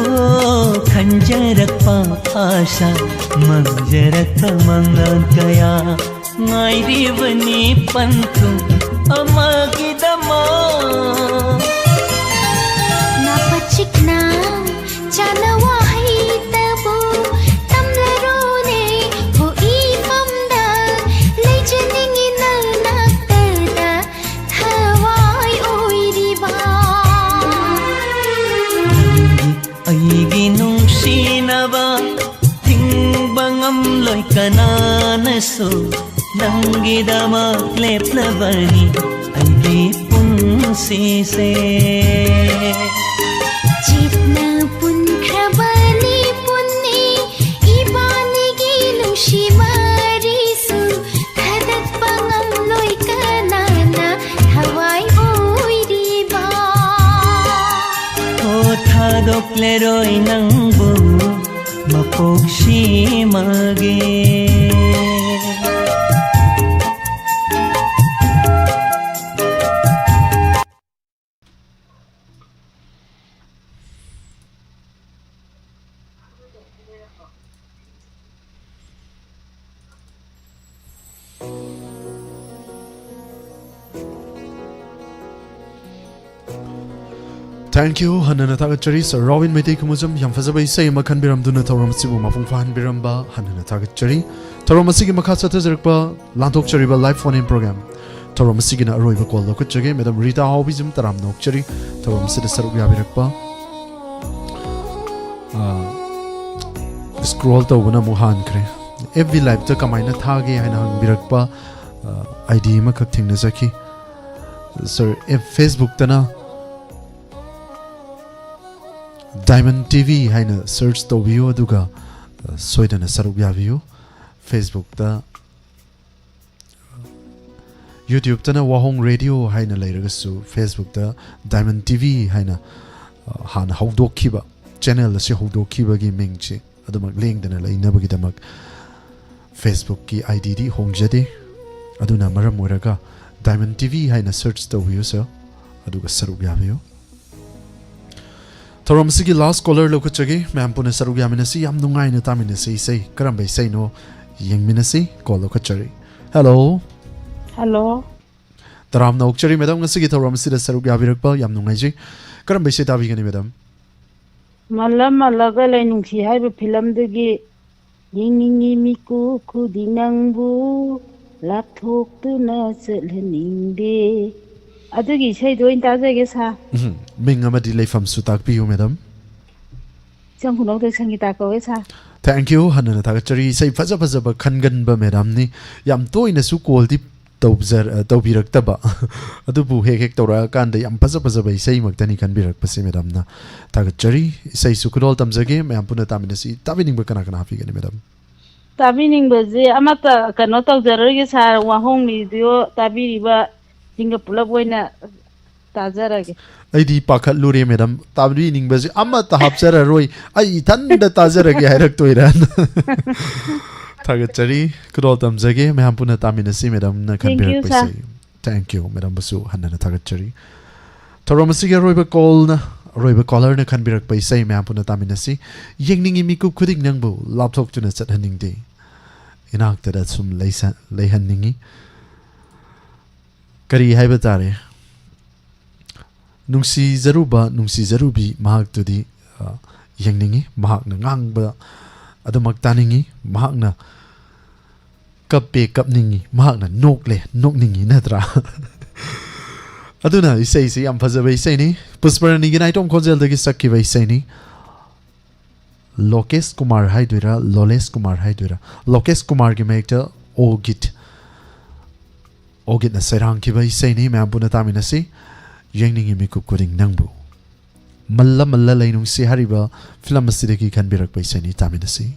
ꯑꯣ, ꯈꯟꯖꯔꯛꯄ ꯑꯥꯁꯥ, ꯃꯪꯖꯔꯛꯄ ꯃꯪꯂꯥꯟ ꯀꯌꯥ, ꯉꯥꯏꯔꯤꯕꯅꯤ ꯄꯟꯊꯨꯡ ꯑꯃꯒꯤꯗꯃꯛ꯫ ꯅꯥꯄ ꯆꯤꯛꯅ ꯆꯥꯅ ꯋꯥꯍꯩꯇꯕꯨ ꯇꯝꯂꯔꯣꯅꯦ꯫ ꯍꯣ ꯏꯐꯝꯗ ꯂꯩꯖꯅꯤꯡꯉꯤ ꯅꯅꯥꯛꯇꯗ ꯊꯋꯥꯏ ꯑꯣꯏꯔꯤꯕ꯫ ꯅꯪꯒꯤ ꯑꯩꯒꯤ ꯅꯨꯡꯁꯤꯅꯕ, ꯊꯤꯡꯕ ꯉꯝꯂꯣꯏ ꯀꯅꯥꯅꯁꯨ, ꯅꯪꯒꯤꯗꯃꯛ ꯂꯦꯞꯂꯕꯅꯤ ꯑꯩꯒꯤ ꯄꯨꯟꯁꯤꯁꯦ꯫ ꯆꯦꯠꯅ ꯄꯨꯟꯈ꯭ꯔꯕꯅꯤ ꯄꯨꯟꯅꯤ ꯏꯕꯥꯅꯤꯒꯤ ꯅꯨꯡꯁꯤ ꯃꯔꯤꯁꯨ, ꯊꯥꯗꯠꯄ ꯉꯝꯂꯣꯏ ꯀꯅꯥꯅ ꯊꯋꯥꯏ ꯑꯣꯏꯔꯤꯕ꯫ ꯍꯣ, ꯊꯥꯗꯣꯛꯂꯔꯣꯏ ꯅꯪꯕꯨ ꯃꯄꯣꯛꯁꯤꯃꯒꯤ꯫ Thank you. ꯍꯟꯅꯅ ꯊꯥꯒꯠꯆꯔꯤ, Sir Robin ꯃꯩꯇꯩ ꯈꯨꯃꯨꯖꯝ꯫ ꯌꯥꯝ ꯐꯖꯕ ꯏꯁꯩ ꯑꯃ ꯈꯟꯕꯤꯔꯝꯗꯨꯅ ꯊꯧꯔꯝ ꯑꯁꯤꯕꯨ ꯃꯄꯨꯡ ꯐꯥꯍꯟꯕꯤꯔꯝꯕ ꯍꯟꯅꯅ ꯊꯥꯒꯠꯆꯔꯤ꯫ ꯊꯧꯔꯝ ꯑꯁꯤꯒꯤ ꯃꯈꯥ ꯆꯠꯊꯖꯔꯛꯄ ꯂꯥꯟꯊꯣꯛꯆꯔꯤꯕ live phone in program, ꯊꯧꯔꯝ ꯑꯁꯤꯒꯤꯅ ꯑꯔꯣꯏꯕ call ꯂꯧꯈꯠꯆꯒꯦ꯫ Madam ꯔꯤꯇꯥ ꯍꯥꯎꯕꯤꯖꯝ, ꯇꯔꯥꯝꯅ ꯑꯣꯛꯆꯔꯤ ꯊꯧꯔꯝ ꯑꯁꯤꯗ ꯁꯔꯨꯛ ꯌꯥꯕꯤꯔꯛꯄ꯫ ꯑ, scroll ꯇꯧꯕꯅ ꯑꯃꯨꯛ ꯍꯥꯟꯈ꯭ꯔꯦ꯫ F B live ꯇ ꯀꯃꯥꯏꯅ ꯊꯥꯒꯦ ꯍꯥꯏꯅ ꯍꯪꯕꯤꯔꯛꯄ, ꯑ, I D ꯑꯃꯈꯛ ꯊꯦꯡꯅꯖꯈꯤ꯫ Sir, F-, Facebook ꯇꯅ Diamond T V ꯍꯥꯏꯅ search ꯇꯧꯕꯤꯌꯨ, ꯑꯗꯨꯒ, ꯑ, ꯁꯣꯏꯗꯅ ꯁꯔꯨꯛ ꯌꯥꯕꯤꯌꯨ꯫ Facebook ꯇ, YouTube ꯇꯅ ꯋꯥꯍꯣꯡ Radio ꯍꯥꯏꯅ ꯂꯩꯔꯒꯁꯨ, Facebook ꯇ Diamond T V ꯍꯥꯏꯅ, ꯑ, ꯍꯥꯟꯅ ꯍꯧꯗꯣꯛꯈꯤꯕ, channel ꯑꯁꯤ ꯍꯧꯗꯣꯛꯈꯤꯕꯒꯤ ꯃꯤꯡꯁꯤ ꯑꯗꯨꯃꯛ ꯂꯦꯡꯗꯅ ꯂꯩꯅꯕꯒꯤꯗꯃꯛ Facebook ꯀꯤ I D ꯗꯤ ꯍꯣꯡꯖꯗꯦ꯫ ꯑꯗꯨꯅ ꯃꯔꯝ ꯑꯣꯏꯔꯒ Diamond T V ꯍꯥꯏꯅ search ꯇꯧꯕꯤꯌꯨ, sir, ꯑꯗꯨꯒ ꯁꯔꯨꯛ ꯌꯥꯕꯤꯌꯨ꯫ ꯊꯧꯔꯝ ꯑꯁꯤꯒꯤ last caller ꯂꯧꯈꯠꯆꯒꯦ꯫ ꯃꯌꯥꯝ ꯄꯨꯟꯅ ꯁꯔꯨꯛ ꯌꯥꯃꯤꯟꯅꯁꯤ, ꯌꯥꯝ ꯅꯨꯡꯉꯥꯏꯅ ꯇꯥꯃꯤꯟꯅꯁꯤ ꯏꯁꯩ꯫ ꯀꯔꯝꯕ ꯏꯁꯩꯅꯣ ꯌꯦꯡꯃꯤꯟꯅꯁꯤ꯫ Call ꯂꯧꯈꯠꯆꯔꯤ꯫ Hello꯫ Hello꯫ ꯇꯔꯥꯝꯅ ꯑꯣꯛꯆꯔꯤ madam, ꯉꯁꯤꯒꯤ ꯊꯧꯔꯝ ꯑꯁꯤꯗ ꯁꯔꯨꯛ ꯌꯥꯕꯤꯔꯛꯄ ꯌꯥꯝ ꯅꯨꯡꯉꯥꯏꯖꯩ꯫ ꯀꯔꯝꯕ ꯏꯁꯩ ꯇꯥꯕꯤꯒꯅꯤ madam? ꯃꯜꯂ ꯃꯜꯂꯒ ꯂꯩ ꯅꯨꯡꯁꯤ ꯍꯥꯏꯕ film ꯗꯨꯒꯤ "ꯌꯦꯡꯅꯤꯡꯉꯤ ꯃꯤꯀꯨꯞ ꯈꯨꯗꯤꯡ ꯅꯪꯕꯨ, ꯂꯥꯞꯊꯣꯛꯇꯨꯅ ꯆꯠꯍꯟꯅꯤꯡꯗꯦ", ꯑꯗꯨꯒꯤ ꯏꯁꯩꯗꯣ ꯑꯣꯏꯅ ꯇꯥꯖꯒꯦ sir꯫ ꯎꯝ, ꯃꯤꯡ ꯑꯃꯗꯤ ꯂꯩꯐꯝꯁꯨ ꯇꯥꯛꯄꯤꯌꯨ madam꯫ ꯏꯆꯝ ꯈꯨꯅꯧꯗꯩ ꯁꯪꯒꯤꯇꯥ ꯀꯧꯋꯦ sir꯫ Thank you, ꯍꯟꯅꯅ ꯊꯥꯒꯠꯆꯔꯤ꯫ ꯏꯁꯩ ꯐꯖ ꯐꯖꯕ ꯈꯟꯒꯟꯕ madam ꯅꯤ꯫ ꯌꯥꯝ ꯇꯣꯏꯅꯁꯨ call ꯗꯤ ꯇꯧꯖ-, ꯑ, ꯇꯧꯕꯤꯔꯛꯇꯕ꯫ ꯑꯗꯨꯕꯨ ꯍꯦꯛ ꯍꯦꯛ ꯇꯧꯔꯛꯑꯀꯥꯟꯗ ꯌꯥꯝ ꯐꯖ ꯐꯖꯕ ꯏꯁꯩꯃꯛꯇꯅꯤ ꯈꯟꯕꯤꯔꯛꯄꯁꯦ madam ꯅ꯫ ꯊꯥꯒꯠꯆꯔꯤ꯫ ꯏꯁꯩꯁꯨ ꯈꯨꯗꯣꯜ ꯇꯝꯖꯒꯦ꯫ ꯃꯌꯥꯝ ꯄꯨꯟꯅ ꯇꯥꯃꯤꯟꯅꯁꯤ꯫ ꯇꯥꯕꯤꯅꯤꯡꯕ ꯀꯅꯥ ꯀꯅꯥ ꯍꯥꯞꯄꯤꯒꯅꯤ madam? ꯇꯥꯕꯤꯅꯤꯡꯕꯁꯦ ꯑꯃꯠꯇ ꯀꯩꯅꯣ ꯇꯧꯖꯔꯣꯏꯒꯦ sir, ꯋꯥꯍꯣꯡ Radio ꯇꯥꯕꯤꯔꯤꯕꯁꯤꯡꯒ ꯄꯨꯂꯞ ꯑꯣꯏꯅ ꯇꯥꯖꯔꯒꯦ꯫ ꯑꯩꯗꯤ ꯄꯥꯈꯠꯂꯨꯔꯦ madam, ꯇꯥꯕꯤꯅꯤꯡꯕꯁꯦ ꯑꯃꯠꯇ ꯍꯥꯞꯆꯔꯔꯣꯏ, ꯑꯩ ꯏꯊꯟꯗ ꯇꯥꯖꯔꯒꯦ ꯍꯥꯏꯔꯛꯇꯣꯏꯔꯥ꯫ ꯊꯥꯒꯠꯆꯔꯤ, ꯈꯨꯗꯣꯜ ꯇꯝꯖꯒꯦ꯫ ꯃꯌꯥꯝ ꯄꯨꯟꯅ ꯇꯥꯃꯤꯟꯅꯁꯤ madam ꯅ ꯈꯟꯕꯤꯔꯛꯄ ꯏꯁꯩ꯫ Thank you, madam ꯕꯨꯁꯨ ꯍꯟꯅꯅ ꯊꯥꯒꯠꯆꯔꯤ꯫ ꯊꯧꯔꯝ ꯑꯁꯤꯒꯤ ꯑꯔꯣꯏꯕ call ꯅ, ꯑꯔꯣꯏꯕ caller ꯅ ꯈꯟꯕꯤꯔꯛꯄ ꯏꯁꯩ ꯃꯌꯥꯝ ꯄꯨꯟꯅ ꯇꯥꯃꯤꯟꯅꯁꯤ꯫ "ꯌꯦꯡꯅꯤꯡꯉꯤ ꯃꯤꯀꯨꯞ ꯈꯨꯗꯤꯡ ꯅꯪꯕꯨ, ꯂꯥꯞꯊꯣꯛꯇꯨꯅ ꯆꯠꯍꯟꯅꯤꯡꯗꯦ, ꯏꯅꯥꯛꯇꯗ ꯁꯨꯝ ꯂꯩꯁ-, ꯂꯩꯍꯟꯅꯤꯡꯉꯤ"꯫ ꯀꯔꯤ ꯍꯥꯏꯕ ꯇꯥꯔꯦ? ꯅꯨꯡꯁꯤꯖꯔꯨꯕ ꯅꯨꯡꯁꯤꯖꯔꯨꯕꯤ ꯃꯍꯥꯛꯇꯨꯗꯤ, ꯑ, ꯌꯦꯡꯅꯤꯡꯏ꯫ ꯃꯍꯥꯛꯅ ꯉꯥꯡꯕ ꯑꯗꯨꯃꯛ ꯇꯥꯅꯤꯡꯏ꯫ ꯃꯍꯥꯛꯅ ꯀꯞꯄꯦ ꯀꯞꯅꯤꯡꯏ, ꯃꯍꯥꯛꯅ ꯅꯣꯛꯂꯦ ꯅꯣꯛꯅꯤꯡꯏ, ꯅꯠꯇ꯭ꯔꯥ? ꯑꯗꯨꯅ ꯏꯁꯩꯁꯤ ꯌꯥꯝ ꯐꯖꯕ ꯏꯁꯩꯅꯤ꯫ ꯄꯨꯁꯄꯔꯥꯅꯤꯒꯤ ꯅꯥꯏꯇꯣꯝ ꯈꯣꯟꯖꯦꯜꯗꯒꯤ ꯁꯛꯈꯤꯕ ꯏꯁꯩꯅꯤ꯫ ꯂꯣꯀꯦꯁ ꯀꯨꯃꯥꯔ ꯍꯥꯏꯗꯣꯏꯔꯥ, ꯂꯣꯂꯦꯁ ꯀꯨꯃꯥꯔ ꯍꯥꯏꯗꯣꯏꯔꯥ? ꯂꯣꯀꯦꯁ ꯀꯨꯃꯥꯔꯒꯤ ꯃꯥꯌꯦꯛꯇ ꯑꯣꯒꯤꯠ, ꯑꯣꯒꯤꯠꯅ ꯁꯩꯔꯥꯡꯈꯤꯕ ꯏꯁꯩꯅꯤ꯫ ꯃꯌꯥꯝ ꯄꯨꯟꯅ ꯇꯥꯃꯤꯟꯅꯁꯤ꯫ ꯌꯦꯡꯅꯤꯡꯏ ꯃꯤꯀꯨꯞ ꯈꯨꯗꯤꯡ ꯅꯪꯕꯨ꯫ ꯃꯜꯂ ꯃꯜꯂ ꯂꯩꯅꯨꯡꯁꯤ ꯍꯥꯏꯔꯤꯕ ꯐꯤꯂꯝ ꯑꯁꯤꯗꯒꯤ ꯈꯟꯕꯤꯔꯛꯄ ꯏꯁꯩꯅꯤ꯫ ꯇꯥꯃꯤꯟꯅꯁꯤ꯫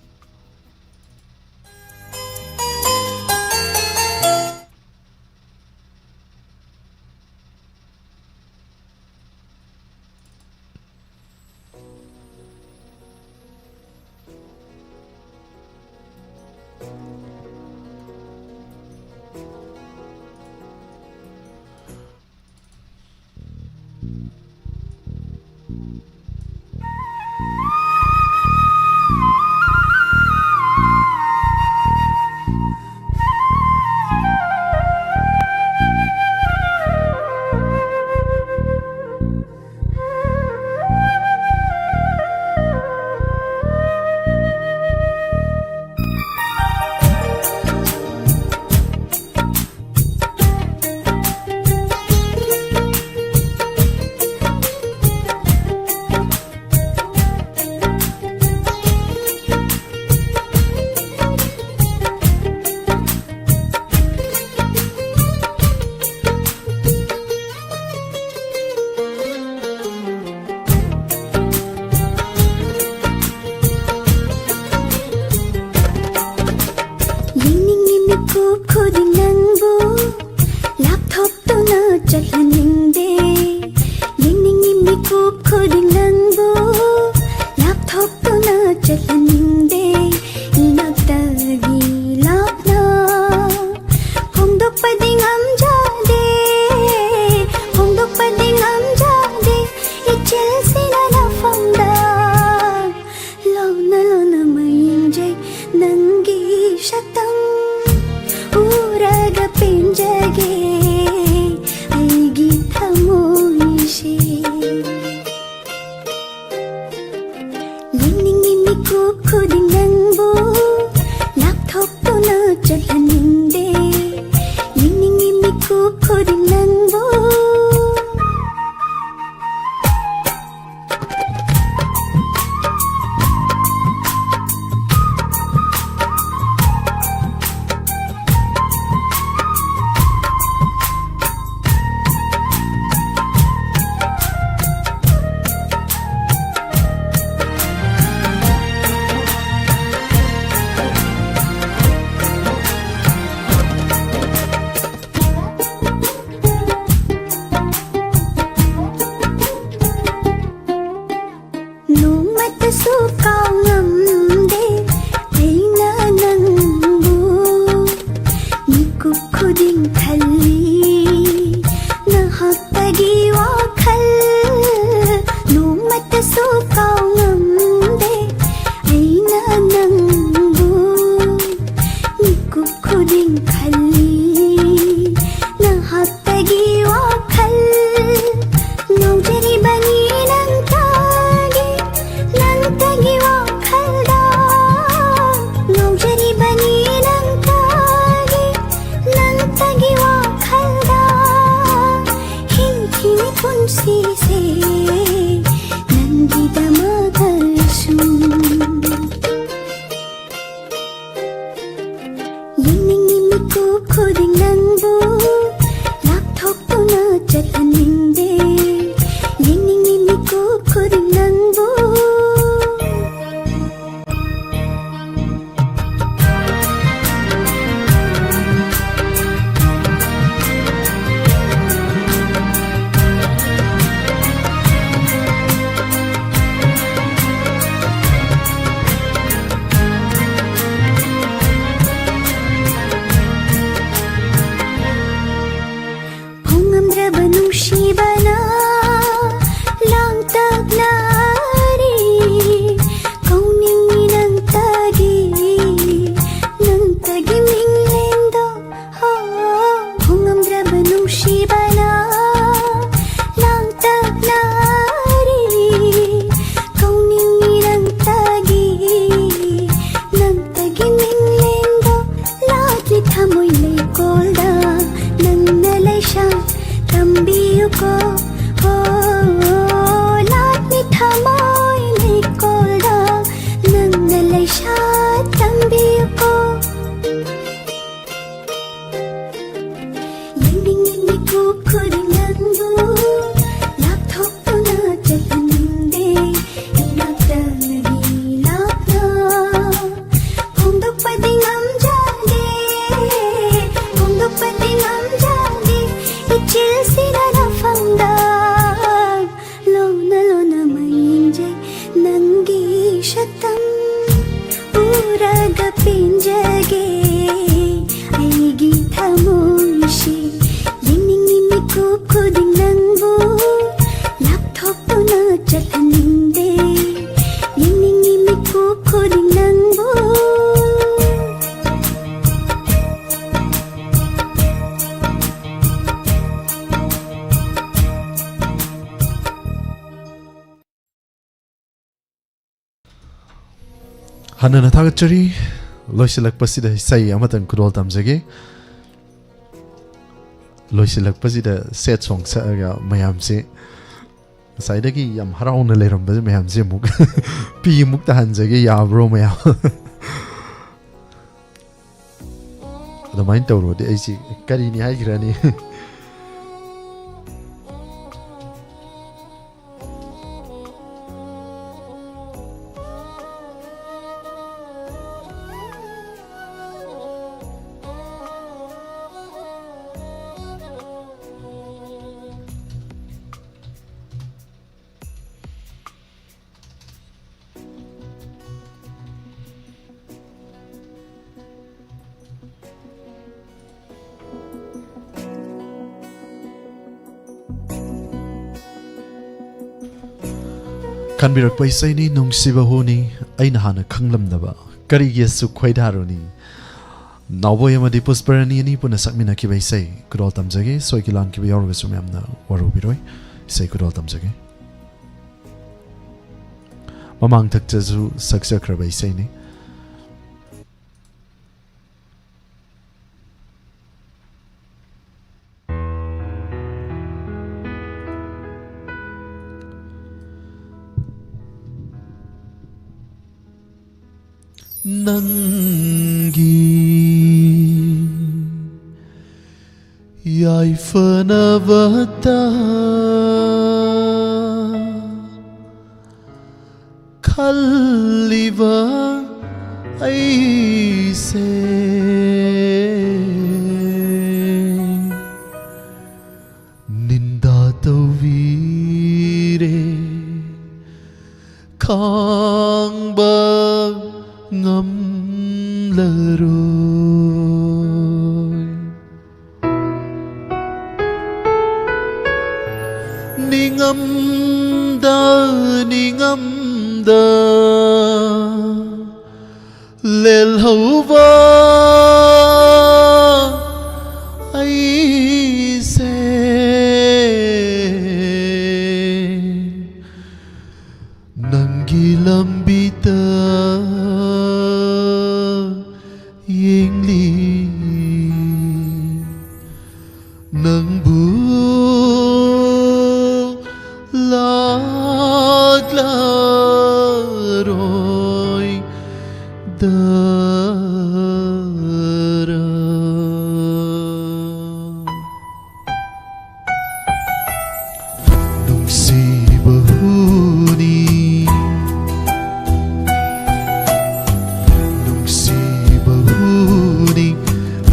ꯌꯦꯡꯅꯤꯡꯏ ꯃꯤꯀꯨꯞ ꯈꯨꯗꯤꯡ ꯅꯪꯕꯨ, ꯂꯥꯞꯊꯣꯛꯇꯨꯅ ꯆꯠꯍꯟꯅꯤꯡꯗꯦ꯫ ꯌꯦꯡꯅꯤꯡꯏ ꯃꯤꯀꯨꯞ ꯈꯨꯗꯤꯡ ꯅꯪꯕꯨ, ꯂꯥꯞꯊꯣꯛꯇꯨꯅ ꯆꯠꯍꯟꯅꯤꯡꯗꯦ꯫ ꯏꯅꯥꯛꯇꯒꯤ ꯂꯥꯞꯅ ꯐꯣꯡꯗꯣꯛꯄꯗꯤ ꯉꯝꯖꯗꯦ, ꯐꯣꯡꯗꯣꯛꯄꯗꯤ ꯉꯝꯖꯗꯦ꯫ ꯏꯆꯦꯜꯁꯤꯅ ꯅꯐꯝꯗ ꯂꯣꯟꯅ ꯂꯣꯟꯅ ꯃꯌꯦꯡꯖꯩ ꯅꯪꯒꯤ ꯁꯛꯇꯝ ꯎꯔꯒ ꯄꯦꯟꯖꯒꯦ ꯑꯩꯒꯤ ꯊꯃꯣꯏꯁꯦ꯫ ꯆꯠꯍꯟꯅꯤꯡꯗꯦ, ꯌꯦꯡꯅꯤꯡꯉꯤ ꯃꯤꯀꯨꯞ ꯈꯨꯗꯤꯡ ꯅꯪꯕꯨ꯫ ꯍꯟꯅꯅ ꯊꯥꯒꯠꯆꯔꯤ꯫ ꯂꯣꯏꯁꯤꯜꯂꯛꯄꯁꯤꯗ ꯏꯁꯩ ꯑꯃꯇꯪ ꯈꯨꯗꯣꯜ ꯇꯝꯖꯒꯦ꯫ ꯂꯣꯏꯁꯤꯜꯂꯛꯄꯁꯤꯗ sad song ꯁꯛꯑꯒ ꯃꯌꯥꯝꯁꯦ ꯉꯁꯥꯏꯗꯒꯤ ꯌꯥꯝ ꯍꯔꯥꯎꯅ ꯂꯩꯔꯝꯕꯁꯦ ꯃꯌꯥꯝꯁꯦ ꯑꯃꯨꯛ ꯄꯤ ꯑꯃꯨꯛ ꯇꯥꯍꯟꯖꯒꯦ, ꯌꯥꯕ꯭ꯔꯣ ꯃꯌꯥꯝ? ꯑꯗꯨꯃꯥꯏꯅ ꯇꯧꯔꯨꯔꯗꯤ ꯑꯩꯁꯤ ꯀꯔꯤꯅꯤ ꯍꯥꯏꯈ꯭ꯔꯅꯤ? ꯈꯟꯕꯤꯔꯛꯄ ꯏꯁꯩꯅꯤ, ꯅꯨꯡꯁꯤꯕ ꯍꯨꯅꯤ, ꯑꯩꯅ ꯍꯥꯟꯅ ꯈꯪꯂꯝꯗꯕ ꯀꯔꯤꯒꯤ ꯑꯁꯨꯛ ꯈꯣꯏꯗꯥꯔꯨꯅꯤ꯫ ꯅꯥꯎꯕꯣꯏ ꯑꯃꯗꯤ ꯄꯨꯁꯄꯔꯥꯅꯤ ꯑꯅꯤ ꯄꯨꯟꯅ ꯁꯛꯃꯤꯟꯅꯈꯤꯕ ꯏꯁꯩ ꯈꯨꯗꯣꯜ ꯇꯝꯖꯒꯦ꯫ ꯁꯣꯏꯈꯤ ꯂꯥꯟꯈꯤꯕ ꯌꯥꯎꯔꯒꯁꯨ ꯃꯌꯥꯝꯅ ꯋꯥꯔꯧꯕꯤꯔꯣꯏ꯫ ꯏꯁꯩ ꯈꯨꯗꯣꯜ ꯇꯝꯖꯒꯦ꯫ ꯃꯃꯥꯡ ꯊꯛꯇꯁꯨ ꯁꯛꯆꯈ꯭ꯔꯕ ꯏꯁꯩꯅꯤ꯫ ꯅꯪꯒꯤ ꯌꯥꯏꯐꯅꯕꯇ ꯈꯜꯂꯤꯕ ꯑꯩꯁꯦ ꯅꯤꯟꯗꯥ ꯇꯧꯕꯤꯔꯦ, ꯈꯥꯡꯕ ꯉꯝꯂꯔꯣꯏ꯫ ꯅꯤꯡꯉꯝꯗ ꯅꯤꯡꯉꯝꯗ ꯂꯦꯜꯍꯧꯕ ꯑꯩꯁꯦ ꯅꯪꯒꯤ ꯂꯝꯕꯤꯗ ꯌꯦꯡꯂꯤ꯫ ꯅꯪꯕꯨ ꯂꯥꯛꯂꯔꯣꯏꯗꯔꯥ? ꯅꯨꯡꯁꯤꯕ ꯍꯨꯅꯤ, ꯅꯨꯡꯁꯤꯕ ꯍꯨꯅꯤ,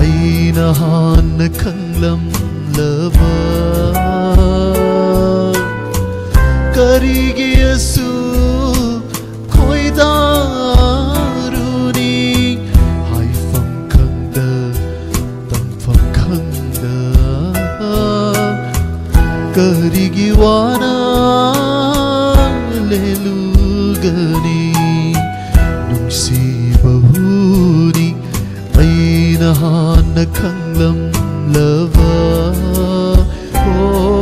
ꯑꯩꯅ ꯍꯥꯟꯅ ꯈꯪꯂꯝꯂꯕ꯫ ꯀꯔꯤꯒꯤ ꯑꯁꯨꯛ ꯈꯣꯏꯗꯥꯔꯨꯅꯤ? ꯍꯥꯏꯐꯝ ꯈꯪꯗ, ꯇꯝꯐꯝ ꯈꯪꯗ, ꯀꯔꯤꯒꯤ ꯋꯥꯅ ꯂꯦꯜꯂꯨꯒꯅꯤ? ꯅꯨꯡꯁꯤꯕ ꯍꯨꯅꯤ, ꯑꯩꯅ ꯍꯥꯟꯅ ꯈꯪꯂꯝꯂꯕ꯫ ꯑꯣ꯫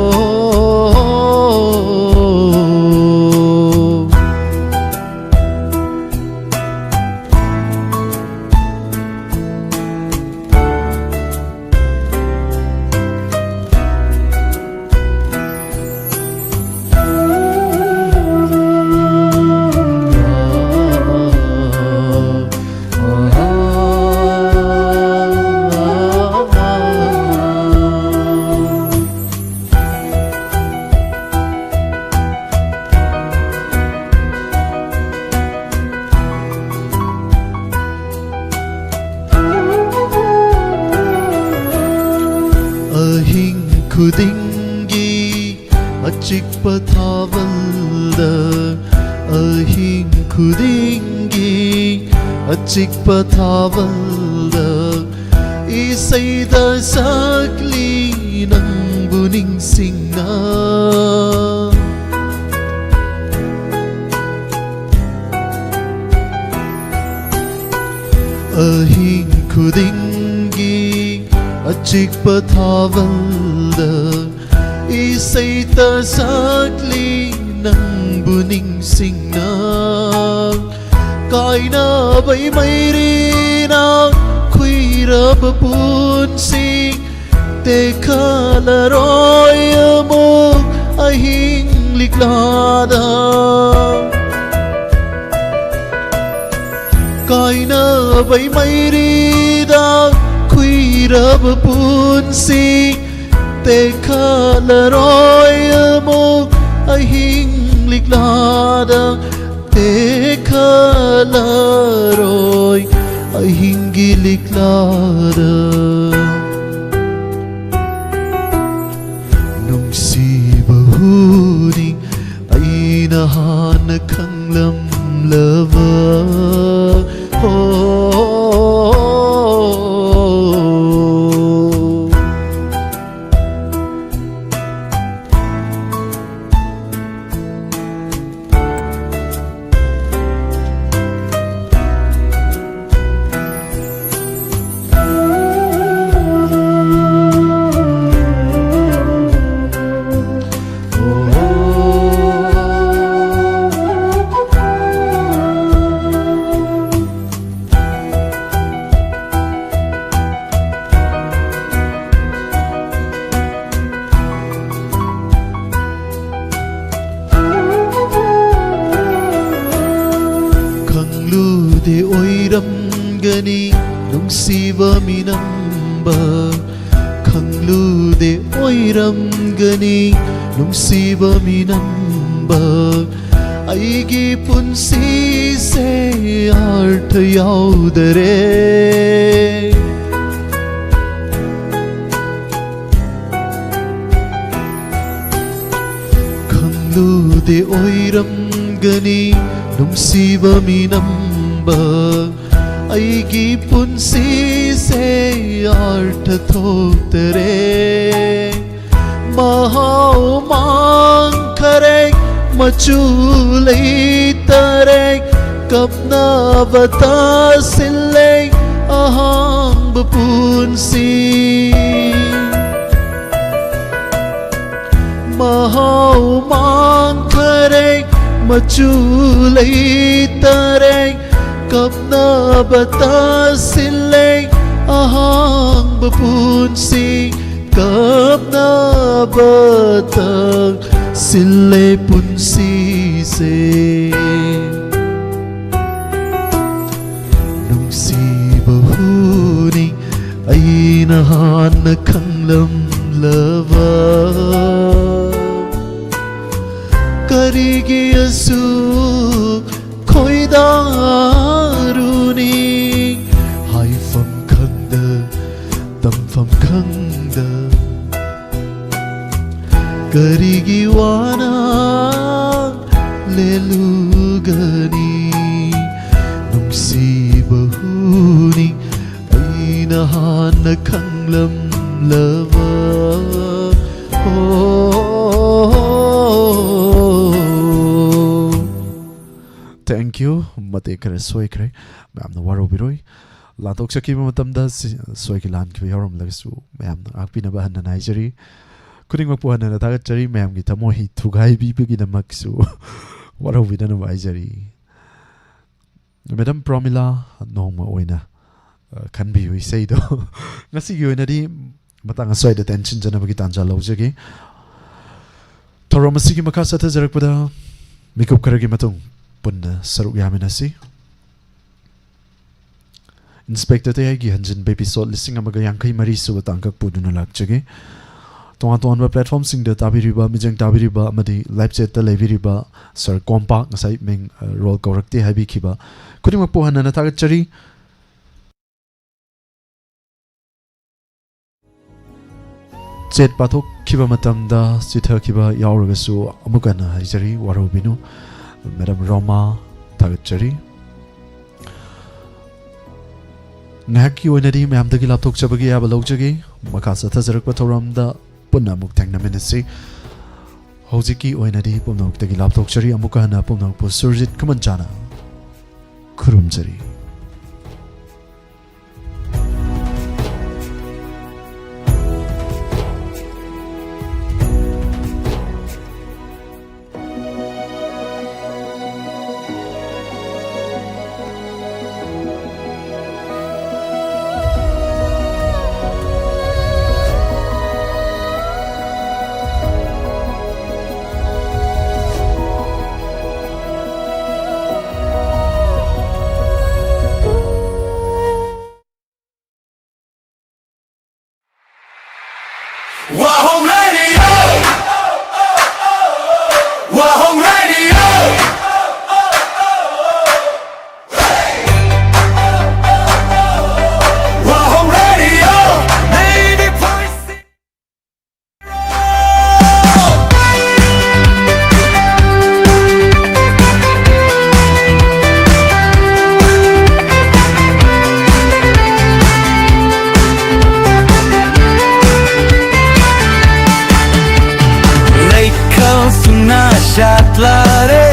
ꯑꯍꯤꯡ ꯈꯨꯗꯤꯡꯒꯤ ꯑꯆꯤꯛꯄ ꯊꯥꯕꯜꯗ, ꯑꯍꯤꯡ ꯈꯨꯗꯤꯡꯒꯤ ꯑꯆꯤꯛꯄ ꯊꯥꯕꯜꯗ, ꯏꯁꯩꯗ ꯁꯛꯂꯤ ꯅꯪꯕꯨ ꯅꯤꯡꯁꯤꯡꯅ꯫ ꯆꯤꯛꯄ ꯊꯥꯕꯜꯗ ꯏꯁꯩ ꯇꯥꯁꯛꯂꯤ ꯅꯪꯕꯨ ꯅꯤꯡꯁꯤꯡꯅ꯫ ꯀꯥꯏꯅꯕꯩ ꯃꯩꯔꯤꯅ ꯈꯨꯏꯔꯕ ꯄꯨꯟꯁꯤ ꯇꯦꯛꯈꯠꯂꯔꯣꯏ ꯑꯃꯨꯛ ꯑꯍꯤꯡ ꯂꯤꯛꯂꯥꯗ꯫ ꯀꯥꯏꯅꯕꯩ ꯃꯩꯔꯤꯗ ꯈꯨꯏꯔꯕ ꯄꯨꯟꯁꯤ ꯇꯦꯛꯈꯠꯂꯔꯣꯏ ꯑꯃꯨꯛ ꯑꯍꯤꯡ ꯂꯤꯛꯂꯥꯗ꯫ ꯇꯦꯛꯈꯠꯂꯔꯣꯏ ꯑꯍꯤꯡꯒꯤ ꯂꯤꯛꯂꯥꯗ꯫ ꯅꯨꯡꯁꯤꯕ ꯍꯨꯅꯤ ꯑꯩꯅ ꯍꯥꯟꯅ ꯈꯪꯂꯝꯂꯕ꯫ ꯍꯣ꯫ ꯈꯪꯂꯨꯗꯦ ꯑꯣꯏꯔꯝꯒꯅꯤ ꯅꯨꯡꯁꯤꯕ ꯃꯤꯅꯝꯕ꯫ ꯈꯪꯂꯨꯗꯦ ꯑꯣꯏꯔꯝꯒꯅꯤ ꯅꯨꯡꯁꯤꯕ ꯃꯤꯅꯝꯕ꯫ ꯑꯩꯒꯤ ꯄꯨꯟꯁꯤꯁꯦ ꯑꯔꯊ ꯌꯥꯎꯗꯔꯦ꯫ ꯈꯪꯂꯨꯗꯦ ꯑꯣꯏꯔꯝꯒꯅꯤ ꯅꯨꯡꯁꯤꯕ ꯃꯤꯅꯝꯕ꯫ ꯑꯩꯒꯤ ꯄꯨꯟꯁꯤꯁꯦ ꯑꯔꯊ ꯊꯣꯛꯇꯔꯦ꯫ ꯃꯍꯥꯎ ꯃꯥꯡꯈꯔꯦ, ꯃꯆꯨ ꯂꯩꯇꯔꯦ, ꯀꯞꯅꯕ ꯇꯥꯁꯤꯜꯂꯦ ꯑꯍꯥꯟꯕ ꯄꯨꯟꯁꯤ ꯃꯍꯥꯎ ꯃꯥꯡꯈꯔꯦ, ꯃꯆꯨ ꯂꯩꯇꯔꯦ, ꯀꯞꯅꯕꯇ ꯁꯤꯜꯂꯦ ꯑꯍꯥꯡꯕ ꯄꯨꯟꯁꯤ, ꯀꯞꯅꯕꯇ ꯁꯤꯜꯂꯦ ꯄꯨꯟꯁꯤꯁꯦ꯫ ꯅꯨꯡꯁꯤꯕ ꯍꯨꯅꯤ ꯑꯩꯅ ꯍꯥꯟꯅ ꯈꯪꯂꯝꯂꯕ, ꯀꯔꯤꯒꯤ ꯑꯁꯨꯛ ꯈꯣꯏꯗꯥꯔꯨꯅꯤ? ꯍꯥꯏꯐꯝ ꯈꯪꯗ, ꯇꯝꯐꯝ ꯈꯪꯗ, ꯀꯔꯤꯒꯤ ꯋꯥꯅ ꯂꯦꯜꯂꯨꯒꯅꯤ? ꯅꯨꯡꯁꯤꯕ ꯍꯨꯅꯤ ꯑꯩꯅ ꯍꯥꯟꯅ ꯈꯪꯂꯝꯂꯕ꯫ Oh. Thank you. ꯃꯇꯦꯛ ꯈꯔ ꯁꯣꯏꯈ꯭ꯔꯦ, ꯃꯌꯥꯝꯅ ꯋꯥꯔꯧꯕꯤꯔꯣꯏ꯫ ꯂꯥꯟꯊꯣꯛꯆꯈꯤꯕ ꯃꯇꯝꯗ ꯁꯤ-, ꯁꯣꯏꯈꯤ ꯂꯥꯟꯈꯤꯕ ꯌꯥꯎꯔꯝꯂꯒꯁꯨ ꯃꯌꯥꯝꯅ ꯉꯥꯛꯄꯤꯅꯕ ꯍꯟꯅ ꯍꯥꯏꯖꯔꯤ꯫ ꯈꯨꯗꯤꯡꯃꯛꯄꯨ ꯍꯟꯅ ꯍꯟꯅ ꯊꯥꯒꯠꯆꯔꯤ, ꯃꯌꯥꯝꯒꯤ ꯊꯃꯣꯏ ꯊꯨꯒꯥꯏꯕꯤꯕꯒꯤꯗꯃꯛꯁꯨ ꯋꯥꯔꯧꯕꯤꯗꯅꯕ ꯍꯥꯏꯖꯔꯤ꯫ ꯃꯦꯗꯥꯝ ꯄ꯭ꯔꯣꯃꯤꯂꯥ, ꯅꯣꯡꯃ ꯑꯣꯏꯅ, ꯑ, ꯈꯟꯕꯤꯌꯨ ꯏꯁꯩꯗꯣ꯫ ꯉꯁꯤꯒꯤ ꯑꯣꯏꯅꯗꯤ ꯃꯇꯥꯡ ꯑꯁ꯭ꯋꯥꯏꯗ ꯇꯦꯟꯁꯤꯟꯖꯅꯕꯒꯤ ꯇꯥꯟꯖꯥ ꯂꯧꯖꯒꯦ꯫ ꯊꯧꯔꯝ ꯑꯁꯤꯒꯤ ꯃꯈꯥ ꯆꯠꯊꯖꯔꯛꯄꯗ ꯃꯤꯀꯨꯞ ꯈꯔꯒꯤ ꯃꯇꯨꯡ ꯄꯨꯟꯅ ꯁꯔꯨꯛ ꯌꯥꯃꯤꯟꯅꯁꯤ꯫ ꯏꯟꯁꯄꯦꯛꯇꯔ ꯇꯌꯥꯏꯒꯤ ꯍꯟꯖꯤꯟꯕ episode ꯂꯤꯁꯤꯡ ꯑꯃꯒ ꯌꯥꯡꯈꯩ ꯃꯔꯤ ꯁꯨꯕ ꯇꯥꯡꯀꯛ ꯄꯨꯗꯨꯅ ꯂꯥꯛꯆꯒꯦ꯫ ꯇꯣꯉꯥꯟ ꯇꯣꯉꯥꯟꯕ platformꯁꯤꯡꯗ ꯇꯥꯕꯤꯔꯤꯕ, ꯃꯤꯠꯌꯦꯡ ꯇꯥꯕꯤꯔꯤꯕ ꯑꯃꯗꯤ live chatꯇ ꯂꯩꯕꯤꯔꯤꯕ Sir ꯀꯣꯝꯄꯥꯛ, ꯉꯁꯥꯏ ꯃꯤꯡ, ꯑ, roll ꯀꯧꯔꯛꯇꯦ ꯍꯥꯏꯕꯤꯈꯤꯕ ꯈꯨꯗꯤꯡꯃꯛꯄꯨ ꯍꯟꯅ ꯍꯟꯅ ꯊꯥꯒꯠꯆꯔꯤ꯫ Chat ꯄꯥꯊꯣꯛꯈꯤꯕ ꯃꯇꯝꯗ ꯆꯤꯊꯈꯤꯕ ꯌꯥꯎꯔꯒꯁꯨ ꯑꯃꯨꯛ ꯍꯟꯅ ꯍꯥꯏꯖꯔꯤ, ꯋꯥꯔꯧꯕꯤꯅꯨ꯫ ꯃꯦꯗꯥꯝ ꯔꯣꯃꯥ, ꯊꯥꯒꯠꯆꯔꯤ꯫ ꯉꯥꯏꯍꯥꯛꯀꯤ ꯑꯣꯏꯅꯗꯤ ꯃꯌꯥꯝꯗꯒꯤ ꯂꯥꯞꯊꯣꯛꯆꯕꯒꯤ ꯑꯌꯥꯕ ꯂꯧꯖꯒꯦ꯫ ꯃꯈꯥ ꯆꯠꯊꯖꯔꯛꯄ ꯊꯧꯔꯝꯗ ꯄꯨꯟꯅ ꯑꯃꯨꯛ ꯊꯦꯡꯅꯃꯤꯟꯅꯁꯤ꯫ ꯍꯧꯖꯤꯛꯀꯤ ꯑꯣꯏꯅꯗꯤ ꯄꯨꯝꯅꯃꯛꯇꯒꯤ ꯂꯥꯞꯊꯣꯛꯆꯔꯤ꯫ ꯑꯃꯨꯛꯀ ꯍꯟꯅ ꯄꯨꯝꯅꯃꯛꯄꯨ Surjit ꯈꯨꯃꯟꯖꯥꯅ ꯈꯨꯔꯨꯝꯖꯔꯤ꯫ Home Radio. Home Radio. Eighty point six. ꯂꯩꯈꯥꯎ ꯁꯨꯡꯅ ꯁꯥꯠꯂꯔꯦ,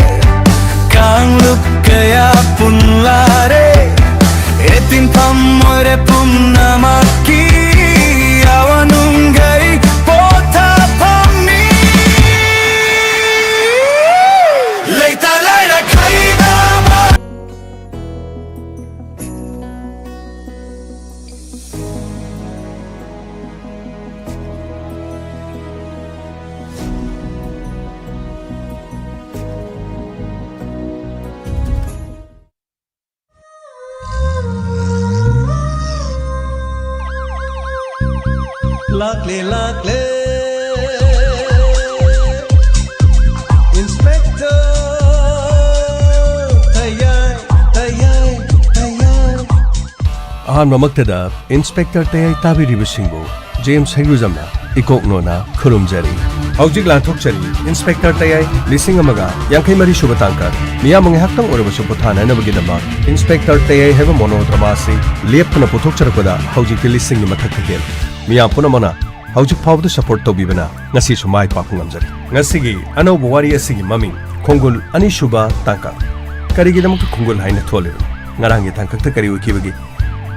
ꯀꯥꯡꯂꯨꯞ ꯀꯌꯥ ꯄꯨꯟꯂꯔꯦ, ꯑꯦꯇꯤꯟꯐꯝ ꯑꯣꯏꯔꯦ ꯄꯨꯝꯅꯃꯛꯀꯤ ꯑꯋꯥ ꯅꯨꯡꯒꯩ ꯄꯣꯊꯥꯐꯝꯅꯤ꯫ ꯂꯩꯇ ꯂꯥꯏꯔ ꯈꯥꯏꯗꯕ꯫ ꯂꯥꯛꯂꯦ, ꯂꯥꯛꯂꯦ꯫ Inspector ꯇꯌꯥꯏ, ꯇꯌꯥꯏ, ꯇꯌꯥꯏ꯫ ꯑꯍꯥꯟꯕꯃꯛꯇꯗ Inspector ꯇꯌꯥꯏ ꯇꯥꯕꯤꯔꯤꯕꯁꯤꯡꯕꯨ ꯖꯦꯝꯁ ꯍꯩꯒ꯭ꯔꯨꯖꯝꯅ ꯏꯀꯣꯛ ꯅꯣꯟꯅ ꯈꯨꯔꯨꯝꯖꯔꯤ꯫ ꯍꯧꯖꯤꯛ ꯂꯥꯟꯊꯣꯛꯆꯔꯤ Inspector ꯇꯌꯥꯏ ꯂꯤꯁꯤꯡ ꯑꯃꯒ ꯌꯥꯡꯈꯩ ꯃꯔꯤ ꯁꯨꯕ ꯇꯥꯡꯀꯛ꯫ ꯃꯤꯌꯥꯝꯕ ꯉꯥꯏꯍꯥꯛꯇꯪ ꯑꯣꯏꯔꯕꯁꯨ ꯄꯣꯊꯥꯅꯅꯕꯒꯤꯗꯃꯛ Inspector ꯇꯌꯥꯏ ꯍꯥꯏꯕ mono drama ꯑꯁꯤ ꯂꯦꯞꯇꯅ ꯄꯨꯊꯣꯛꯆꯔꯛꯄꯗ ꯍꯧꯖꯤꯛꯇꯤ ꯂꯤꯁꯤꯡꯒꯤ ꯃꯊꯛꯇ ꯍꯦꯜꯂꯦ꯫ ꯃꯤꯌꯥꯝ ꯄꯨꯝꯅꯃꯛꯅ ꯍꯧꯖꯤꯛ ꯐꯥꯎꯕꯗ support ꯇꯧꯕꯤꯕꯅ ꯉꯁꯤꯁꯨ ꯃꯥꯏ ꯄꯥꯛꯄ ꯉꯝꯖꯔꯤ꯫ ꯉꯁꯤꯒꯤ ꯑꯅꯧꯕ ꯋꯥꯔꯤ ꯑꯁꯤꯒꯤ ꯃꯃꯤꯡ ꯈꯣꯡꯒꯨꯜ ꯑꯅꯤꯁꯨꯕ ꯇꯥꯡꯀꯛ꯫ ꯀꯔꯤꯒꯤꯗꯃꯛꯇ ꯈꯣꯡꯒꯨꯜ ꯍꯥꯏꯅ ꯊꯣꯜꯂꯤꯕꯅꯣ? ꯉꯔꯥꯡꯒꯤ ꯇꯥꯡꯀꯛꯇ ꯀꯔꯤ ꯑꯣꯏꯈꯤꯕꯒꯦ?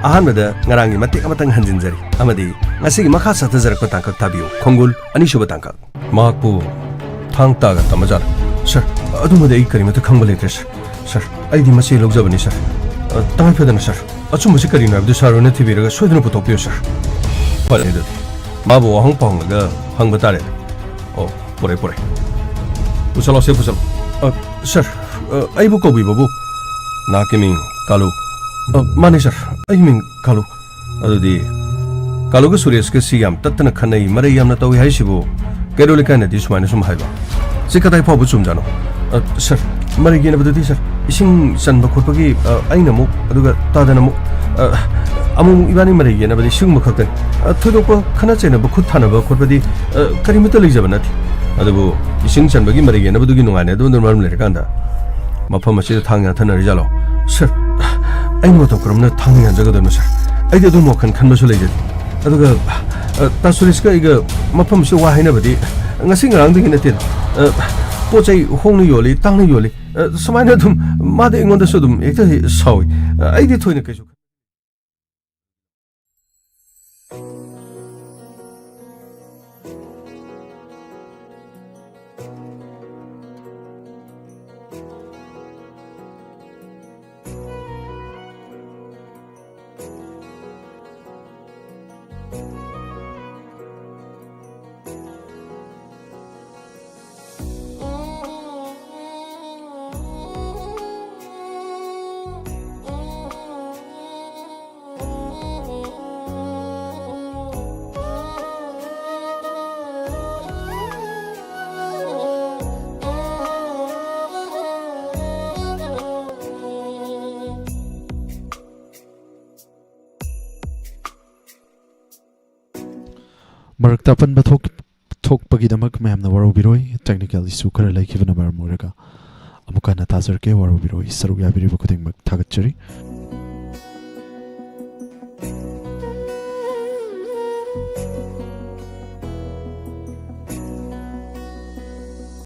ꯑꯍꯥꯟꯕꯗ ꯉꯔꯥꯡꯒꯤ ꯃꯇꯦꯛ ꯑꯃꯇꯪ ꯍꯟꯖꯤꯟꯖꯔꯤ ꯑꯃꯗꯤ ꯉꯁꯤꯒꯤ ꯃꯈꯥ ꯆꯠꯊꯖꯔꯛꯄ ꯇꯥꯡꯀꯛ ꯇꯥꯕꯤꯌꯨ꯫ ꯈꯣꯡꯒꯨꯜ ꯑꯅꯤꯁꯨꯕ ꯇꯥꯡꯀꯛ꯫ ꯃꯍꯥꯛꯄꯨ ꯊꯥꯡ ꯇꯥꯒ ꯇꯝꯃꯖꯥꯠꯂ? ꯁꯥꯔ, ꯑꯗꯨꯃꯗꯤ ꯑꯩ ꯀꯔꯤꯃꯠꯇ ꯈꯪꯕ ꯂꯩꯇ꯭ꯔꯦ, ꯁꯥꯔ꯫ ꯁꯥꯔ, ꯑꯩꯗꯤ ꯃꯆꯦ ꯂꯧꯖꯕꯅꯤ, ꯁꯥꯔ꯫ ꯑ, ꯇꯉꯥꯏ ꯐꯗꯅ, ꯁꯥꯔ꯫ ꯑꯆꯨꯝꯕꯁꯤ ꯀꯔꯤꯅꯣ ꯍꯥꯏꯕꯗꯨ ꯁꯥꯔ ꯍꯣꯏꯅ ꯊꯤꯕꯤꯔꯒ ꯁꯣꯏꯗꯅ ꯄꯨꯊꯣꯛꯄꯤꯌꯨ, ꯁꯥꯔ꯫ ꯐꯔꯦ ꯑꯗꯨꯗꯤ꯫ ꯃꯥꯕꯨ ꯋꯥꯍꯪ ꯄꯥꯎꯍꯪꯂꯒ ꯍꯪꯕ ꯇꯥꯔꯦ꯫ ꯑꯣ, ꯄꯨꯔꯦ, ꯄꯨꯔꯦ꯫ ꯄꯨꯁꯜꯂꯣꯁꯦ, ꯄꯨꯁꯜꯂꯣ꯫ ꯑ, ꯁꯥꯔ, ꯑ, ꯑꯩꯕꯨ ꯀꯧꯕꯤꯕꯕꯨ? ꯅꯍꯥꯛꯀꯤ ꯃꯤꯡ ꯀꯥꯂꯨ꯫ ꯑ, ꯃꯥꯅꯦ, ꯁꯥꯔ꯫ ꯑꯩꯒꯤ ꯃꯤꯡ ꯀꯥꯂꯨ꯫ ꯑꯗꯨꯗꯤ ꯀꯥꯂꯨꯒ ꯁꯨꯔꯦꯁꯀꯁꯤ ꯌꯥꯝ ꯇꯠꯇꯅ ꯈꯠꯅꯩ, ꯃꯔꯩ ꯌꯥꯝꯅ ꯇꯧꯏ ꯍꯥꯏꯁꯤꯕꯨ ꯀꯩꯔꯣꯜ ꯂꯩꯀꯥꯏꯅꯗꯤ ꯁꯨꯃꯥꯏꯅ ꯁꯨꯝ ꯍꯥꯏꯕ꯫ ꯁꯤ ꯀꯗꯥꯏ ꯐꯥꯎꯕ ꯆꯨꯝꯖꯥꯠꯅꯣ? ꯑ, ꯁꯥꯔ, ꯃꯔꯩ ꯌꯦꯠꯅꯕꯗꯨꯗꯤ, ꯁꯥꯔ, ꯏꯁꯤꯡ ꯆꯟꯕ ꯈꯣꯠꯄꯒꯤ, ꯑ, ꯑꯩꯅ ꯑꯃꯨꯛ, ꯑꯗꯨꯒ ꯇꯥꯗꯅ ꯑꯃꯨꯛ, ꯑ, ꯑꯃꯨꯛ ꯏꯕꯥꯅꯤ ꯃꯔꯩ ꯌꯦꯠꯅꯕꯗꯤ ꯁꯤꯒꯨꯝꯕ ꯈꯛꯇꯅꯤ꯫ ꯑ, ꯊꯣꯏꯗꯣꯛꯄ ꯈꯠꯅ ꯆꯩꯅꯕ, ꯈꯨꯠ ꯊꯥꯅꯕ ꯈꯣꯠꯄꯗꯤ, ꯑ, ꯀꯔꯤꯃꯠꯇ ꯂꯩꯖꯕ ꯅꯠꯇꯦ꯫ ꯑꯗꯨꯕꯨ ꯏꯁꯤꯡ ꯆꯟꯕꯒꯤ ꯃꯔꯩ ꯌꯦꯠꯅꯕꯗꯨꯒꯤ ꯅꯨꯡꯉꯥꯏꯅꯗꯕꯗꯨꯅ ꯃꯔꯝ ꯂꯩꯔꯀꯥꯟꯗ ꯃꯐꯝ ꯑꯁꯤꯗ ꯊꯥꯡ ꯌꯥꯟꯊꯅꯔꯤꯖꯥꯠꯂꯣ? ꯁꯥꯔ, ꯑꯩꯅ ꯃꯇꯧ ꯀꯔꯝꯅ ꯊꯥꯡ ꯌꯥꯟꯖꯒꯗꯣꯏꯅꯣ, ꯁꯥꯔ? ꯑꯩꯗꯤ ꯑꯗꯨꯝ ꯋꯥꯈꯜ ꯈꯟꯕꯁꯨ ꯂꯩꯖꯗꯦ꯫ ꯑꯗꯨꯒ, ꯑ, ꯇꯥ ꯁꯨꯔꯦꯁꯀ ꯑꯩꯒ ꯃꯐꯝꯁꯤ ꯋꯥ ꯍꯥꯏꯅꯕꯗꯤ ꯉꯁꯤ ꯉꯔꯥꯡꯗꯒꯤ ꯅꯠꯇꯦꯗ꯫ ꯑ, ꯄꯣꯠ ꯆꯩ ꯍꯣꯡꯅ ꯌꯣꯜꯂꯤ, ꯇꯥꯡꯅ ꯌꯣꯜꯂꯤ꯫ ꯑ, ꯁꯨꯃꯥꯏꯅ ꯑꯗꯨꯝ ꯃꯥꯗꯤ ꯑꯩꯉꯣꯟꯗꯁꯨ ꯑꯗꯨꯝ ꯍꯦꯛꯇ ꯁꯥꯎꯏ꯫ ꯑ, ꯑꯩꯗꯤ ꯊꯣꯏꯅ ꯀꯩꯁꯨ ꯃꯔꯛꯇ ꯑꯄꯟꯕ ꯊꯣꯛ-, ꯊꯣꯛꯄꯒꯤꯗꯃꯛ ꯃꯌꯥꯝꯅ ꯋꯥꯔꯧꯕꯤꯔꯣꯏ꯫ Technical issue ꯈꯔ ꯂꯩꯈꯤꯕꯅ ꯃꯔꯝ ꯑꯣꯏꯔꯒ꯫ ꯑꯃꯨꯛꯀ ꯍꯟꯅ ꯇꯥꯖꯔꯛꯀꯦ, ꯋꯥꯔꯧꯕꯤꯔꯣꯏ꯫ ꯁꯔꯨꯛ ꯌꯥꯕꯤꯔꯤꯕ ꯈꯨꯗꯤꯡꯃꯛ ꯊꯥꯒꯠꯆꯔꯤ꯫